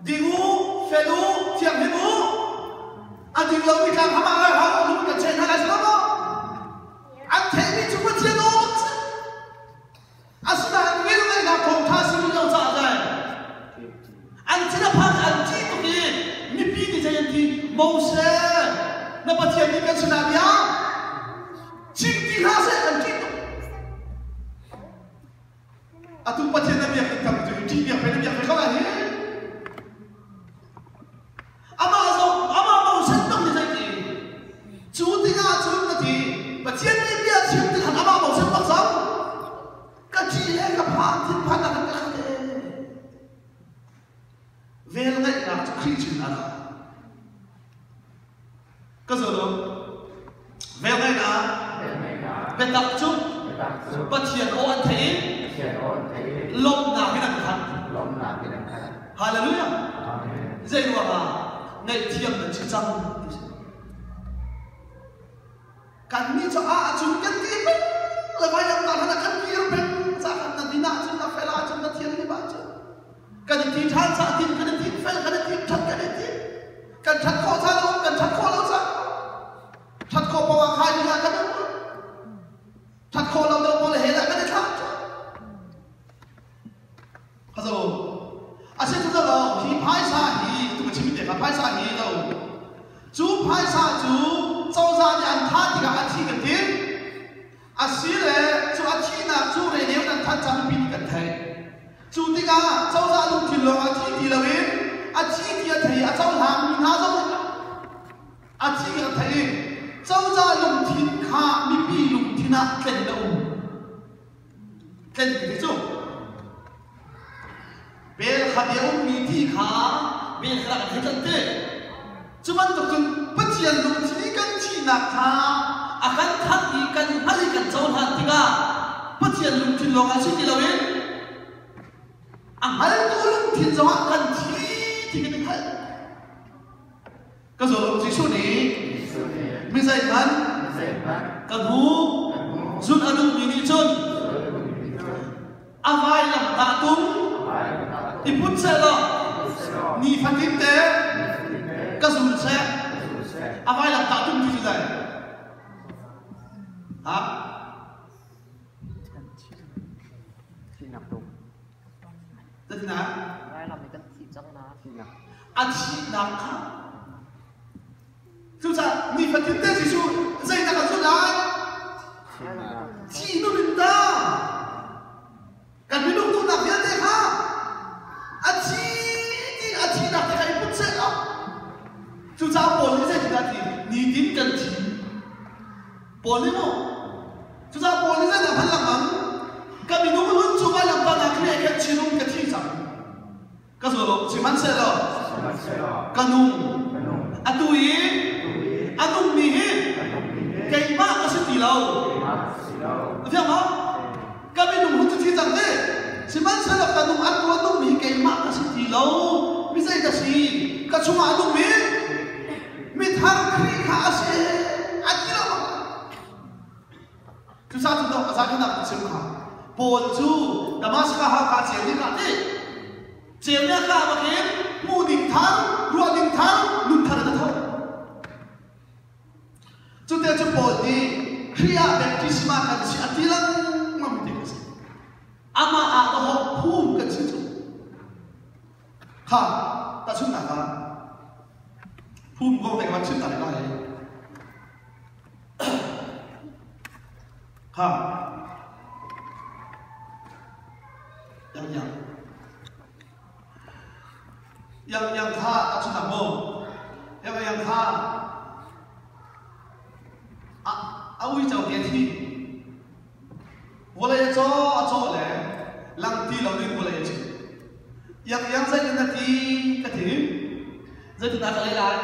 Ding u, fel u, thianghlim u. A ding lomi tlang kha mah lai hau lung kan cheh hna lai si lo maw? An theihmi cu Pathian aw bak si. Asinain velngeihnak thawngṭha si rih lo caah dai. An thin a phan an ṭih tuk i mipi nih zei an ti? Moses, na Pathian nih kan sinah bia chim ti hlah seh an ṭih tuk. Atu Pathian na biak tam cu ṭih biak ve na biak ve ko lai hi. Amah zong amah Moses bang nih zei ti? Cu tikah cun ka ti Pathian nih bia chim tikhan amah Moses bak cang. Ka ṭih le ka phan thinphan ah kan ka khat ee. Vel ngaihnak cu Khrih chin a ra. Ka zawn u. Vel ngaihnak biatak cu Pathian aw an theih i lawmhnak in an khat. Hallelujah. Zei ruangah ngaihthiam nan si cang ti si. Kannih cu ah cun kan ti peng le vailam ta hlan ah kan kir peng ca khan na din ahcun na fel ahcun na thianghlim ahcun kan i ti ṭhan ca tin kan i tim fel kan i tim ṭhat kan i tim kan ṭhat khawh caan a um kan ṭhat khawh lo caan ṭhat khawh paoh ah khai ding ah kan um ṭhat khawh lo deuh pawl he dah kan i thlah Hazo a si cu lo hi phaisa hi tu ka chim te kha phaisa hi lo cu phaisa cu cozah nih an thah tikah a thi kan ti a si le cu a thihnak cu radio nan thanh cang mipi nih kan theih cu tikah cozah lungthin lawng a thi ti loin a thi ti a thei a cohlang mi hna zong a thi kan theih i cozah lungthin kha mipi lungthin ah tlen a um Tlen ti cu bel kha bia ummi ti kha bel kha rak thei tlan te. Cu bantuk cun Pathian lungthin i kan thihnak kha a kan thanh i kan hngalh i kan cohlan tikah Pathian lungthin lawngah si ti loin a hngaltu lungthin zongah kan thi ti kan i hngalh. Ka zulh Jesuh nih mi zeihmanh ka hnu zulh a duhmi nih cun a vailam dah tung i put sehlaw nifatin te ka zul seh a vailam dah tung ti cu zei ha Zeitindah? Vailam i kan thih cang na. A thihnak kha. Cucaah nifatin te Jesuh zeidah ka zulh lai? Thih nun in ta. Kan minung duhnak vialte kha a thi ti a thihnak te kha i put seh law. Cucaah Paul nih zeitindah a ti? Nitin kan thi. Paul nih mu Cucaah Paul nih zeidah hman lengmang ka minung hlun cu vailamtah ah Khrih he khan chinum ka thi cang. Ka zaw sihmanhsehlaw ka nung. Atu i a nungmi hi keimah ka si ti lo. Na fiang maw? Ka minung hlun cu thi cang ti. Sihmanhsehlaw ka nung atu a nungmi hi keimah ka si ti lo. Mi zei ka si? Ka chungah a nungmi mithar Khrih kha a si. A ti lo. Cucaah cu dawh a zakinak an chim kha Paul cu Damascus hauka ceu nih kha ti ceu nih a kah bakin hmuh ding thar ruah ding thar nun thar in a tho cute cu Paul nih Khrih ah baptisma kan si a ti lengmang ti a si amah ah dawh phum kan si cu kha tahchunhnak ah phum kong te kan chim ta lai Ha. Yang yang. Yang yang kha a chun mo. Yang yang kha a a ui chau ke thi. Vawlei a caw a caw le Lang ti lo ding vawlei a chim. Iang iang zeitin na ti ka ti. Zeitin dah ka leh lai?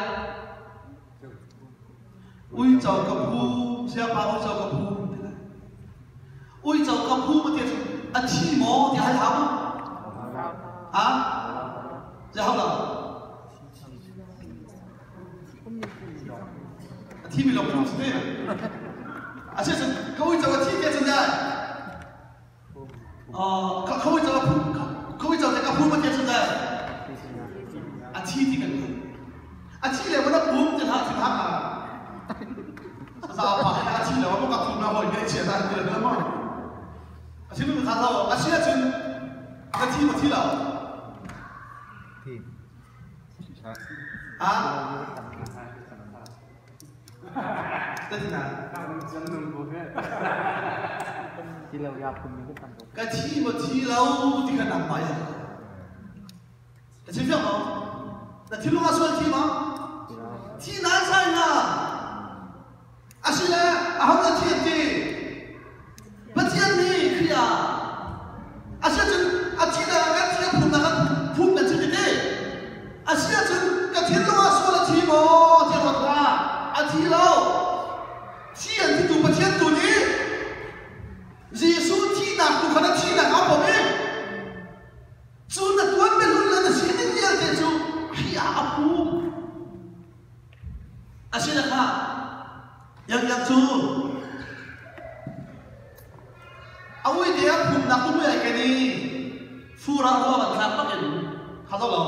Uico ka phu, siapa uico ka phu ti lai. Uico ka phu ma ti ahcun a thi maw ti hal hau ma? Ha? Zei hau lo? A thi mi lawng phu si ti. A si cun ka uico a thi ti ahcun dai. Ka uico a phu, ka uico te ka phu ma ti ahcun dai. A thi ti kan hngalh. A thi le na pum ti hlah thil hak ah. Za pa he a thi le ma ka phum na hoi ne chia ta ti le ma. A thi nu kha lo a si ahcun na thi ma thi lo. Thi. Ha? Ta thi na. Thi lo ya phum ni kan Ka thi ma thi lo ti kha nang mai. Ka chim fiang maw? Na thinlung ah sual thi ma? Thi nan sai na. Asile aho na thi an ti? Pathian nih Khrih ah Asiahcun a thi na kan thi a phum na kan phum nan si ti. Asiahcun ka thinlung ah sual a thi maw tiah ruat hlah. A thi lo. Thi an ti tu Pathian tu nih Jesuh thihnak tu kha na thihnak aa pom i Cu na tuan biahlun le na sining vialte cu Khrih ah a phum. A si le kha iang cu a ui te a phumnak tu mui ai ken i fur ah ruah van thlak bak in kha zo lo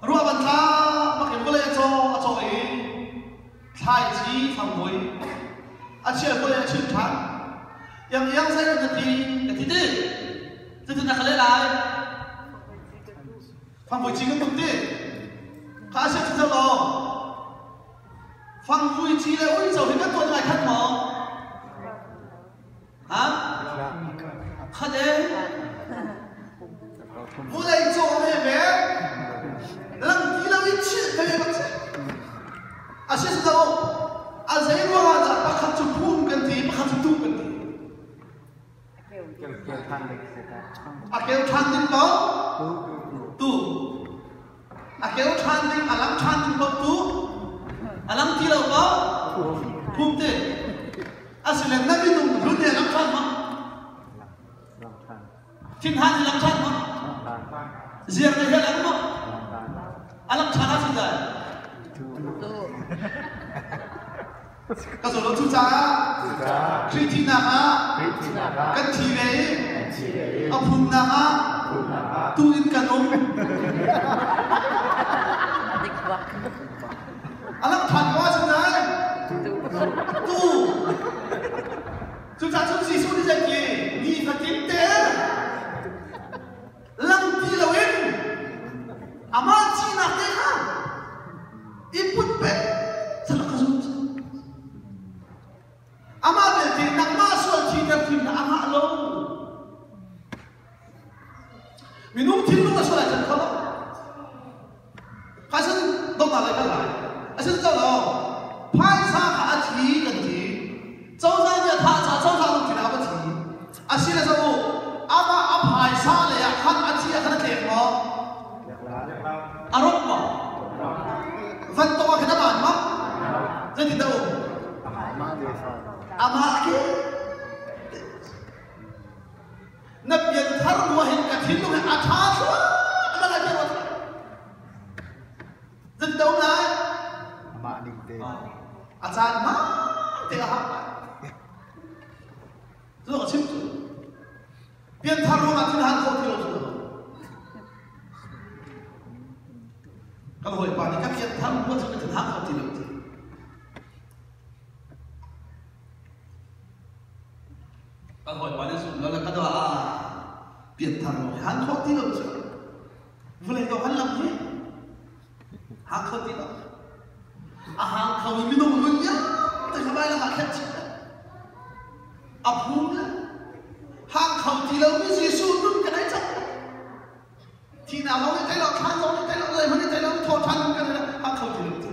ruah van thlak bak in vawlei a caw a caw i thlaici fangvoi a chial vawlei a chim ṭhan iang iang zei na ti ka ti ti cutin na ka leh lai fangvoi ci kan tum ti kha a sia cu lo fangvui ci le uico hi kan tuan ngai khat maw Ha? Khat e. Vulei cawm he ve. Lang ti lo in chilh ve bak si. A si lo. A zei ruang ah dah pakhat cu phum kan ti, pakhat cu tum kan ti. A keu ṭhan ding ko. Tu. A keu ṭhan ding, a lang ṭhan ding ko tu. A lang ti lo ko. Phum ti. Asile na minung hlun he lang ṭhan ma? Thinhan he lang ṭhan ma? Ziar he lang ma? A lang ṭhan ahcun dai. Ka zo lo cu caah Khrih thihnak ah kan thi ve i a phumnak ah tu in kan um. A lang ṭhan ko ahcun dai. Tu. Cucaah cun Jesuh nih zei ni fatin te lang ti loin amah thihnak te kha i put peng salak ka zum. Amah belte nangmah sual thiter thimnak a ngah lo. Minung thinlung a sual ahcun kho lo. Khasin dongah lai kal lai. Asin co lo. Phaisa kha a thi kan ti. Cozah nih a thah caah cozah lungthin ah a va thi. Asile zo u, amah a phaisa lei ah khan a thi ah khan a tlek maw? A rawk maw? Van tong ah khan a van maw? Zeitin dah um? Amah ke Na pianthar hnu ah hin ka thinlung hi a ṭha thluahmah lai tiah ruat. Zeiti um lai? Amah ning te. A caan hmaan te a hak lai. Cu ka chim cu. Pianthar ruangah thinhan khawh ti lo cu. Kan hawipa nih ka pianthar ruang cu ka thinhang kho ti lo ti. Kan hawipa nih zumh lo le ka dawh ah pianthar lo han khawh ti lo cu vulei dawh kan lam hi hang kho ti lo a hang kho mi minung nun vialte kha vai lam ah khet chih a phum le hang kho ti lo mi Jesuh nun kan ei cang thihnak zong nih tei lo thlan zong nih tei lo zeihmanh nih tei lo thaw ṭhan kan hang kho ti lo ti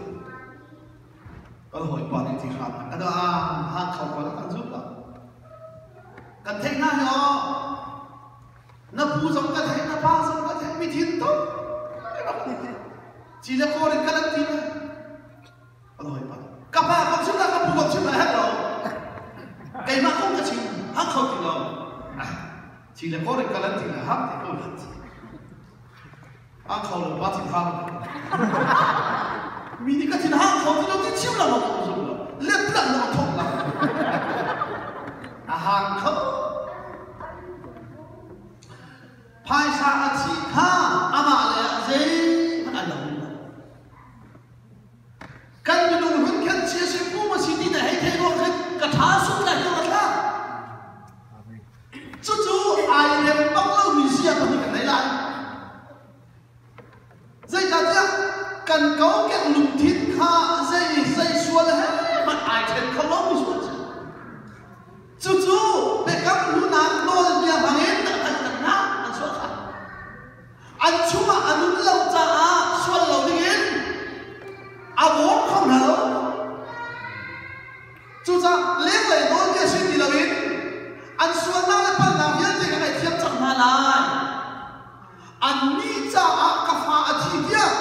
Kan hawipa nih ti hram a dang hang kho ko kan zumh lo. Kan theih hna hi aw. Na pu zong ka theih, na pa zong ka theih, mi thin tuk. Ci le kawr in ka lan ti lai. Aloi pa. Ka pa kong chim la, ka pu kong chim la herh lo. Keimah kong ka chim, hang kho ti lo. Ci le kawr in ka lan ti la, hang ti ko lan ti. Hang kho lo pa thin hang. Mi nih ka thin hang kho ti lo ti chim la ma ko zum lo. Let lang na thong la. A hang kho. Phaisa a thi kha amah le ah zeihmanh an lo lo. Kan minung hun khan chia si pu ma si ti na hei thei ruang khan ka tha suk lai ko thla. Cucu ai rem bak lo mi sia pahnih kan nei lai. Zeicahtiah kan kokek lungthin kha zei zei sual he hmanh ai then kho lo mi sual si. Cucu biakam hlunak nawlbia hmangin an hngalhter hna, an sual kha. An chungah a nun lo caah sual lo dingin a bawm kho hna lo. Cucaah lenglei nawlbia si ti loin an sualnak le palhnak vialte ka ngaihthiam cang hna lai. Annih caah ka fa a thi tiah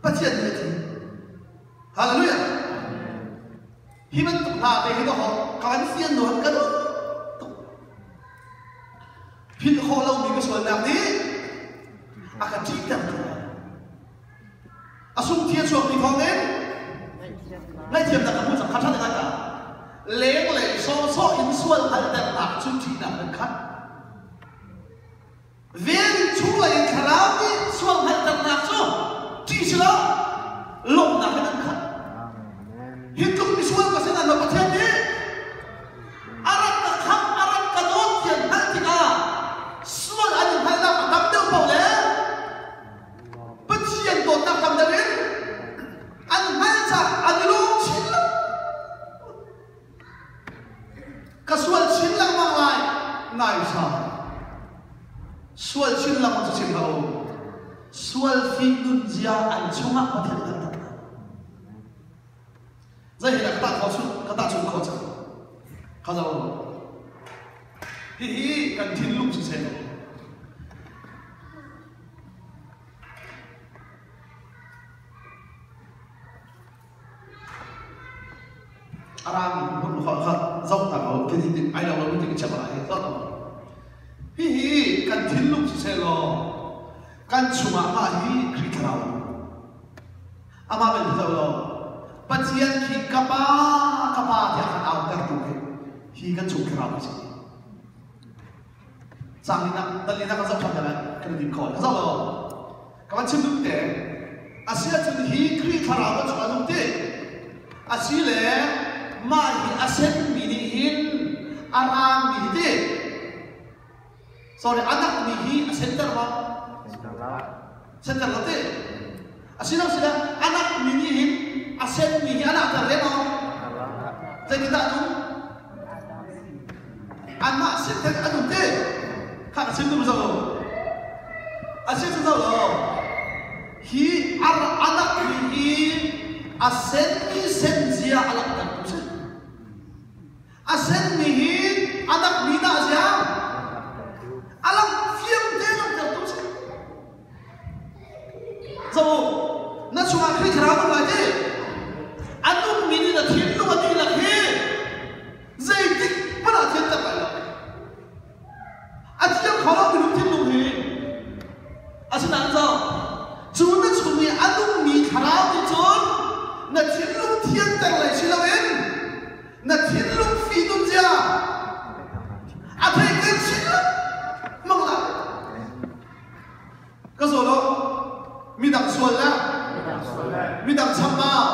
Pathian nih a ti. Hallelujah. Hi bantuk hna te hi dawh kan fian nawn ka duh tuk. Philh khawh lomi ka sualnak nih a ka ṭihter tuk. A sung thi a chuakmi thawng in ngaihthiamnak ka hmu cang kha ṭha ngai ta. Lenglei sawhsawh in sual hngalhternak cu ṭihnak an khat. Vel in chunglei in thlarau nih sual hngalhternak cu ṭih si lo lawmhnak in an khat. Hi tluk misual ka si nain Pathian nih a rak ka khamh, a rak ka dawt ti an hngalh tikah sual an i hngalhnak a tam deuh paoh le Pathian dawtnak tam deuh in an hngalh caah an i lawm chin lo. Ka sual chin lengmang lai nai sa. Sual chin lengmang cu chim hlah u. Sual fi nun zia an chungah Pathian kan tak hna. Zei hi dah ka tah kho chun ka tah chun kho cang. Kha zo. Hihi kan thinlung si seh. Arang hmun kha kha zoh ta ko khi ti ai lo lo ti chap lai zoh ta hihi kan thinlung siseh law kan chungah mah hi Khrih thlarau amah bel zoh law Pathian khi ka pa ka pa tiah kan auter tu khi hi kan chung thlarau si cang ina dalina kan zoh than lai kan dim kho zoh law Ka van chim duh te, a si ahcun hi Khrih thlarau kan chungah nung ti. A si le mah hi a senmi nih hin a raangmi hi ti. Sorry, a nakmi hi a senter ma? Senter lo ti. A si lo si le a nakmi nih hin a senmi hi a nakter ve maw? Zeitindah nung? Anmah sin theng an um ti. Kha ka chim duh zo. A si cu zo lo. Hi anak mi hi a sen mi sen zia a langhter tu si. A sen mi hi anak mi dah zia a lang fiang te langhter tu si. Zo na chungah Khrih thlarau um lai ti. A nung mi nih na thinlung a dihlak hi zeitik hmanh ah thianter lai lo. A thiang kho lo minung thinlung hi asinain cu cu na chung i a nungmi thlarau nih cun na thinlung thianter lei si loin na thinlung fihnun zia a thei te chin lengmang lai. Ka zaw lo. Midang sual le midang chambau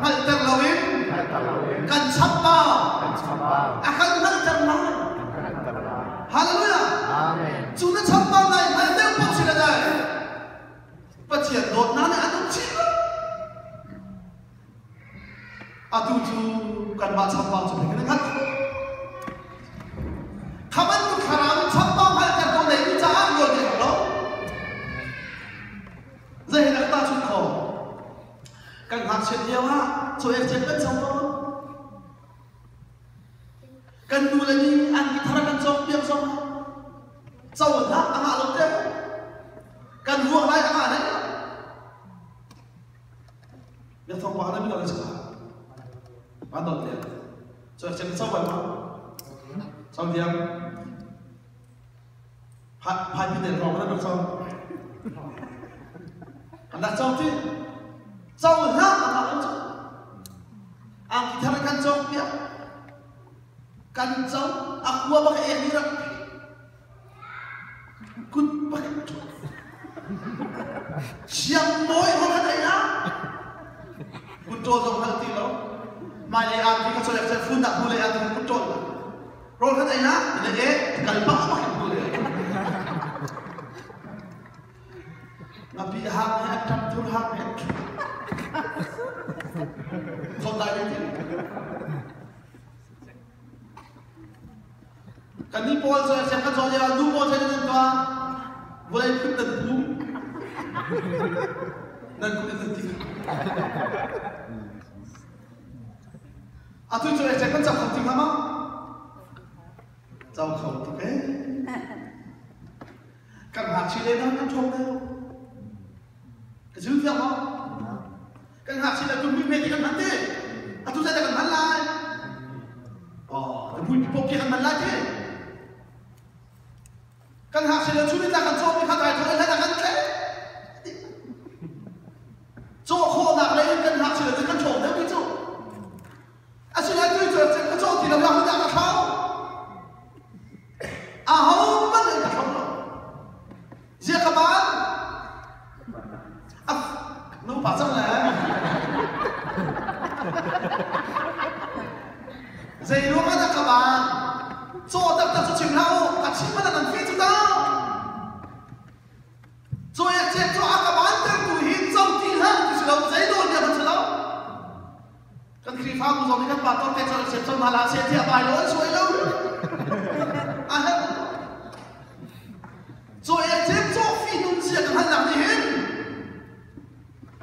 hngalhter loin kan chambau a kan hngalhter lai. Hallelujah. Cu na chambau lai hngal deuh paoh si le Pathian dawtnak nih an um chin lo. Atu cu kanmah chambau cu kan hngalh khawh. Kha bantuk thlarau in chambau hngalhter ko nei mi caah nawl kan lo. Zei he dah ka tahchunh khawh? Kan ngakchiat lio ah cawek cem kan co tawn. Kan nu le nih an thar kan cawk piak zong ah. Van dawt lian. Cu cem cho bal ma? Cho diam. Phai pi del rong kan rak cho. Kan rak cho ti. Cho hlah a ka cho. Angki thar kan cawk piak. Kan co a kua bak ek ni rak kut bak Siang mawi ho khan ei la. Kut ṭawl zong hal ti lo. Mai lei angki ka cholek cun fun dak hnu lei angki kut ṭawl la. Rawl khan ei la. Le e kal pah bak in hnu lei. Ngapi hang he ṭap thur hang he Thawt lai ve ti. Kan ni pawl cu siang kan cawn lio ah nu pawl cu nan tuah vawlei phun nan pum nan kut in nan ti. Atu cu siang kan cam kho ti hnga ma? Cam kho tuk ee. Kan ngakchia le nan kan ṭhawng deuh. Ka zul thiang maw? Kan ngakchia le tum hme ti kan hman ti. Atu zei dah kan hman lai? Oh, tum pi pok kan hman lai ti. Kan ngakchia le chun in kan cawm mi kha dai thawh in kan tle. Caw khawhnak lei in kan ngakchia le kan ṭhawng deuh ti cu. Asinain tu cu ka caw ti lo la hun dah ka thlau. Ahohmanh an ka thlau lo. Zia ka ban. Nupa cang le. Zei ruang ah dah ka ban? Caw taktak cu chim hlah u. Ka chim man an fi cu ta. Caw ek cek cu a ka ban tertu hi co ti hlah ti si lo. Zei nawl bia hmanh si lo. Kan Khrihfabu zong nih kan pastor te cu sep cang hna hlah seh tiah bai lo an suai lo. A herh. Caw ek cem caw fi nun zia kan halnak nih hin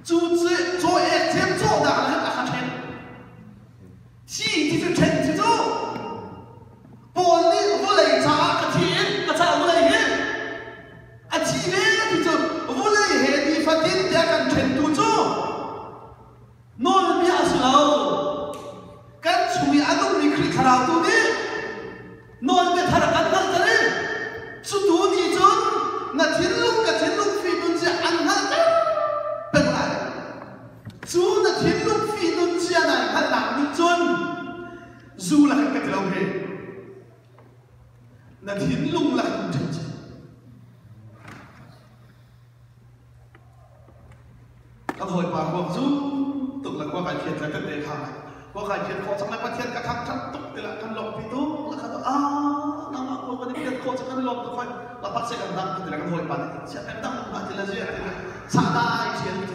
cu caw ek cem caw nak hin a ka ṭhen. Thi ti cu ṭhen ti cu Paul nih vawlei caah ka thi in ka caah vawlei hi a thi ve ti cu vawlei he nifatin te a kan ṭhentu cu Nawlbia a si lo. Kan chung i a nungmi Khrih Thlarau tu nih nawlbia thar a kan hngalhter i cu tu nih cun na thinlung ka thinlung fihnun cia an hngalhter peng lai. Cu na thinlung fihnun cia nai hngalhnak nih cun zu lakin ka ti lo hi. Na thinlung lakin ṭhen cia. Kan hawipa kuak zu tuk le khua kai phiat le kan te kha khua kai phiat khawh cang le Pathian ka thangṭhat tuk ti lah kan lawmhpi tuk la kha ah nangmah khua kan i phiat khawh cang kan i lawm tuk hoi la pak se kan dang ti le kan hawipa nih sia kan dang ma ti la zia ti le sa dai thian ti.